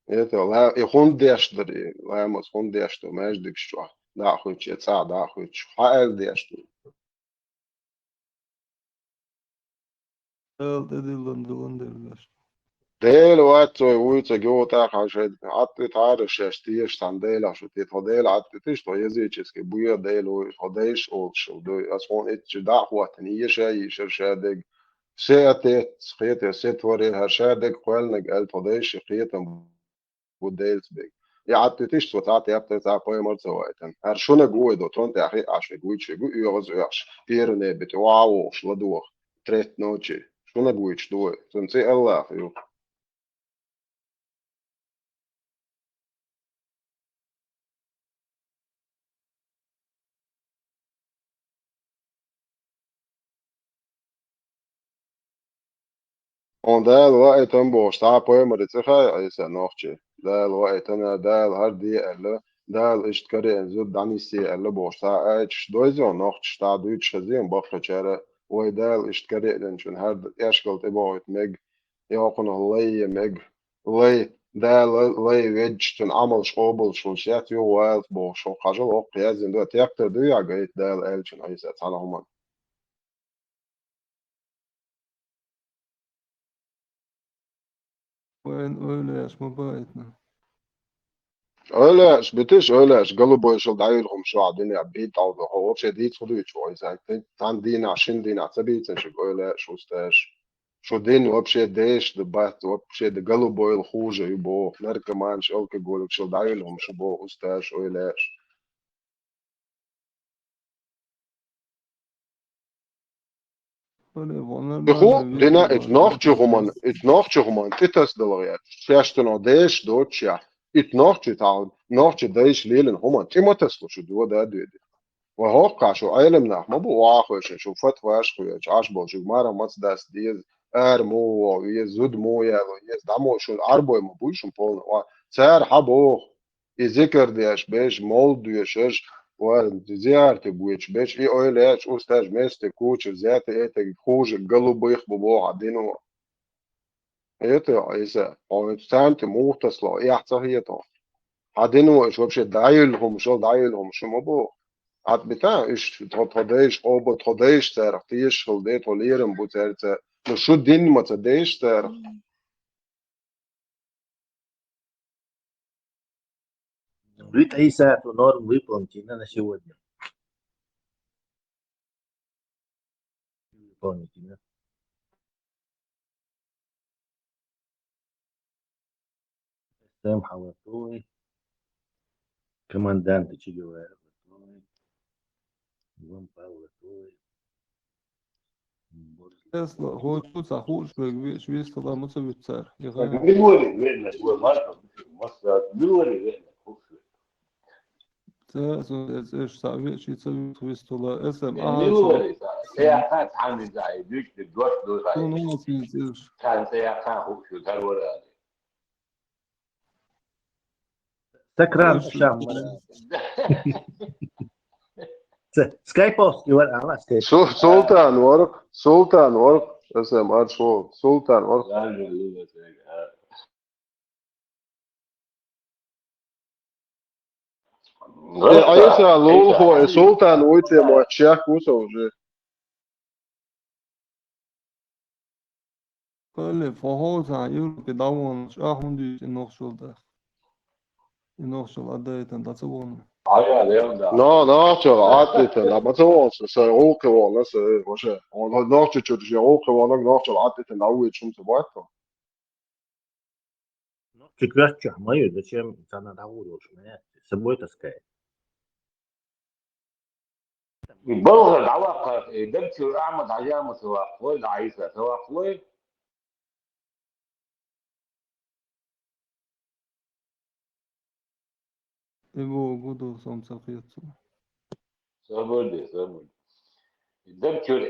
Это ла-, и хӀунда деш дара, и ламаз хӀунда деш ду, маьждигаш чохь дӀа а хуьттуш, я цӀахь дӀа а хуьттуш. Хьан аьлла деш ду? Дала тӀедиллина диллина дерг дац. Дела вац цо вуьйцург, юха тӀаккха шайн Ӏад тӀе тхьара шаьш теша цхьана Делах шу те, тхо Дела Ӏад тӀе тиш, тхо языческий буьйцу Дела вуй, тхо дайша олуш шу дуй. Ас хьуна итт чу дӀа а хӀоттийна, еша йийшира ша дерг. Се а тетца, хета, се творе, хӀара ша дерг кхоьллинарг аьлла, тхо дайша кхетам бу Делаца берг. И Ӏад тӀе тиш, цо цхьа тептар, цхьа пайхамар ца вайтина. ХӀара шунаг ву вай до, тхуна тӀехь хиъ Ӏаш верг вуьйцуш верг, оьгӀаз оьхуш, пхьаране битӀе, охьа а вохуш, ладогӀа, третта ночи. Шунаг вуьйцуш ду вай. Цуьнан цӀе Аллах ю. Хьуна Дала ваийтина бохуш, цхьа а пайхамаре ца хаьа Ӏийса нохчий? Дала ваийтина, Дала хӀара де аьлла, Дала иштта карийна зуда дӀанисъе аьлла бохуш, цхьа а аяташ дойзий хьуна нохчаша, цхьа а дуьйцуш хезий хьуна баккхийчара, вай Дала иштта карийначун хӀара эшкал тӀебохуьйту мега, йоккхунах лай е мега, лай, Дала лай веддачун Ӏамалш къобалш хуьлуш яц, юха валлалц бохуш, хӀокху хьажал хӀокху яздина ду, тептар дуй ахь гайта Дала аьллачун Ӏийса цхьана хӀуманна? Вайн ойлаш ма баийтина. Ойлаш, битиш ойлаш, голубой шал дӀайолу хӀума шуьга динехь бийта Ӏовдо, хьо вообще дийца хӀун дуьйцу вай сайта? Цхьана дийнахь, шина дийнахь ца бийцина шуьга ойлаш, усташ? Шу дин вообще деш да бац, вообще да голубой хуже ю боху, наркоманаш, алкоголикаш шал дӀайолу хӀума шу боху, усташ, ойлаш. Биху дина, ит нохчи хӀуман, ит нохчи хӀуман тӀе тасадалгӀа яц. Шаьш цунах деш доцушехь, ит нохчи тахьал, нохчи дайша лелина хӀуман тӀе ма тасалу шу, дода а доьди. Вай хӀоккхахь шу Ӏелам нах ма бу, охьа а хевшина, шу фатваш а кхоьхьуш, Ӏаш болчуьнга марха маца даста деза, ара муха вогӀу веза, зуда муха яло еза, дӀа мо шуна Ӏарбой ма буй шуна полна. Цара хьан боху? И зикар деш берш, мовлид доьшурш, ва зиярте бойтуш берш, и ойла яц, усташ, месте куча, зята этаг хуже голубых бу боху хьан дино. Хетий, Ӏийса, хьо царна тӀе муха тасало, эхь ца хетий хьуна? Хьан дин ву аша вообще дӀайилла хӀума шал, дӀайилла хӀума шу ма бу. Ӏад бита, уьш тхо, тхо дайша къобал, тхо дайша царах тешаш хила деза, тхо лерам бу цаьрца. Ну, шу дин ма ца дайша царах. Вид Ӏийса, эту норму выполните на сегодня. Выполните, да? Сэм хьалатуй. Команданты Че Гевара латуй. Вампал латуй. Тесла, хӀокху цхьа хууш верг виъ-, вистала ма ца вуьту цара. И хай- Милвари веъна, вай марка, масса, милвари веъна, хууш верг. Ца, сон эцӀеш цхьа виъ-, ши ца вуьту вистала. Эсэм, Э, аха, милвари, ца, ца яхха, цхьанна ца, и дуьш, ди дош, ду, хай. Сон хӀун ца эцӀеш? Цхьанна ца яхха, хууш верг, хӀара вара, али. Сакран Шаммара. Скайповский вар ала скайп. Су-, Султан варх, Султан варх, эсэм арш ву, Султан варх. Э, Ӏийса, лулахо, э, Султан вуй те, мо чех ву со уже. Кхале, фу хьо цхьа Европе дӀаваханчу ахь хӀунда дуьйцу и нохчалла тӀаккха? И нохчалла Ӏадайтина дӀа ца вахана? Но, нохчалла Ӏадайтина дӀа ма ца вахана, со, со гӀуллакхе вахана, со, э, вообще. Нохчочуьра шен гӀуллакхе вахана, нохчалла Ӏадайтина дӀавоьдуш хӀума ца бац тхо. Нохча коьртачохь ма ю, зачем царна дӀагӀур йолуш ма яц, с собой таскает. И балхара дӀаваккхарх, и даг чуьра Ахьмад Хьажа ма ца ваккхалой, Ӏийса ца ваккхалой. И бохург ду, со-м ца кхета цунах. Собар де, собар де. Даг чуьра,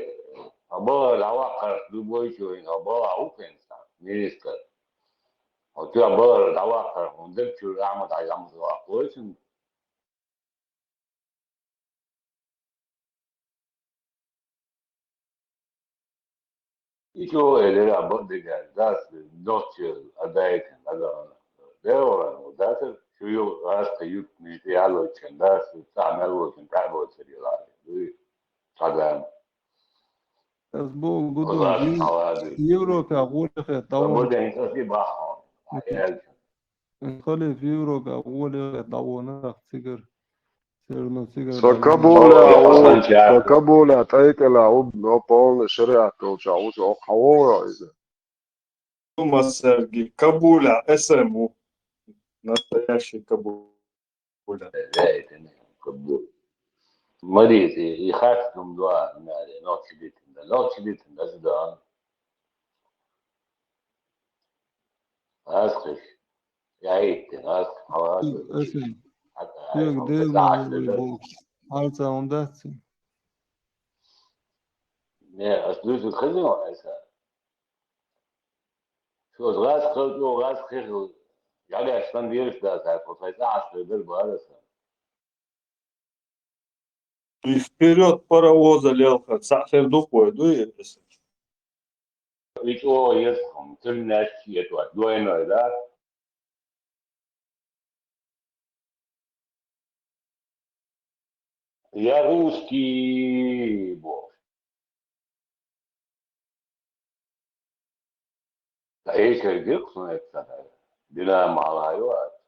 хьо балхара дӀаваккхарх, любой чуьра, хьо балхахь ву хенахь, министр. Хьо цуьра балхара дӀаваккхарх, хьуна даг чуьра Ахьмад Хьажа ма ца ваккхалой цунна. И чӀогӀа элира бакъдерг, дас нохчалла Ӏадайтина дӀадахана. Дера вара, дацар, шу ю гӀазкхи юьртан мижа тӀе ялочун, дас цхьа мел волчун тӀаьхьа боцур йилахь. Дуй, цхьадаьнна. Ас боху, гуду, Европе гӀолехе дӀавахана. Халиф Европе гӀолехе дӀавахана, цигара. Церно цигара. Со Кабуле, со Кабуле, тӀайкӀела, у, у полный шариат долча, у, со хьан вогӀу иза? Массерги Кабуле, эсэм ву. Настоящий Кабуле. Мариси, и хаттам дуа, наре, нохчи дитинда, нохчи дитинда, зуда. Аскъиш. Я иттин, аскъиш, хьала аскъиш. Эсин. Хьата, Тек хьайфа, дезна хьата, вай бу. Хьайца он дац. Не, ас дуьйцург хезна ван эса. Шо гӀаз хилча, гӀаз хихил. Ялеш сан дирш да, тай, тхо тай цӀа аскъиш дар бара сан. И вперёд паровоза лелха, цхьа хир ду-кх вай, дуй, эсэм? И чӀогӀа еза хӀума, тилнаш еза вай, двойной, да? Я русский бо. Ткъа эшар гиркх суна эццахь. Динан мала ю аса.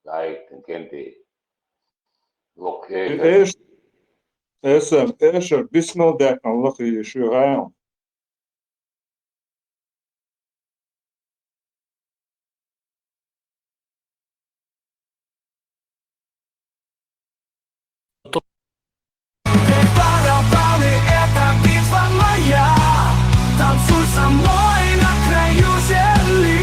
Дай, кенти. Локхе. Эш-, эсэм, эшар бисмал даьккхина лакхе ю шу гӀайгӀа. Барабаны, это битва моя. Танцуй со мной на краю земли.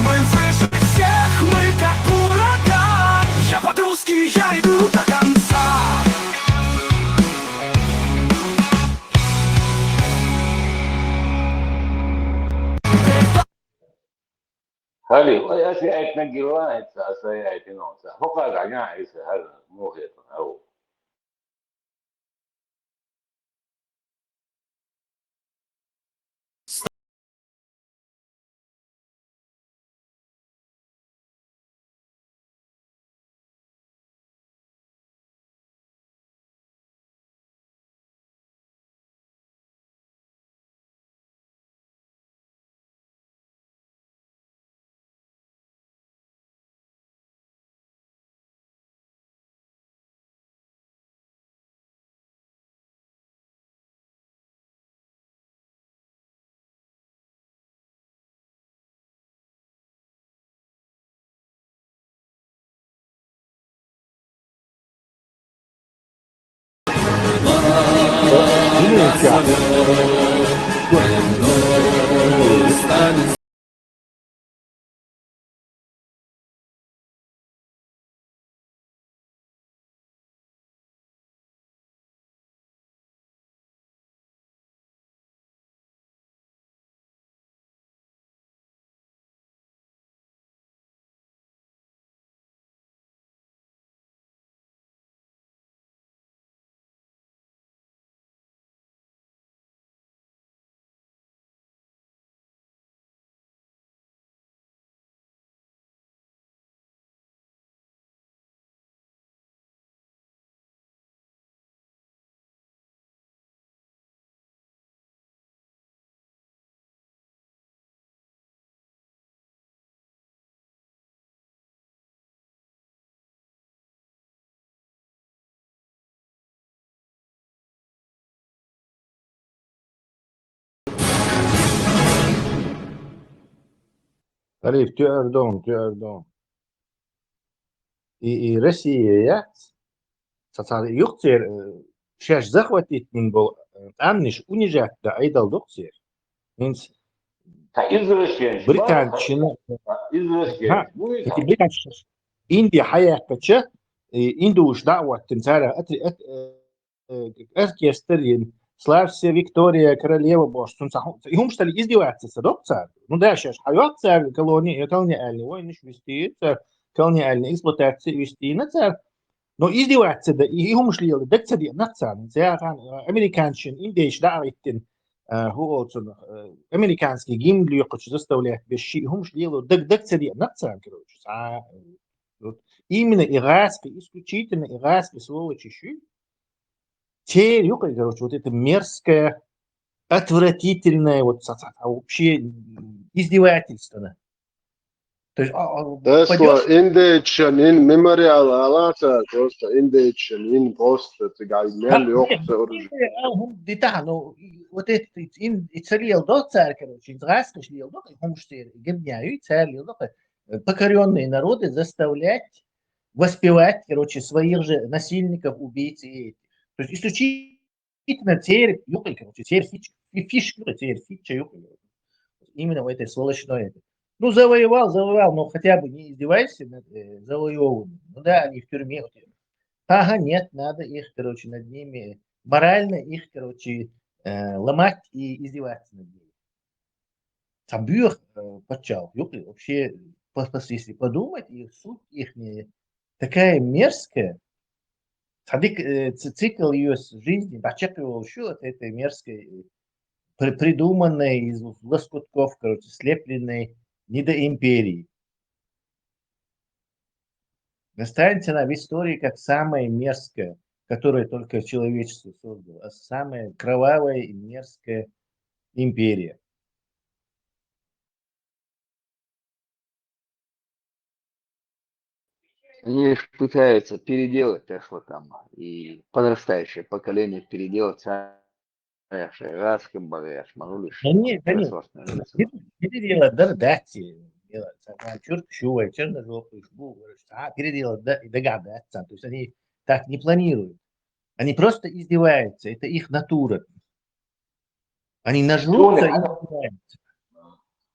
Мы выше всех, мы как ураган. Я по-русски, я иду до конца. Хали, ой, аса яйтина гила, аса, аса яйтина, аса. Хокъа гана, аса, хал, мохе, ау. Ариф, туьар дон, туьар дон. И, и Россия яц. Цацара юхцер, э, шеш захватить мин бол, э, къамниш унижать да айдал дохцер. Минц Та извращенец. Британчина. Извращенец. Ха, ну и эти там. Британчина. Индия хаяхкача, и индуш даъваттин цара ат-, ат-, э, э, оркестр ин, «Славься, Виктория, королева» бош, сун са ху-, и хумштали издеваться са дохцар. Ну да, шеш хайот цар колония, э, колониальный войны вести, цар колониальный эксплуатация вести на цар. Но издеваться да, и, и хумшлил, да цади нацан, цар, э, американчин, индейш да иттин, э, ху олцун, э, американский гимн лёкочу заставлять беши, хумшлил, да, да цади нацан, короче. Са, э, вот именно иракский, исключительно иракский сволочи ши. Цер юкъе, короче, вот это мерзкое, отвратительное, вот, са-, са-, са-, вообще издевательство, да. То есть, а, а, Тесла пойдёшь индейчан ин мемориал алаца, просто индейчан ин просто цигай Да, мел нет, ёхца оружие. Индия, а, хум, дитаха, ну, и вот это, и, ин, и царел до царь, короче, и раскаш лел до, и хумштер, и гибняю, и царь лел до, э, покорённые народы заставлять воспевать, короче, своих же насильников, убийц и этих. То есть исключительно церь, юкъе, короче, церь фич-, фи-, фиш, юкъе, церь фича, юкъе. Именно в этой сволочной этой. Ну, завоевал, завоевал, но хотя бы не издевайся над, э, завоеванным. Ну да, они в тюрьме. Вот. Ага, нет, надо их, короче, над ними, морально их, короче, э, ломать и издеваться над ними. Там бюх, э, почал, юкъе, вообще, по-, по-, если подумать, и суть их не такая мерзкая. Садик, э, ц-, цикл её с-, жизни, бачак его ещё от этой мерзкой, э, при-, придуманной из лоскутков, короче, слепленной недоимперии. Останется она в истории как самая мерзкая, которую только человечество создало, а самая кровавая и мерзкая империя. Они ж пытаются переделать Тесла там, и подрастающее поколение переделать, а, я ж, раз кем баре, я ж могу лишь Да нет, да нет. Тесла остановиться. Пере-, переделать, да, да, те, делать. Сам чёрт, шо, чёрно жёлтый, шо, а, переделать, да, и догадаться. То есть они так не планируют. Они просто издеваются, это их натура. Они нажрутся и издеваются.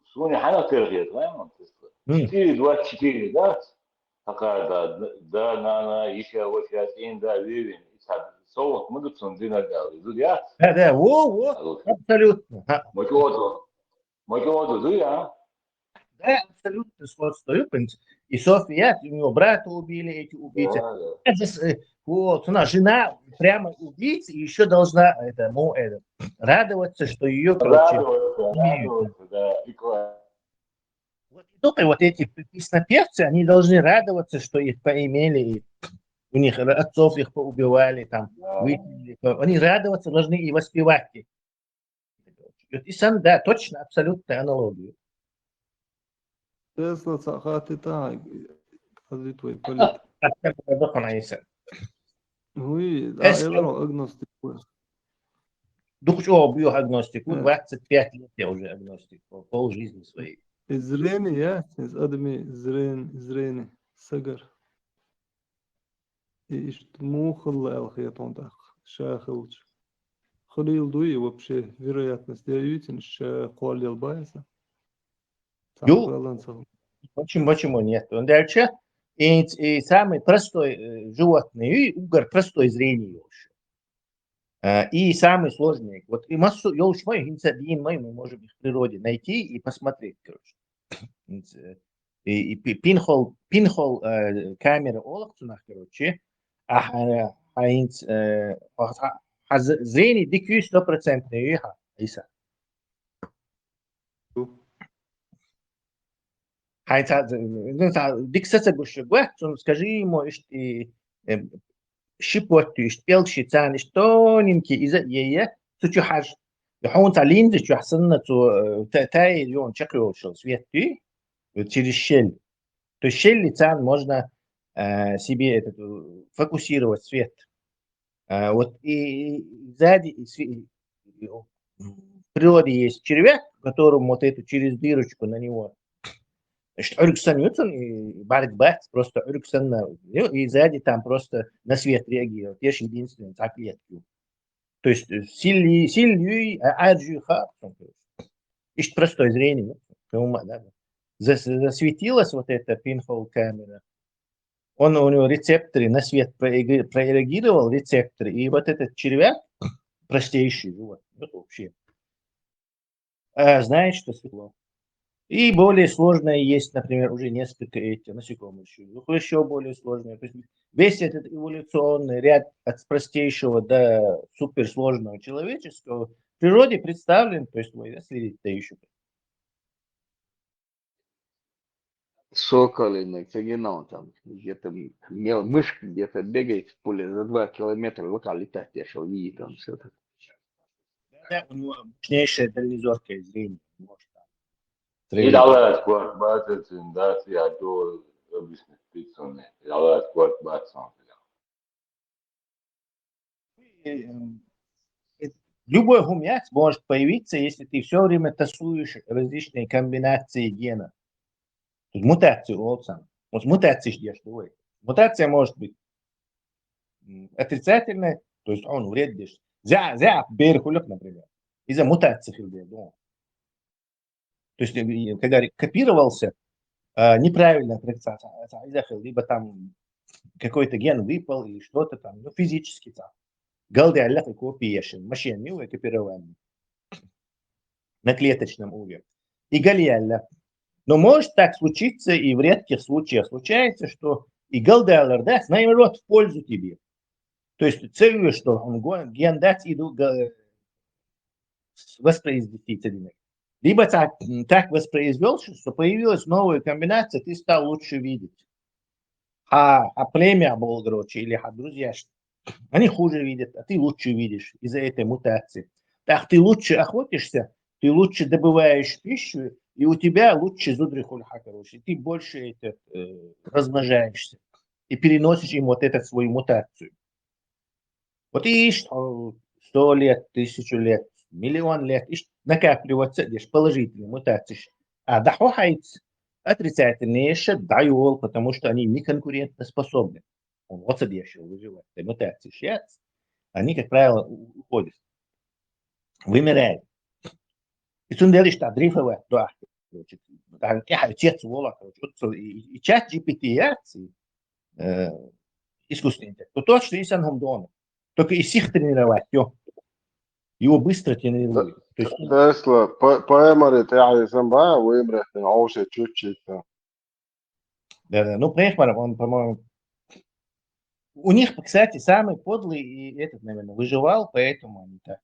Суни хана кыргыт, да, мон тесла. М. Четыре двадцать четыре, да? Пока, да, да, на, на, ещё вот сейчас, ин, да, вивин, и так. Совок мы тут сон дина дал, и тут я. Да, да, во, во, А вот. Абсолютно. Ха. Мотивацию. Мотивацию, да, я. Да, абсолютно сходство. И, в принципе, и София, у него брата убили эти убийцы. Да, да. Это с-, э, вот, она жена прямо убийцы, и ещё должна это, ну, это, радоваться, что её, короче, Радоваться, имеют. Радоваться, да, и класс. Вот, и только вот эти п-, песнопевцы, они должны радоваться, что их поимели, и у них р-, отцов их поубивали, там, Да. Выселили. Они радоваться должны и воспевать их. Вот и сам, да, точно, абсолютная аналогия. Тесла цахати так, развитый политик. Уй, да, Эс- я думал, агностик. Дух чего убью агностик? Он Э. двадцать пять лет я уже агностик, пол, пол жизни своей. И зрение, я, из адами зрен-, зрение, сагар. И ишт мухалла алхиятон так, шахалч. Хуьлийла дуй, вообще вероятность я юйцинаш, э, кхоллел баьса. Ю. Почему, почему нет? Он дальше. И, и самый простой э, животный, и угар простой зрение йолуш. Э, и самый сложный. Вот и массу йолуш май, хинца дин май, мы можем их в природе найти и посмотреть, короче. Хинца, э, И, и пи- пинхол, пинхол э, камера олакъ цунах, короче. А, а, а, инц, э, а, а, а з- зрение дикюй стопроцентный, ха, Иса. Хай ца, ну, ца, дик саца гуш гуэт, цун скажи ему, ишти, э, шипот, ишти пелши цан, ишти тоненький, иза, е, е, цу чу хаш, хун ца линзы чу хасанна цу, э, та, тай, ён чакъ йолчул свет, ты, вот через щель. То есть щель лицан можно э, себе этот, э, фокусировать свет. Э, вот и, и сзади и сви- и в природе есть червяк, которым вот эту через дырочку на него, значит, Ӏуьрг санна ю цун, и барг бац, просто Ӏуьрг санна ю, и сзади там просто на свет реагирует. Есть единственный так клетки. То есть э, силли, силли, а аржи ха. Ишти простой зрение, ну, кому ма- да. Зас- Засветилась вот эта пинхол камера. Он, у него рецепторы на свет проигр- прореагировал, рецепторы. И вот этот червяк, простейший живот, ну, вообще, э, знает, что светло. И более сложное есть, например, уже несколько этих насекомых еще. Еще более сложное. То есть весь этот эволюционный ряд от простейшего до суперсложного человеческого в природе представлен, то есть вы следите еще. Соколиный сигнал там, где-то мел, мышка где-то бегает в поле за два километра, вот а летать я шел, видит он все это. Да, у него мощнейшее дальнозоркое зрение. Может, там, Идалат кварт бацин, да, си а то объяснить пиццоне. Идалат кварт бацин. Э, э, Любой хумяц может появиться, если ты все время тасуешь различные комбинации гена. То есть мутации олцам. Вот мутации ж деш, давай. Мутация может быть м, отрицательная, то есть он вред деш. Зя, зя, берхулек, например. Из-за мутации хилдер, да. То есть, э, когда ре- копировался, э, неправильно отрицаться, либо там какой-то ген выпал или что-то там, ну, физически там. Галдяля копия машин, машин, копирование на клеточном уровне. И галиялля. Но может так случиться, и в редких случаях случается, что и галдалар, да, наоборот, в пользу тебе. То есть целью, что он го- ген дать и ду- га- воспроизвести цедине. Либо так, так воспроизвел, что появилась новая комбинация, ты стал лучше видеть. А, а племя был, короче, или а друзья, ш- они хуже видят, а ты лучше видишь из-за этой мутации. Так ты лучше охотишься, ты лучше добываешь пищу, и у тебя лучше зудрихульха, короче, и ты больше это, э, размножаешься и переносишь им вот эту свою мутацию. Вот и ш- э, сто лет, тысячу лет, миллион лет, и ш- накапливаться здесь положительные мутации. А даху хайц отрицательные ещё даю, потому что они не конкурентоспособны. Он вот здесь выживает, и мутации сейчас, они, как правило, у- уходят, вымирают. И цундели что дрейфовать, да. Короче, там, я отец вола, короче, вот, и, и чат G P T, я, э, искусственный интеллект. То точно и сан хум дону. Только и сих тренировать, ё. Его быстро тренируют. То есть, Тесла, п- ПМР это я сам ба, выбрать, он все чуть-чуть. Да, да. Ну, Прейхмар, он, по-моему, у них, кстати, самый подлый и этот, наверное, выживал, поэтому они так,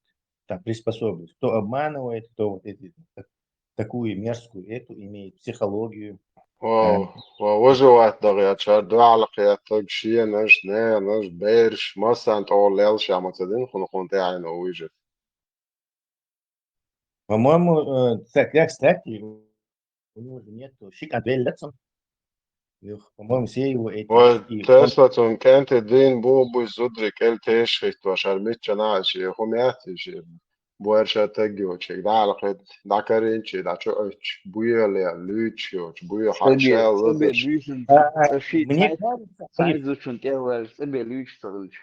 так приспособились. Кто обманывает, кто вот эти, так- такую мерзкую эту имеет психологию. Вау, вау, выживать дагъя чар, дуалакъ я таг шиенаш, ненаш, берш, масан тол лел шама цадин, хун хун те айна уйжет. По-моему, э, так, я, кстати, у него же нету щик отвеллятся. По-моему, все его эти Ой, щеки, он- Тесла цун кенте дин бу бу зудрик эл тешхит ва шармит чана чи хумяти чи. Буэр ша тагио чи, да алхет, да карин чи, да чо оч, буя ле, лючо, буя Цӏабе, хача, цӏабе лазаш. дуйшин, А, а, аши мне цай, кажется, цай зучун тӏевар, цӏабе луч цӏалуч.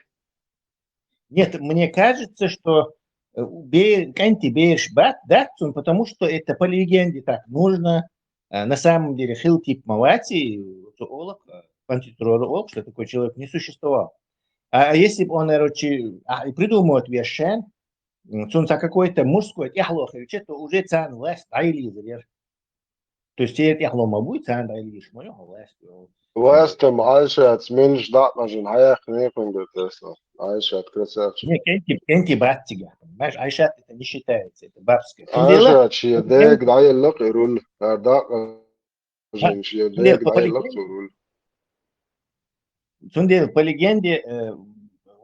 Нет, мне кажется, что э, бе-, кӀанти бераш бац, дац цун, потому что это по легенде так нужно. Э, на самом деле, хила типа ма вац из, цо олу, э, Къонций Цурора олу, что такой человек не существовал. А, а если бы он, короче, а, и придумывать вешан, м, цунца какой-то мужской тӀаьхьало хилча, то уже царна власть дӀайилла езар яра. То есть, церан тӀаьхьало ма буй, царна дӀайилла езаш ма ю хьо власть. Власть-м Ӏайшатца мелаш дӀакъажина хьаяьккхина кхуьнгара тесна. Ӏайшат красавчик. Не, кӀанти, кӀанти бац цигахь. Понимаешь, Ӏайшат это не считается, это бабская. Цундела Ӏайшат шен дега дӀаелла-кх и руль, ара дӀакъажина шен дега дӀаелла-кх цо руль. Цундела, по легенде, э,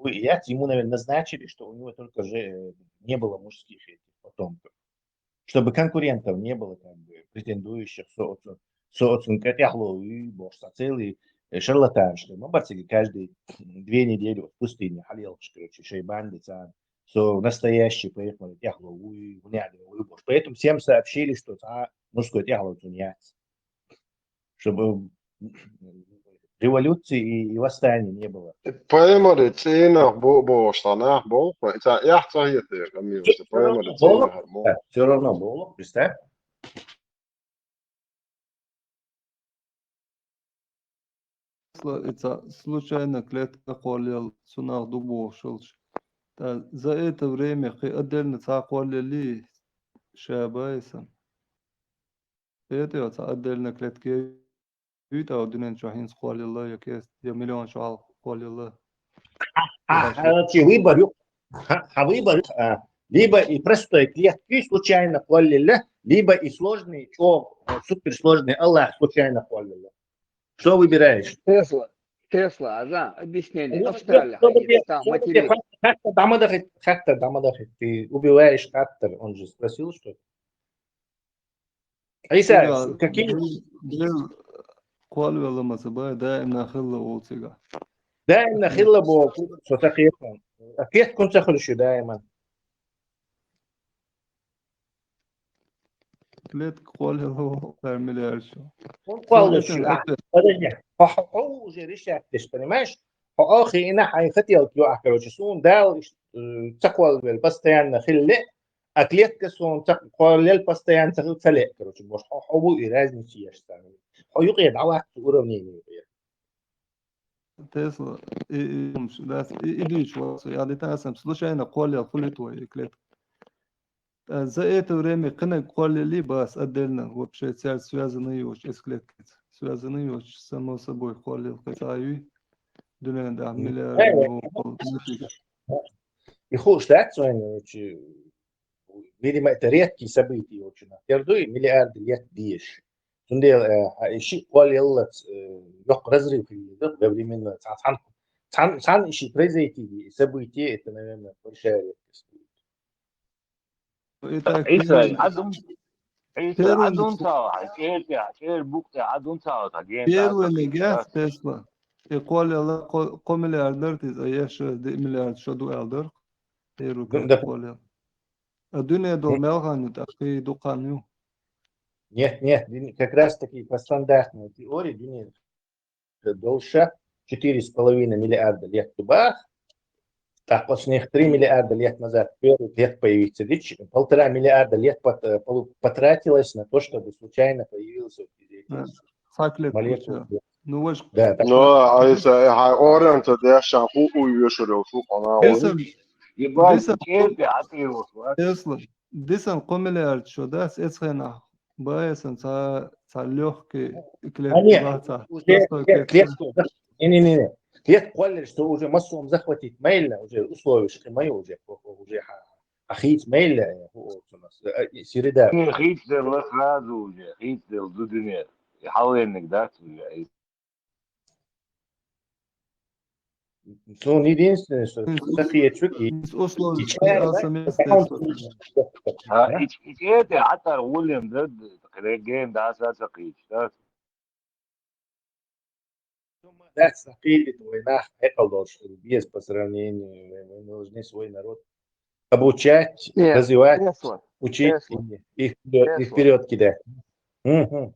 яц, ему, наверное, назначили, что у него только же, э, не было мужских этих потомков. Чтобы конкурентов не было, как бы, претендующих, со оцу-, со оцун кӀа тӀаьхьало вуй бохуш, цхьа целый, э, шарлатанаш хир ма бара цига, каждые две недели вот в пустыне хьалелхаш, короче, шайн бандица, со настоящий пайхамар тӀаьхьало вуй, хӀунда аьлла вуй бохуш. Поэтому всем сообщили, что цхьа мужской тӀаьхьало цуьнан яц. Чтобы революции и, и восстаний не было. Пайхамаран цӀийнах бу-, бохуш цхьа нах болу, и цхьа эхь ца хетий, къамелаш, пайхамаран цӀийнах бу-, всё равно болу, представь. Сла-, и цхьа случайно клетка кхоллаелла, цунах ду бохуш йолуш. ТӀа за это время кхин отдельно цхьа кхоллаеллий, ша бай сан. Это я цхьа отдельно клетка юй тӀа дуьнен чохь хӀинца кхоллаелла, я кест-, я миллион чохь кхоллаелла. А, а, а, чи выбор ю. Ха, ха, выбор ю. А, либо и простой клетка случайно кхоллаелла, либо и сложный, чӀогӀа, э, суперсложный Аллах случайно кхоллаелла. Что выбираешь? Тесла, Тесла, а за объяснение. Ну, Австралия, чтобы хьайна, тебе, там чтобы тебе материк. Хат-, хаттар дӀа ма дахийта, хаттар дӀа ма дахийта. Ты убиваешь хаттар, он же спросил, что Ӏийса, цига какие? Дел, дел кхолвелла ма ца бай, даимна хилла олу цига. Даимна хилла боху, со ца кхетам. А кхетта хӀунда ца хуьлуш ю даиман? Клетка кхоллаелла ву, миллиард шу. ХӀунда кхоллалуш ю? Подожди. Хьо, хьо, хьо уже решать деш, понимаешь? Хьо хиъна хьайн хотелка ю ахь, короче, суна Дала иш-, э, ца кхоллавелла, постоянно хилла, а клетка суна ца кхоллаелла, постоянно ца хилла ца лаьа, короче, бохуш. Хьо, хьо ву и разница еш царна. Хьо юкъе дӀаваккха уравнение юкъе. Тесла, и, и, хӀумаш, да, и, и дуьйцуш вац, я де тасам, случайно кхоллаелла хуьлуьйту вай и клетка. Э, за это время кхинаг кхоллаеллий бац отдельно, вообще цаьрца связанный йоцуш, эс клеткица. Связанный йоцуш, само собой, кхоллаелла кхин цхьа а юй. Дуьнен тӀехь миллиард, э, ю, э, и хууш дац вайна, короче, видимо, это редкие события йолчунах. Тера дуй, миллиарды лет дезаш. Цундела, э, а, и шиъ кхоллаяллалц, э, йоккха разрыв хилла, во временной, цхьа, цхьана, цхьана, цхьана и шиъ произойти, и событие, это, наверное, большая редкость будет. Итак, Ӏийса, первый, Ӏадун, Ӏийса, первый Ӏадун ца вахьа, чӀер тӀе, чӀер букъ тӀе Ӏадун ца вахьа, ген первый тӀе нигас Тесла. И кхоллаелла кхо-, кхо миллиард дара, иза еш диъ миллиард шо ду аьлла дара. Первый, да, да, кхоллаелла. А дуьне долу мел хан ю, тӀаккха и дукха хан ю? Нет, нет, дин-, как раз таки по стандартной теории дуьне долуш ша четыре с половиной миллиарда лет ду баха, тӀаккха оцу них три миллиарда лет назад первый клетка появиться дича, полтора миллиарда лет пот-, э, полу-, потратилось на то, чтобы случайно появился вот из этих молекул. Цхьа клетка. Ну, ваш. Да, так. Ну, а если, а, оран ца деш, ша ху уй вешар йолуш ву къонахь. Дисан, дисан, Тесла. Дисан кхо миллиард шо дац, эцхенахь. Бай сан ца, ца лёгкий клетка. А, нет, бац, уже простой клетка. Клетка, да. Не-не-не. Клетка кхоллаелла, что уже массовом захватить мелла, уже условия ши ма ю уже, уже ха-, а хийца мелла, э, у, у нас, э, и среда. Не, хийца делла сразу уже, хийца делла ду дуьне. И хьалвенниг дац уже. Суна единственное, что ца кхеташ ю, и условия сейчас, а, и, и это, а тар гулем, да, реген, да, ца, ца кхеташ, да. Дац, ца кхетийта вай нах, хьекъал долуш, без по сравнению, мы, мы должны свой народ обучать, нет, развивать, Тесла, учить, Тесла, и, и вперёд, Тесла, и вперёд кидать. Мгм.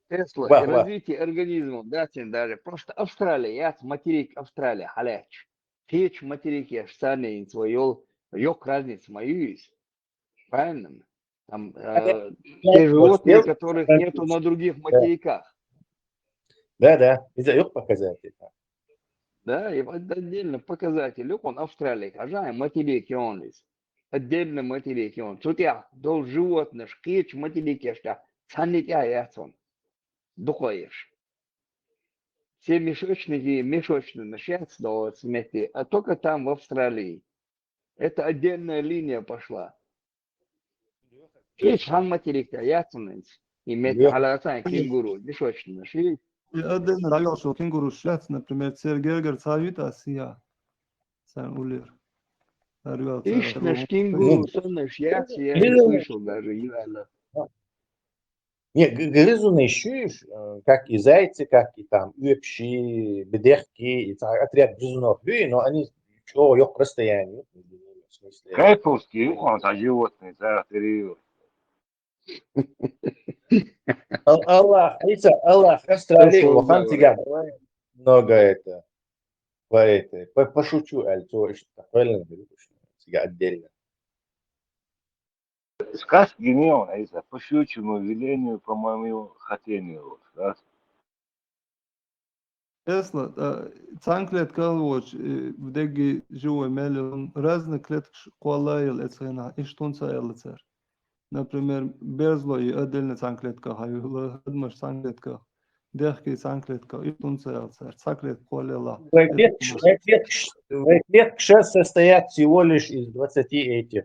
Тесла, вах, и вах. Развитие организма, да, тем даже. Просто Австралия, яц материк Австралия, хьалаьцча. Кхечу материкеша царна йина свой йолу Йоккха разница ма ю иза. Правильно? Там э, те животные, которых нету на других материках. Да, да, иза йоккха показатель. Да, и отдельный показатель. Юкъун Австралия, хьажал, материк йола иза. Отдельный материк йола. Цу тӀехь долу животнаш кхечу материкаш тӀехь цхьанна тӀехь яц хьуна. Дукха еш. Все мешочники, мешочнанаш яц долу оцу метте, а только там, в Австралии. Это отдельная линия пошла. Кхечу цхьана материк тӀехь яц хьуна иза. И метте хьалацахь кенгуру, мешочнанаш. И отдельно дӀайолуш йолу кенгуру шац, например, церан гергара цхьа витас я. Царна уллера. Иштанаш, кенгуру саннаш яц, я слышал даже, Ивана. Не, грызуны ещё, э, как и зайцы, как и там уьпуш, бедехки, и отряд грызунов, но они чё, йоккха расстояние. Кайфовский, он, а животные, да, период. Аллах, Иса, Аллах, Австралия, Лохан, цигара. Много это. По это, по, пошучу, альцо, что такое, говорю, цигара отдельно. Сказки не он, а Иса, по щучьему велению, по моему хотению, вот, да? Эсла, цхьана клетка а воцуш, дегги живой мел йолу, разный клеткаш кхоллаелла эцхенахь, иштта хӀунда ца аьлла цара? Например, берзло и отдельно цхьана клетка хьайолу, адамаш цхьана клетка, дехки цхьана клетка, иштта хӀунда ца аьлла цара? Цхьа клетка кхоллаелла. Вай клеткаш состоят всего лишь из двадцати этих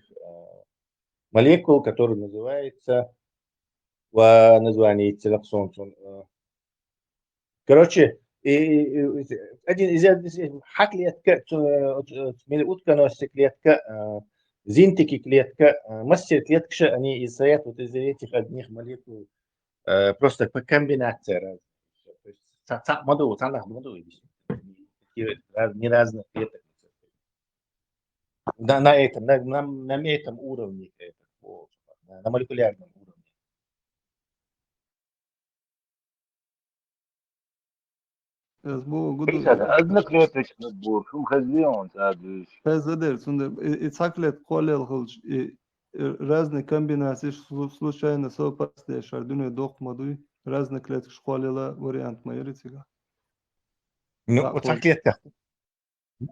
молекул, который называется, ва название цилаксонцун. Короче, один из, из хьа клетка, мел утконосца клетка, зинтики клетка, массер клеткаша, они и состоят вот из этих одних молекул, просто по комбинации разных. То есть цхьа ма ду, цхьаннах ма ду, не разных клеток. На, на этом, на, на, на этом уровне, это, на молекулярном уровне. Аз бу гуду. Одноклеточный бур, шум хазион цадуш. Аз задер, цунда и цхьа клетка кхоллаелла хилча, и разные комбинации случайно совпасть деш, шар дуьне доккха ма дуй, разные клеткаш кхоллаелла вариант ма яри цига. Ну, вот цхьа клетка.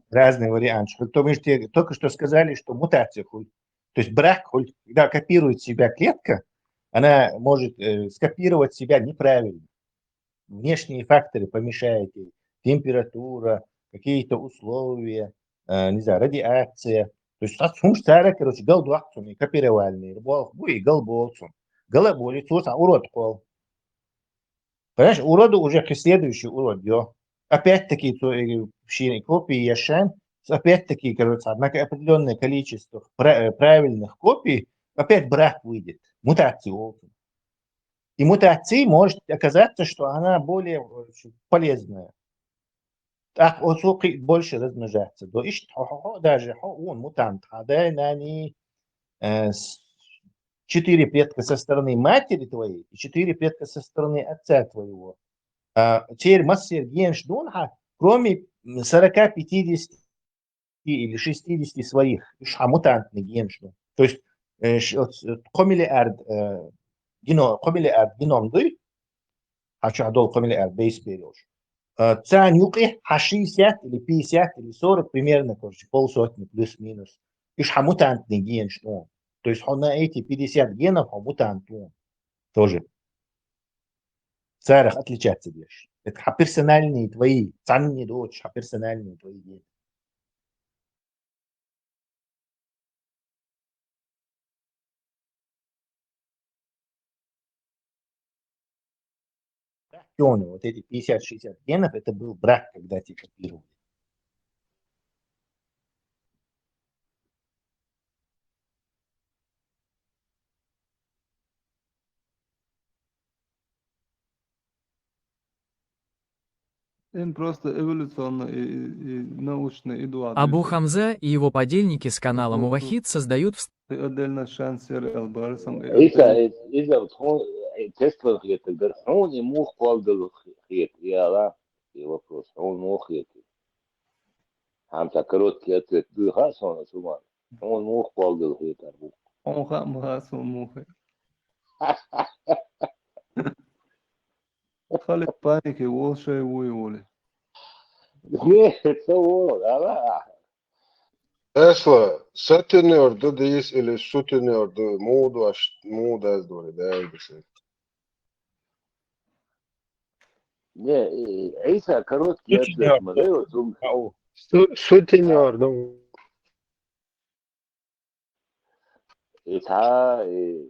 Разные варианты. Только что сказали, что мутация хуль. То есть брак хуль, когда копирует себя клетка, она может э, скопировать себя неправильно. Внешние факторы помешают ей. Температура, какие-то условия, э, не знаю, радиация. То есть сумш цара, короче, гал дуакцун и копировальный. Рыболов бу и гал болцун. Гала боли цусан урод кол. Понимаешь, уроду уже к следующий урод, ё. Опять-таки, то, э, копии яшан, опять-таки, короче, однако определенное количество правильных копий, опять брак выйдет, мутации. И мутации может оказаться, что она более полезная. Так, он больше размножаться. То есть, даже он мутант, да, они э, четыре предка со стороны матери твоей и четыре предка со стороны отца твоего. А теперь массер генш дунха, кроме сорока, пятидесяти или шестидесяти своих, уж мутантный генш. То есть э, кхо миллиард, э, гено, кхо миллиард геном дуй, хьачу хьадолу кхо миллиард бейс берилш. Царна юкъе хьа шестьдесят или пятьдесят или сорок примерно, короче, полсотни плюс-минус. Уж хьа мутантный генш ду. То есть хьо на эти пятьдесят генов хьо мутант ду. Тоже. Царах отличаться деш. Это хьа персональные твои, царна не дочь, хьа персональные твои гены. Что у него? Вот эти пятьдесят-шестьдесят генов, это был брак, когда тебя копировали. Эн просто эволюционно и, и, и научно и дуа. Абу Хамза и его подельники с канала Мувахид создают в Отдельно шанс яр элбарсам. Иса, иза, тестовый хет, гар хьуни мух квалдал хет, яла, и вопрос, хьуни мух хет. Хьамта короткий ответ, дуй хасона суман. Хьуна муха болдала хетар бу? Хьуна хаа ма хац, хьуна муха. Хала панике волу шай вуй воле. Не, это вот, да, да. Эсла, сутенёр ду дийс или сутенёр ду, муха дош, муха даз дури, да, или се. Не, э, Иса, короткий ответ, сутенёр ду. Смотри, вот он. Ау. Су-, сутенёр ду. Иса, э,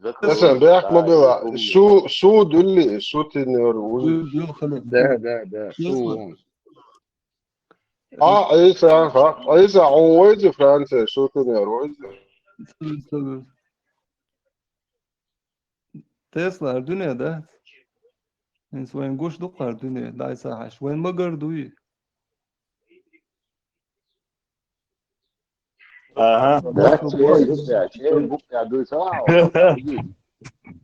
закрой. Эсла, бехк ма била. Су, су дули, сутенёр узи. Ду, ду, хала. Да, да, да, су. А, Иса, ха, Иса, он войди Франция, сутенёр войди. Тесла, дуьне, да? Инс вайн гуш дукхар дуьне, дай сахаш. Вайн магар дуй. Ага. Да, чей, чей, чей, буква дуй сама.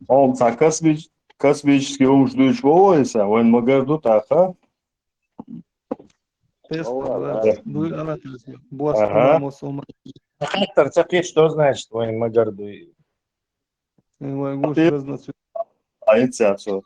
Он ца космич-, космический умш дуйш вовайса, вайн магар ду таха. Тесла, да. Дуй ана Тесла. Бос, ага. Мосома. Хаттар ца кеш, что значит, вайн магар дуй? Вайн гуш разноцвет. А, инициацию.